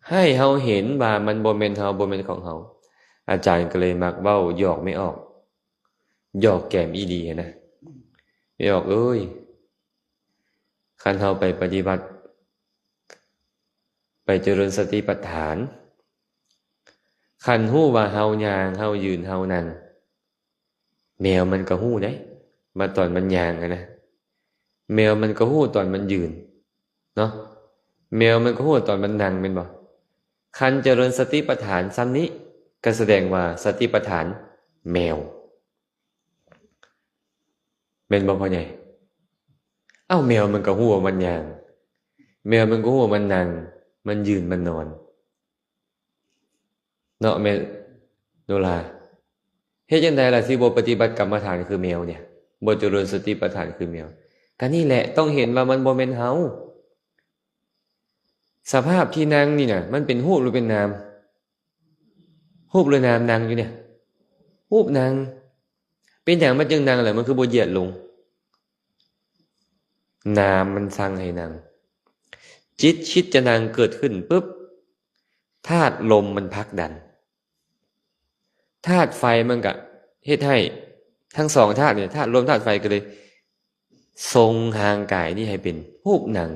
ໃຫ້ເຮົາເຫັນວ່າມັນບໍ່ແມ່ນເຮົາ ບໍ່ແມ່ນຂອງເຮົາ. ອາຈານກໍເລີຍມັກເວົ້າຫຍອກແມ່ອອກ ຫຍອກແກມອີ່ຫຼີຫັ້ນນະ ແມ່ອອກເອີຍ. ຄັນເຮົາໄປປະຕິບັດ ໄປຈະເລີນສະຕິປັດຖານ ຄັນຮູ້ວ່າເຮົາຍ່າງ ເຮົາຢືນ ເຮົານັ່ງ ແມວມັນກໍຮູ້ເດ້ ວ່າຕອນມັນຍ່າງຫັ້ນນະ ແມວມັນກໍຮູ້ຕອນມັນຢືນເນາະ ແມວມັນກໍຮູ້ຕອນມັນນັ່ງແມ່ນບໍ່? ຄັນຈະເລີນສະຕິປັດຖານຊ່ຳນີ້ ກໍສະແດງວ່າສະຕິປັດຖານແມວ ແມ່ນບໍ່ພໍ່ໃຫຍ່? ເອົ້າ ແມວມັນກໍຮູ້ວ່າມັນຍ່າງ ແມວມັນກໍຮູ້ວ່າມັນນັ່ງ ມັນຢືນ ມັນນອນ ເນາະ ແມ່ໂນລາ. ເຮັດຈັ່ງໃດລະຊິບໍ່ປະຕິບັດກຳມະຖານຄືແມວນີ້ ບໍ່ຈະເລີນສະຕິປັດຖານຄືແມວ? ກໍນີ້ແຫຼະ ຕ້ອງເຫັນວ່າມັນບໍ່ແມ່ນເຮົາ. ສະພາບທີ່ນັ່ງນີ້ນະ ມັນເປັນຮູບຫຼືເປັນນາມ? ຮູບຫຼືນາມນັ່ງຢູ່ນີ້? ຮູບນັ່ງ. ເປັນຫຍັງມັນຈຶ່ງນັ່ງລະ ມັນຄືບໍ່ຢຽດລົງ? ນາມມັນສັ່ງໃຫ້ນັ່ງ. ຈິດຄິດຈະນັ່ງເກີດຂຶ້ນປຶບ ທາດລົມມັນຜັກດັນ ທາດໄຟມັນກະເຮັດໃຫ້ ທັງສອງທາດນີ້ ທາດລົມທາດໄຟກໍເລີຍ ຊົງຮ່າງກາຍນີ້ໃຫ້ເປັນຮູບໜັງ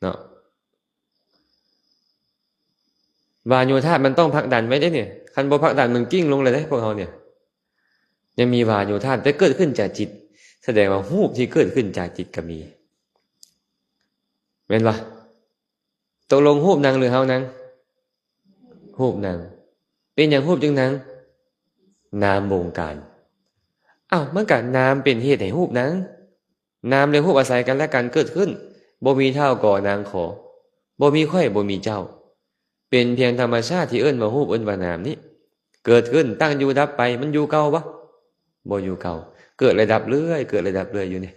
ເນາະ. ວາໂຍທາດມັນຕ້ອງຜັກດັນໄວ້ເດ້ນີ້, ຄັນບໍ່ຜັກດັນມັນກິ້ງລົງເລີຍເດ້ພວກເຮົານີ້. ຍັງມີວາໂຍທາດ ແຕ່ເກີດຂຶ້ນຈາກຈິດ, ສະແດງວ່າຮູບທີ່ເກີດຂຶ້ນຈາກຈິດກໍມີ ແມ່ນບໍ່? ຕົກລົງຮູບໜັງ ຫຼື ເຮົາໜັງ? ຮູບໜັງ. ເປັນຫຍັງຮູບຈຶ່ງໜັງ? ນາມບົງການ. ອ້າວ ມັນກະນາມເປັນເຫດໃຫ້ຮູບໜັງ, ນາມ ແລະ ຮູບອາໄສກັນ ແລະ ກັນເກີດຂຶ້ນ. ບໍ່ມີທ້າວ ກໍ ນາງ ຂໍ, ບໍ່ມີຂ້ອຍ ບໍ່ມີເຈົ້າ, ເປັນພຽງທຳມະຊາດທີ່ເອີ້ນວ່າຮູບ ເອີ້ນວ່ານາມນີ້ ເກີດຂຶ້ນ, ຕັ້ງຢູ່ ດັບໄປ. ມັນຢູ່ເກົ່າບໍ່? ບໍ່ຢູ່ເກົ່າ. ເກີດ ແລະ ດັບເລື້ອຍ, ເກີດ ແລະ ດັບເລື້ອຍຢູ່ນີ້.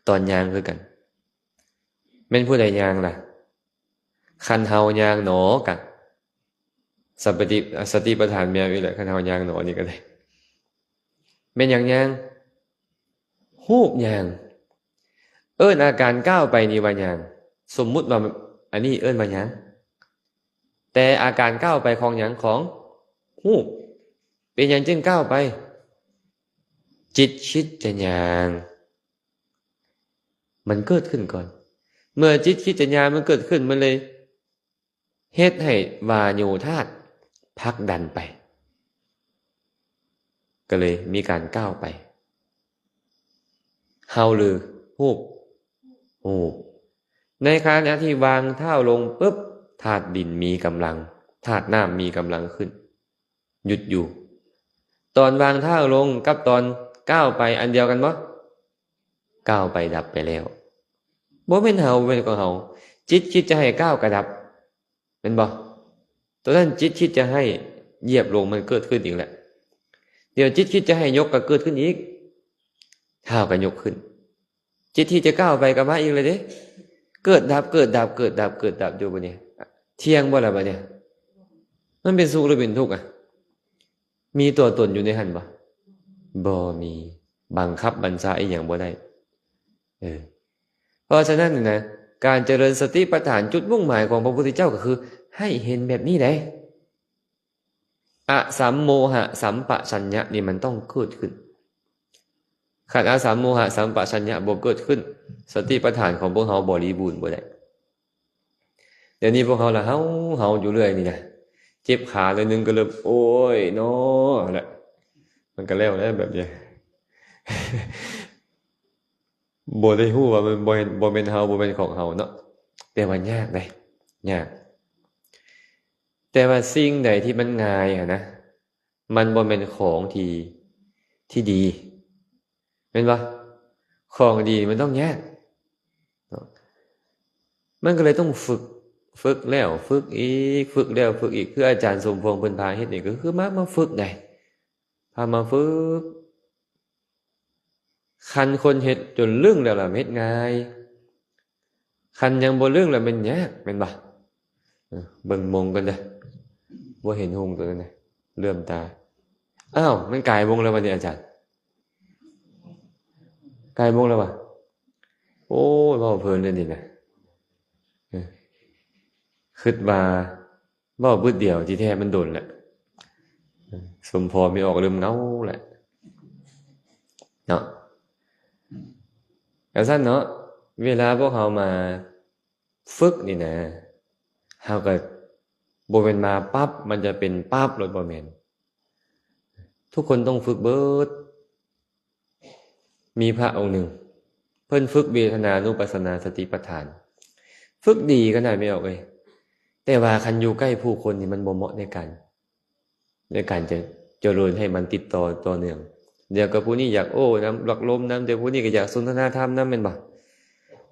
ຕອນຍ່າງຄືກັນ, ແມ່ນຜູ້ໃດຍ່າງລະ? ຄັນເຮົາຍ່າງໜໍກະ ສະປະຕິ ສະຕິປະທານແມ່ນອີກແຫຼະ, ຄັນເຮົາຍ່າງໜໍນີ້ກໍໄດ້. ແມ່ນຫຍັງຍ່າງ? ຮູບຍ່າງ. ເອີ້ນອາການກ້າວໄປນີ້ວ່າຍ່າງ. ສົມມຸດວ່າອັນນີ້ເອີ້ນວ່າຍ່າງ, ແຕ່ອາການກ້າວໄປຂອງຫຍັງ? ຂອງຮູບ. ເປັນຫຍັງຈຶ່ງກ້າວໄປ? ຈິດຄິດຈະຍ່າງ ມັນເກີດຂຶ້ນກ່ອນ. ເມື່ອຈິດຄິດຈະຍ່າງມັນເກີດຂຶ້ນ, ມັນເລີຍເຮັດໃຫ້ວາໂຍທາດຜັກດັນໄປ, ກໍເລີຍມີການກ້າວໄປ. ເຮົາ ຫຼື ຮູບ? ຮູບ. ໃນຂະນະທີ່ວາງເທົ້າລົງປຶບ, ທາດດິນມີກຳລັງ, ທາດນ້ຳມີກຳລັງຂຶ້ນ. ຢຸດຢູ່. ຕອນວາງເທົ້າລົງກັບຕອນກ້າວໄປອັນດຽວກັນບໍ່? ກ້າວໄປດັບໄປແລ້ວ. ບໍ່ແມ່ນເຮົາ, ບໍ່ແມ່ນຂອງເຮົາ. ຈິດຄິດຈະໃຫ້ກ້າວກະດັບ, ແມ່ນບໍ່? ຕົວນັ້ນຈິດຄິດຈະໃຫ້ຢຽບລົງ, ມັນເກີດຂຶ້ນອີກແລ້ວ. ດຽວຈິດຄິດຈະໃຫ້ຍົກກະເກີດຂຶ້ນອີກ, ເທົ້າກະຍົກຂຶ້ນ. ຈິດທີ່ຈະກ້າວໄປກໍມາອີກແລ້ວເດ້. ເກີດດັບ ເກີດດັບ ເກີດດັບ ເກີດດັບຢູ່ບັດນີ້. ທ່ຽງບໍ່ລະບັດນີ້? ມັນເປັນສຸກ ຫຼື ເປັນທຸກອະ? ມີຕົວຕົນຢູ່ໃນຫັ້ນບໍ່? ບໍ່ມີ. ບັງຄັບບັນຊາອີ່ຫຍັງບໍ່ໄດ້. ເອີ. ເພາະສະນັ້ນນະ, ການຈະເລີນສະຕິປັດຖານ ຈຸດມຸ່ງໝາຍຂອງພະພຸດທະເຈົ້າກໍຄືໃຫ້ເຫັນແບບນີ້ໃດ. ອະສຳໂມຫະສຳປະຊັນຍະນີ້ມັນຕ້ອງເກີດຂຶ້ນ. ຄັນອະສຳໂມຫະສຳປະຊັນຍະບໍ່ເກີດຂຶ້ນ, ສະຕິປັດຖານຂອງພວກເຮົາບໍລິບູນບໍ່ໄດ້. ດຽວນີ້ພວກເຮົາລະເຮົາ, ເຮົາຢູ່ເລື້ອຍນີ້ນະ, ເຈັບຂາໜ້ອຍໜຶ່ງກໍເລີ່ມ ໂອ້ຍເນາະ ແລ້ວ. ມັນກໍແລ້ວແລ້ວແບບນີ້. ບໍ່ໄດ້ຮູ້ວ່າມັນບໍ່ແມ່ນ, ບໍ່ແມ່ນເຮົາ, ບໍ່ແມ່ນຂອງເຮົາເນາະ. ແຕ່ວ່າຍາກເດ້, ຍາກ. ແຕ່ວ່າສິ່ງໃດທີ່ມັນງ່າຍຫັ້ນນະ, ມັນບໍ່ແມ່ນຂອງທີ່, ທີ່ດີ, ແມ່ນບໍ່? ຂອງດີມັນຕ້ອງຍາກເນາະ. ມັນກໍເລີຍຕ້ອງຝຶກ, ຝຶກແລ້ວຝຶກອີກ, ຝຶກແລ້ວຝຶກອີກ. ຄືອາຈານສົມພວງເພິ່ນພາເຮັດນີ້ ກໍຄືມາ, ມາຝຶກໄດ໋, ພາມາຝຶກ. ຄັນຄົນເຮັດຈົນລຶ້ງແລ້ວລະເຮັດງ່າຍ, ຄັນຍັງບໍ່ລຶ້ງລະແມ່ນຍາກ ແມ່ນບໍ່? ເອີ ເບິ່ງໂມງກ່ອນເດີ, ບໍ່ເຫັນຮຸ່ງຕົວນັ້ນນະ, ເຫຼື້ອມຕາ. ອ້າວ ມັນກາຍໂມງແລ້ວບັດນີ້ອາຈານ, ກາຍໂມງແລ້ວຫວາ? ໂອ້ຍ ເວົ້າເພີນເດ້ນີ້ນະ, ເອີ ຄິດວ່າ ເວົ້າບຶດດຽວ ທີ່ແທ້ມັນດົນແຫຼະ, ສົມພໍມີອອກເລີ່ມເງົາແຫຼະເນາະ. ກະຊັ້ນເນາະ, ເວລາພວກເຮົາມາຝຶກນີ້ນະ, ເຮົາກໍບໍ່ແມ່ນມາປັບ ມັນຈະເປັນປັບໂລດ, ບໍ່ແມ່ນ. ທຸກຄົນຕ້ອງຝຶກເບີດ. ມີພະອົງໜຶ່ງ ເພິ່ນຝຶກເວທະນານຸປັດສະນາສະຕິປັດຖານ, ຝຶກດີຂະໜາດແມ່ອອກເອີຍ, ແຕ່ວ່າຄັນຢູ່ໃກ້ຜູ້ຄົນນີ້ມັນບໍ່ເໝາະໃນການ, ໃນການຈະຈະເລີນໃຫ້ມັນຕິດຕໍ່ຕໍ່ເນື່ອງ. ດຽວກໍຜູ້ນີ້ຢາກໂອ້ນຳ ຢາກລົມນຳ, ດຽວຜູ້ນີ້ກໍຢາກສົນທະນາທຳນຳ ແມ່ນບໍ່?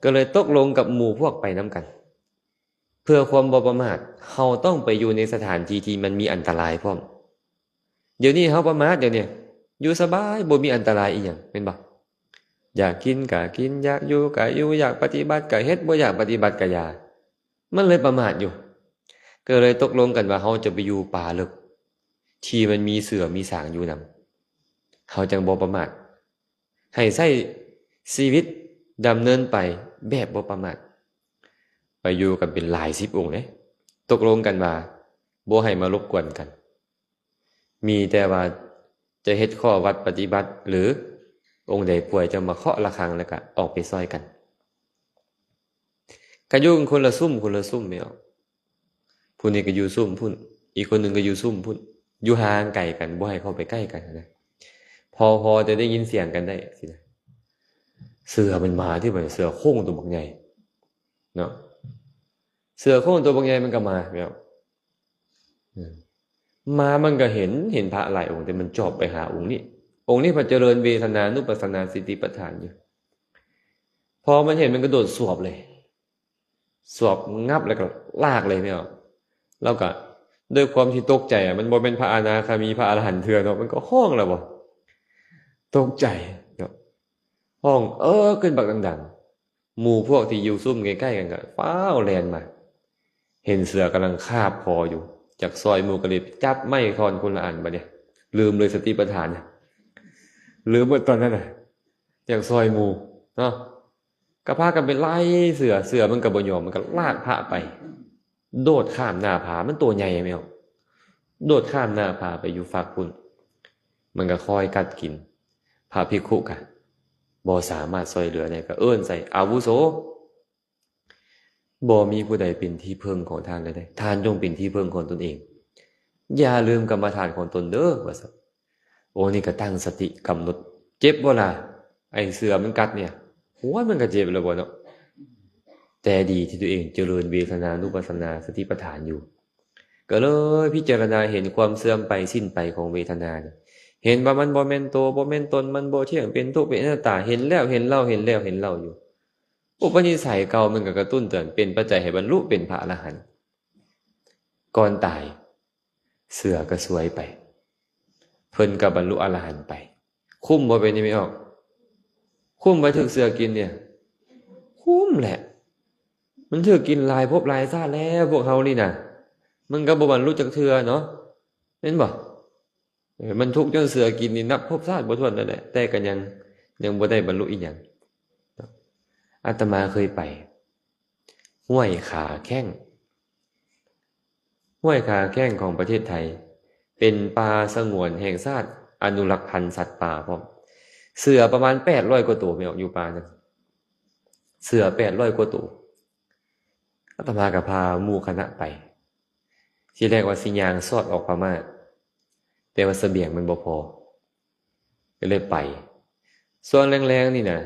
ກໍເລີຍຕົກລົງກັບໝູ່ພວກໄປນຳກັນ. ເພື່ອຄວາມບໍ່ປະໝາດ, ເຮົາຕ້ອງໄປຢູ່ໃນສະຖານທີ່ທີ່ມັນມີອັນຕະລາຍພ້ອມ. ດຽວນີ້ເຮົາປະໝາດ, ດຽວນີ້ຢູ່ສະບາຍ ບໍ່ມີອັນຕະລາຍອີ່ຫຍັງ ແມ່ນບໍ່? ຢາກກິນກະກິນ, ຢາກຢູ່ກະຢູ່, ຢາກປະຕິບັດກະເຮັດ, ບໍ່ຢາກປະຕິບັດກະຢ່າ. ມັນເລີຍປະໝາດຢູ່. ກໍເລີຍຕົກລົງກັນວ່າເຮົາຈະໄປຢູ່ປ່າເລິກ ທີ່ມັນມີເສືອມີສາງຢູ່ນຳ, ເຮົາຈັ່ງບໍ່ປະໝາດ. ໃຫ້ໃຊ້ຊີວິດດຳເນີນໄປແບບບໍ່ປະໝາດ. ໄປຢູ່ກັນເປັນຫຼາຍສິບອົງເດ້, ຕົກລົງກັນວ່າບໍ່ໃຫ້ມາລົບກວນກັນ, ມີແຕ່ວ່າຈະເຮັດຂໍ້ວັດປະຕິບັດ ຫຼື ອົງໃດປ່ວຍ ເຈົ້າມາເຄາະລະຄັງ ແລ້ວກໍອອກໄປຊ່ອຍກັນ. ກໍຢູ່ກັນຄົນລະຊຸມ ຄົນລະຊຸມແມ່ນບໍ່? ຜູ້ນີ້ກໍຢູ່ຊຸມພຸ້ນ ອີກຄົນໜຶ່ງກໍຢູ່ຊຸມພຸ້ນ ຢູ່ຫ່າງໄກກັນ ບໍ່ໃຫ້ເຂົ້າໄປໃກ້ກັນນະ ພໍ ພໍແຕ່ໄດ້ຍິນສຽງກັນໄດ້ຊີ້ນະ. ເສືອມັນມາຕິ ບາດນີ້ເສືອໂຄ່ງຕົວບັກໃຫຍ່ເນາະ ເສືອໂຄ່ງຕົວບັກໃຫຍ່ມັນກໍມາແມ່ນບໍ່? ອືມ ມາມັນກໍເຫັນ ເຫັນພະຫຼາຍອົງ ແຕ່ມັນຈອບໄປຫາອົງນີ້ ອົງນີ້ພັດຈະເລີນເວທະນານຸປັດສະນາສະຕິປັດຖານຢູ່. ພໍມັນເຫັນມັນກະໂດດສວບເລີຍ ສວບງັບແລ້ວກໍລາກເລີຍແມ່ນບໍ່? ແລ້ວກໍດ້ວຍຄວາມທີ່ຕົກໃຈອະ ມັນບໍ່ແມ່ນພະອະນາຄາມີ ພະອະລະຫັນເທື່ອເນາະ ມັນກໍຮ້ອງແລ້ວບໍ່? ຕົກໃຈເນາະ ຮ້ອງເອີຂຶ້ນບັກດັງໆ. ໝູ່ພວກທີ່ຢູ່ຊຸມໃກ້ໆກັນກໍຟ້າວແລ່ນມາ ເຫັນເສືອກຳລັງຄາບຄໍຢູ່ ຈັກຊ່ອຍໝູ່ ກໍເລີຍຈັບໄມ້ທ່ອນຄົນລະອັນ. ບາດນີ້ລືມເລີຍສະຕິປັດຖານ ລືມໝົດຕອນນັ້ນນະ ຢາກຊ່ອຍໝູ່ເນາະ ກໍພາກັນໄປໄລ່ເສືອ ເສືອມັນກໍບໍ່ຍອມ ມັນກໍລາກພະໄປ ໂດດຂ້າມໜ້າຜາ ມັນໂຕໃຫຍ່ແມ່ນບໍ່? ໂດດຂ້າມໜ້າຜາໄປຢູ່ຟາກພຸ້ນ ມັນກໍຄອຍກັດກິນ. ພະພິກຂຸກໍບໍ່ສາມາດຊ່ອຍເຫຼືອໄດ້ ກໍເອີ້ນໃສ່ ອາວຸໂສ ບໍ່ມີຜູ້ໃດເປັນທີ່ເພິ່ງຂອງທ່ານໄດ້ ທ່ານຈົ່ງເປັນທີ່ເພິ່ງຂອງຕົນເອງ ຢ່າລືມກຳມະຖານຂອງຕົນເດີ ວ່າຊັ້ນ. ໂອ ນີ້ກໍຕັ້ງສະຕິກຳນົດ ເຈັບບໍ່ລະ? ໄອ້ເສືອມັນກັດນີ້ ໂອ້ຍ ມັນກໍເຈັບແລ້ວບໍ່ເນາະ ແຕ່ດີທີ່ຕົວເອງຈະເລີນເວທະນານຸປັດສະນາສະຕິປັດຖານຢູ່ ກໍເລີຍພິຈາລະນາເຫັນຄວາມເສື່ອມໄປສິ້ນໄປຂອງເວທະນານີ້ ເຫັນວ່າມັນບໍ່ແມ່ນໂຕ ບໍ່ແມ່ນຕົນ ມັນບໍ່ທ່ຽງ ເປັນທຸກ ເປັນອະນັດຕາ ເຫັນແລ້ວເຫັນເລົ່າ ເຫັນແລ້ວເຫັນເລົ່າຢູ່. ອຸປະນິໄສເກົ່າມັນກໍກະຕຸ້ນເຕືອນ ເປັນປັດໄຈໃຫ້ບັນລຸເປັນພະອະລະຫັນ. ກ່ອນຕາຍ ເສືອກໍສວຍໄປ ເພິ່ນກໍບັນລຸອະລະຫັນໄປ. ຄຸ້ມບໍ່ເປັນນີ້ແມ່ອອກ? ຄຸ້ມບໍ່ຖືກເສືອກິນນີ້? ຄຸ້ມແຫຼະ ມັນຖືກກິນຫຼາຍພົບຫຼາຍຊາດແລ້ວ ພວກເຮົານີ້ນະ ມັນກໍບໍ່ບັນລຸຈັກເທື່ອເນາະ ແມ່ນບໍ່? ເອີ ມັນທຸກຈົນເສືອກິນນີ້ນັບພົບຊາດບໍ່ຖ້ວນນັ້ນແຫຼະ ແຕ່ກໍຍັງ ຍັງບໍ່ໄດ້ບັນລຸອີ່ຫຍັງ. ອາດຕະມາເຄີຍໄປຫ້ວຍຂາແຂ້ງ ຫ້ວຍຂາແຂ້ງຂອງປະເທດໄທ ເປັນປ່າສະຫງວນແຫ່ງຊາດ ອະນຸລັກພັນສັດປ່າພ້ອມ ເສືອປະມານແປດຮ້ອຍກວ່າໂຕແມ່ນບໍ່ ຢູ່ປ່ານັ້ນ ເສືອແປດຮ້ອຍກວ່າໂຕ. ອາດຕະມາກໍພາໝູ່ຄະນະໄປ ທີແລກວ່າຊິຍ່າງຊອດອອກພະມ້າ ແຕ່ວ່າສະບຽງມັນບໍ່ພໍ ກໍເລີຍໄປ. ຊ່ວງແລງໆນີ້ນະ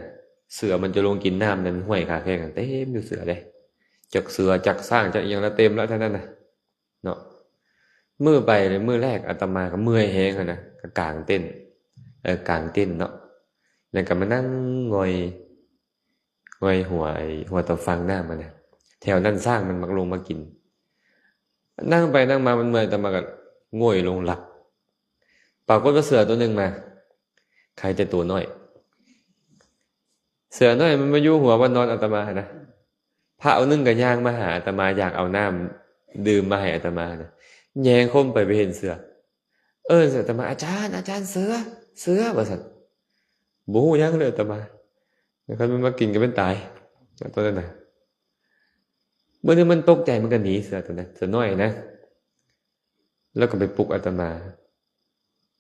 ເສືອມັນຈະລົງກິນນ້ຳນັ້ນ ຫ້ວຍຂາແຂ້ງເຕັມຢູ່ເສືອເດ້ ຈັກເສືອຈັກຊ້າງຈັກອີ່ຫຍັງລະເຕັມລະແຖວນັ້ນນະເນາະ. ມື້ໄປມື້ແລກອາດຕະມາກໍເມື່ອຍແຮງຫັ້ນນະ ກໍກາງເຕັນ ເອີ ກາງເຕັນເນາະ ແລ້ວກໍມານັ່ງງ່ອຍ ງ່ອຍຫົວ ໄອ້ຫົວຕາຝັ່ງນ້ຳຫັ້ນນະ ແຖວນັ້ນຊ້າງມັນມັກລົງມາກິນ. ນັ່ງໄປນັ່ງມາມັນເມື່ອຍ ອາດຕະມາກໍໂງ່ຍລົງຫຼັບ ປາກົດວ່າເສືອໂຕໜຶ່ງມາ ໃຄແຕ່ໂຕນ້ອຍ ເສືອນ້ອຍມັນມາຢູ່ຫົວບ່ອນນອນອາດຕະມາຫັ້ນນະ. ພະອົງໜຶ່ງກໍຍ່າງມາຫາອາດຕະມາ ຢາກເອົານ້ຳດື່ມມາໃຫ້ອາດຕະມານະ ແຍງຄົມໄປ ໄປເຫັນເສືອ ເອີ້ນໃສ່ອາດຕະມາ ອາຈານ ອາຈານ ເສືອ ເສືອ ວ່າຊັ້ນ. ບໍ່ຮູ້ຫຍັງເລີຍອາດຕະມາ ຄັນມັນມາກິນກໍແມ່ນຕາຍ ຕອນນັ້ນນະ. ມື້ໜຶ່ງມັນຕົກໃຈ ມັນກໍໜີ ເສືອໂຕນັ້ນ ເສືອນ້ອຍນະ ແລ້ວກໍໄປປຸກອາດຕະມາ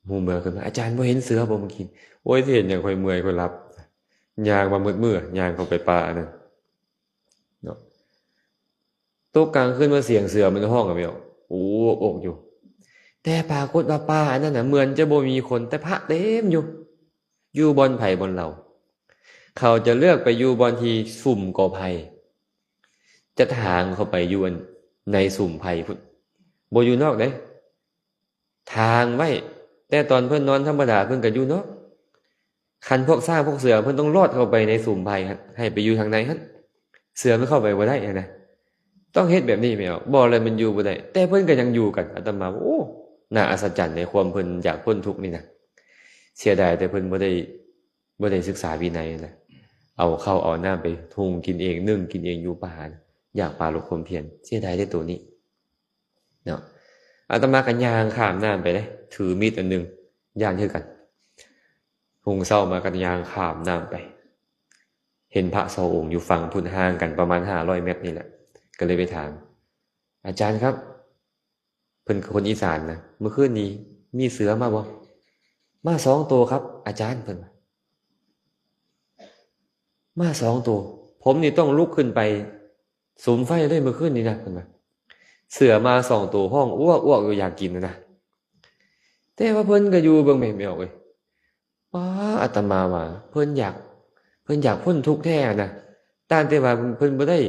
ຮູ້ເມື່ອຂຶ້ນມາ ອາຈານ ບໍ່ເຫັນເສືອບໍ່ມື້ກີ້? ໂອ້ຍ ຊິເຫັນຫຍັງ ຂ້ອຍເມື່ອຍ ຂ້ອຍຫຼັບ. ຍ່າງມາມືດມື້ ຍ່າງເຂົ້າໄປປ່າອັນນັ້ນເນາະ ຕົກກາງຄືນມາ ສຽງເສືອມັນຮ້ອງກັນແມ່ນບໍ່ ໂອ້ ໂອກຢູ່. ແຕ່ປາກົດວ່າປ່າອັນນັ້ນນະ ເໝືອນຈະບໍ່ມີຄົນ ແຕ່ພະເຕັມຢູ່ ຢູ່ບ່ອນໃຜບ່ອນລາວ. ເຂົາຈະເລືອກໄປຢູ່ບ່ອນທີ່ສຸມກໍໄຜ່ ຈະຖາງເຂົ້າໄປຢູ່ອັນໃນສຸມໄຜ່ພຸ້ນ ບໍ່ຢູ່ນອກເດ້ ຖາງໄວ້. ແຕ່ຕອນເພິ່ນນອນທຳມະດາເພິ່ນກໍຢູ່ນອກ ຄັນພວກຊ້າງພວກເສືອເພິ່ນຕ້ອງລອດເຂົ້າໄປໃນສຸມໄຜ່ຫັ້ນ ໃຫ້ໄປຢູ່ທາງໃນຫັ້ນ ເສືອມັນເຂົ້າໄປບໍ່ໄດ້ຫັ້ນນະ. ຕ້ອງເຮັດແບບນີ້ແມ່ນບໍ່ ບໍ່ແລ້ວມັນຢູ່ບໍ່ໄດ້ ແຕ່ເພິ່ນກໍຍັງຢູ່ກັນ. ອາດຕະມາວ່າ ໂອ້ ໜ້າອັດສະຈັນໃນຄວາມເພິ່ນຢາກພົ້ນທຸກນີ້ນະ. ເສຍດາຍແຕ່ເພິ່ນບໍ່ໄດ້ ບໍ່ໄດ້ສຶກສາວິໄນນະ ເອົາເຂົ້າເອົານ້ຳໄປຫຸງກິນເອງ ໜຶ້ງກິນເອງຢູ່ປ່າ ຢາກປາລົບຄວາມພຽນ. ເສຍດາຍເດ້ໂຕນີ້ເນາະ. ອາດຕະມາກໍຍ່າງຂ້າມນ້ຳໄປເດ້ ຖືມີດອັນໜຶ່ງ ຢ້ານຄືກັນ. ຮຸ່ງເຊົ້າມາກໍຍ່າງຂ້າມນ້ຳໄປ ເຫັນພະສອງອົງຢູ່ຝັ່ງພຸ້ນ ຫ່າງກັນປະມານຫ້າຮ້ອຍແມັດນີ້ແຫຼະ ກໍເລີຍໄປຖາມ ອາຈານຄັບ ເພິ່ນຄືຄົນອີສານນະ ມື້ຄືນນີ້ມີເສືອມາບໍ່? ມາສອງໂຕຄັບອາຈານ ເພິ່ນວ່າ. ມາສອງໂຕ. ຜົມນີ້ຕ້ອງລຸກຂຶ້ນໄປສຸມໄຟເລີຍມື້ຄືນນີ້ນະ ເພິ່ນວ່າ. ເສືອມາສອງໂຕຮ້ອງອວກໆຢູ່ ຢາກກິນນະ. ແຕ່ວ່າເພິ່ນກໍຢູ່ເບິ່ງແມ່ນບໍ່ອອກເອີຍ. ປ້າ ອາດຕະມາວ່າເພິ່ນຢາກ ເພິ່ນຢາກພົ້ນທຸກແທ້ນະ, ຕ່າງແຕ່ວ່າເພິ່ນບໍ່ໄດ້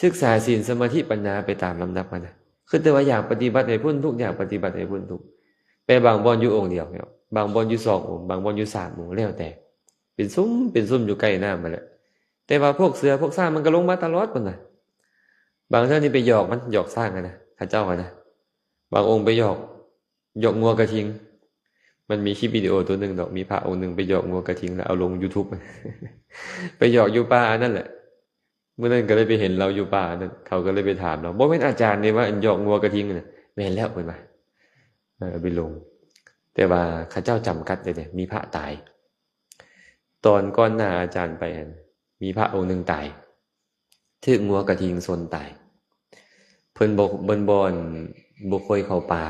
ສຶກສາສິນ ສະມາທິ ປັນຍາໄປຕາມລຳດັບຫັ້ນນະ. ຄືແຕ່ວ່າຢາກປະຕິບັດໃຫ້ພົ້ນທຸກ, ຢາກປະຕິບັດໃຫ້ພົ້ນທຸກ. ແຕ່ບາງບ່ອນຢູ່ອົງດຽວ, ບາງບ່ອນຢູ່ສອງອົງ, ບາງບ່ອນຢູ່ສາມອົງ, ແລ້ວແຕ່. ເປັນຊຸມ ເປັນຊຸມຢູ່ໃກ້ນ້ຳຫັ້ນແຫຼະ. ແຕ່ວ່າພວກເສືອພວກຊ້າງມັນກໍລົງມາຕະຫຼອດພຸ້ນນະ. ບາງເທື່ອນີ້ໄປຫຍອກມັນ, ຫຍອກຊ້າງຫັ້ນນະ, ເຂົາເຈົ້າຫັ້ນນະ. ບາງອົງໄປຫຍອກ ຫຍອກງົວກະທິງ. ມັນມີຄລິບວິດີໂອຕົວໜຶ່ງດອກ, ມີພະອົງໜຶ່ງໄປຫຍອກງົວກະທິງ ແລ້ວເອົາລົງຢູທູບ. ໄປຫຍອກຢູ່ປ່າອັນນັ້ນແຫຼະ. ມື້ນັ້ນກໍເລີຍໄປເຫັນລາວຢູ່ປ່າອັນນັ້ນ, ເຂົາກໍເລີຍໄປຖາມລາວ, ບໍ່ແມ່ນອາຈານນີ້ຫວາ ອັນຫຍອກງົວກະທິງນະ? ແມ່ນແລ້ວ ເພິ່ນວ່າ. ເອີ ເອົາໄປລົງ. ແຕ່ວ່າເຂົາເຈົ້າຈຳກັດເດ້, ມີພະຕາຍ. ຕອນກ່ອນໜ້າອາຈານໄປຫັ້ນ ມີພະອົງໜຶ່ງຕາຍ. ຖືກງົວກະທິງຊົນຕາຍ. ເພິ່ນບໍ່ ເພິ່ນບໍ່ ບໍ່ຄ່ອຍເຂົ້າປ່າ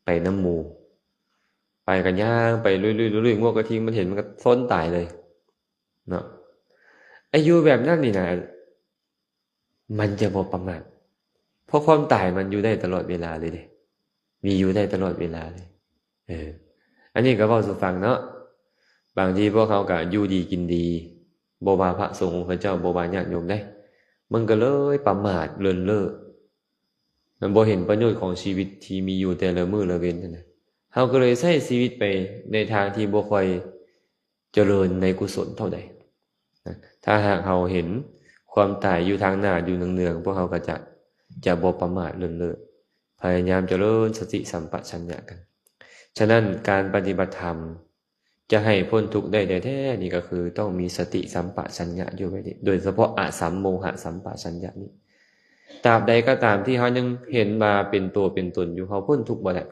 ໄປນຳໝູ່, ໄປກໍຍ່າງໄປລຸຍໆ ງົວກະທິງມັນເຫັນມັນກໍຊົນຕາຍເລີຍເນາະ. ອາຍຸແບບນັ້ນນີ້ນະ ມັນຈະບໍ່ປະໝາດ, ເພາະຄວາມຕາຍມັນຢູ່ໄດ້ຕະຫຼອດເວລາເລີຍເດ້, ມີຢູ່ໄດ້ຕະຫຼອດເວລາເລີຍ. ເອີ ອັນນີ້ກໍເວົ້າສູ່ຟັງເນາະ. ບາງທີພວກເຮົາກໍຢູ່ດີກິນດີ, ບໍ່ວ່າພະສົງຂອງເຂົາເຈົ້າ, ບໍ່ວ່າຍາດໂຍມໃດ, ມັນກໍເລີຍປະໝາດເລີນເລີ, ມັນບໍ່ເຫັນປະໂຫຍດຂອງຊີວິດທີ່ມີຢູ່ແຕ່ລະມື້ລະເວັນຫັ້ນນະ. ເຮົາກໍເລີຍໃຊ້ຊີວິດໄປໃນທາງທີ່ບໍ່ຄ່ອຍ ຈະເລີນໃນກຸສົນເທົ່າໃດນະ. ຖ້າຫາກເຮົາເຫັນຄວາມຕາຍຢູ່ທາງໜ້າຢູ່ເນືອງໆ, ພວກເຮົາກໍຈະ ຈະບໍ່ປະໝາດເລີນເລີ, ພະຍາຍາມຈະເລີນສະຕິສຳປະຊັນຍະກັນ. ສະນັ້ນ ການປະຕິບັດທຳຈະໃຫ້ພົ້ນທຸກໄດ້ແທ້ໆນີ້ ກໍຄືຕ້ອງມີສະຕິສຳປະຊັນຍະຢູ່ໄວ້ເດ, ໂດຍສະເພາະອະສຳໂມຫະສຳປະຊັນຍະນີ້. ຕາບໃດກໍຕາມທີ່ເຮົາຍັງເຫັນວ່າເປັນຕົວເປັນຕົນຢູ່, ເຮົາພົ້ນທຸກບໍ່ໄດ້.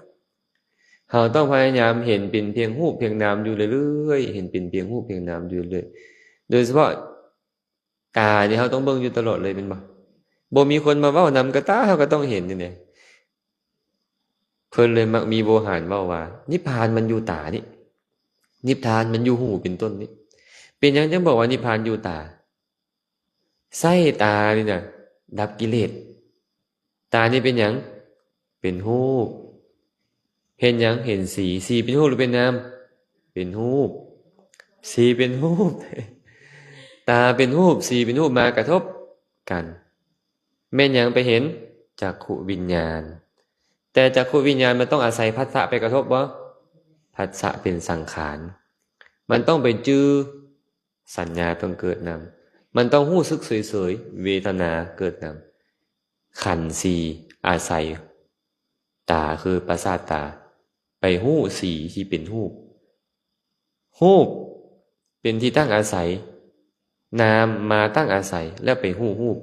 ເຮົາຕ້ອງພະຍາຍາມເຫັນເປັນພຽງຮູບພຽງນາມຢູ່ເລື້ອຍໆ, ເຫັນເປັນພຽງຮູບພຽງນາມຢູ່ເລື້ອຍໆ. ໂດຍສະເພາະຕານີ້ເຮົາຕ້ອງເບິ່ງຢູ່ຕະຫຼອດເລີຍແມ່ນບໍ່? ບໍ່ມີຄົນມາເວົ້ານຳກໍຕາ ເຮົາກໍຕ້ອງເຫັນນີ້ແຫຼະ. ເພິ່ນເລີຍມັກມີໂວຫານເວົ້າວ່າ ນິບພານມັນຢູ່ຕານີ້, ນິບພານມັນຢູ່ຫູເປັນຕົ້ນນີ້. ເປັນຫຍັງຈຶ່ງບອກວ່ານິບພານຢູ່ຕາ? ໃຊ້ຕານີ້ນະດັບກິເລດ. ຕານີ້ເປັນຫຍັງ? ເປັນຮູບ. ເຫັນຫຍັງ? ເຫັນສີ. ສີເປັນຮູບຫຼືເປັນນາມ? ເປັນຮູບ. ສີເປັນຮູບ. ຕາເປັນຮູບ, ສີເປັນຮູບ ມາກະທົບກັນ. ແມ່ນຫຍັງໄປເຫັນ? ຈັກຂຸວິນຍານ. ແຕ່ຈັກຂຸວິນຍານມັນຕ້ອງອາໄສພັດສະໄປກະທົບບໍ່? ພັດສະເປັນສັງຂານ. ມັນຕ້ອງໄປຈື່ ສັນຍາຕ້ອງເກີດນຳ. ມັນຕ້ອງຮູ້ສຶກເສີຍໆ ເວທະນາເກີດນຳ. ຂັນສີ່ອາໄສຕາ ຄືປະສາດຕາ ໄປຮູ້ສີທີ່ເປັນຮູບ. ຮູບເປັນທີ່ຕັ້ງອາໄສ, ນາມມາຕັ້ງອາໄສ ແລ້ວໄປຮູ້ຮູບ.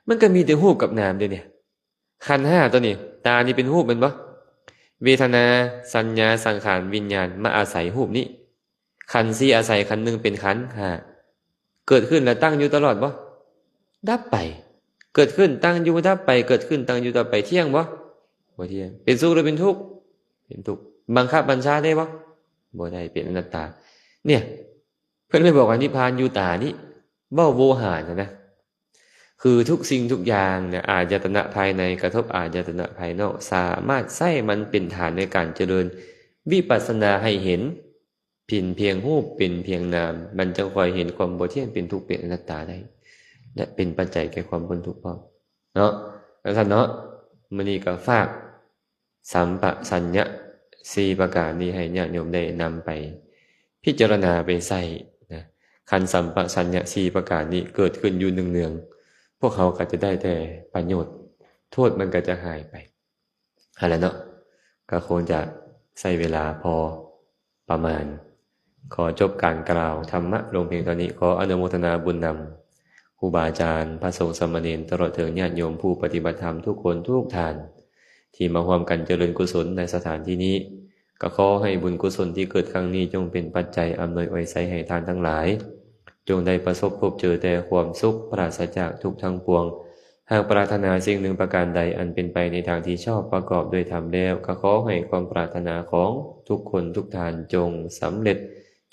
ມັນກໍມີແຕ່ຮູບກັບນາມເດ້ນີ້. ຂັນຫ້າຕົວນີ້, ຕານີ້ເປັນຮູບແມ່ນບໍ່? ເວທະນາ, ສັນຍາ, ສັງຂານ, ວິນຍານ ມາອາໄສຮູບນີ້. ຂັນສີ່ອາໄສຂັນໜຶ່ງເປັນຂັນຫ້າ. ເກີດຂຶ້ນແລ້ວຕັ້ງຢູ່ຕະຫຼອດບໍ່? ດັບໄປ. ເກີດຂຶ້ນ, ຕັ້ງຢູ່, ດັບໄປ, ເກີດຂຶ້ນ, ຕັ້ງຢູ່, ດັບໄປ. ທ່ຽງບໍ່? ບໍ່ທ່ຽງ. ເປັນສຸກຫຼືເປັນທຸກ? ເປັນທຸກ. ບັງຄັບບັນຊາໄດ້ບໍ່? ບໍ່ໄດ້. ເປັນອະນັດຕາ. ເນຍ, ເພິ່ນເລີຍບອກວ່ານິບພານຢູ່ຕານີ້. ເວົ້າໂວຫານນະ. ຄືທຸກສິ່ງທຸກຢ່າງນະ, ອາຍະຕະນະພາຍໃນກະທົບອາຍະຕະນະພາຍນອກ, ສາມາດໃຊ້ມັນເປັນຖານໃນການຈະເລີນວິປັດສະນາໃຫ້ເຫັນ ເປັນພຽງຮູບ ເປັນພຽງນາມ, ມັນຈຶ່ງຄ່ອຍເຫັນຄວາມບໍ່ທ່ຽງ ເປັນທຸກ ເປັນອະນັດຕາໄດ້ ແລະ ເປັນປັດໄຈແກ່ຄວາມພົ້ນທຸກພ້ອມເນາະ. ຈັ່ງຊັ້ນເນາະ, ມື້ນີ້ກໍຝາກ ສຳປະຊັນຍະສີ່ປະການນີ້ໃຫ້ຍາດໂຍມໄດ້ນຳໄປພິຈາລະນາໄປໃຊ້ນະ. ຄັນສຳປະຊັນຍະສີ່ປະການນີ້ເກີດຂຶ້ນຢູ່ເນືອງໆ, ພວກເຮົາກໍຈະໄດ້ແຕ່ປະໂຫຍດ, ໂທດມັນກໍຈະຫາຍໄປ. ຫັ້ນແຫຼະເນາະ, ກໍຄົງຈະໃຊ້ເວລາພໍປະມານ. ຂໍຈົບການກ່າວທຳມະລົງພຽງເທົ່ານີ້. ຂໍອະນຸໂມທະນາບຸນນຳ ຄູບາອາຈານ, ພະສົງສາມະເນນ, ຕະຫຼອດເຖິງຍາດໂຍມຜູ້ປະຕິບັດທຳທຸກຄົນທຸກທ່ານ ທີ່ມາຮ່ວມກັນຈະເລີນກຸສົນໃນສະຖານທີ່ນີ້. ກໍຂໍໃຫ້ບຸນກຸສົນທີ່ເກີດຄັ້ງນີ້ ຈົ່ງເປັນປັດໄຈອຳນວຍອວຍໄຊໃຫ້ທ່ານທັງຫຼາຍ ຈົ່ງໄດ້ປະສົບພົບເຈີແຕ່ຄວາມສຸກ ປາສະຈາກທຸກທັງປວງ. ຫາກປາດຖະໜາສິ່ງໜຶ່ງປະການໃດອັນເປັນໄປໃນທາງທີ່ຊອບປະກອບດ້ວຍທຳແລ້ວ, ກໍຂໍໃຫ້ຄວາມປາດຖະໜາຂອງທຸກຄົນທຸກທ່ານຈົ່ງສຳເລັດ,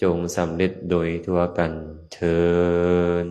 ຈົ່ງສຳເລັດໂດຍທົ່ວກັນເທີ້ນ.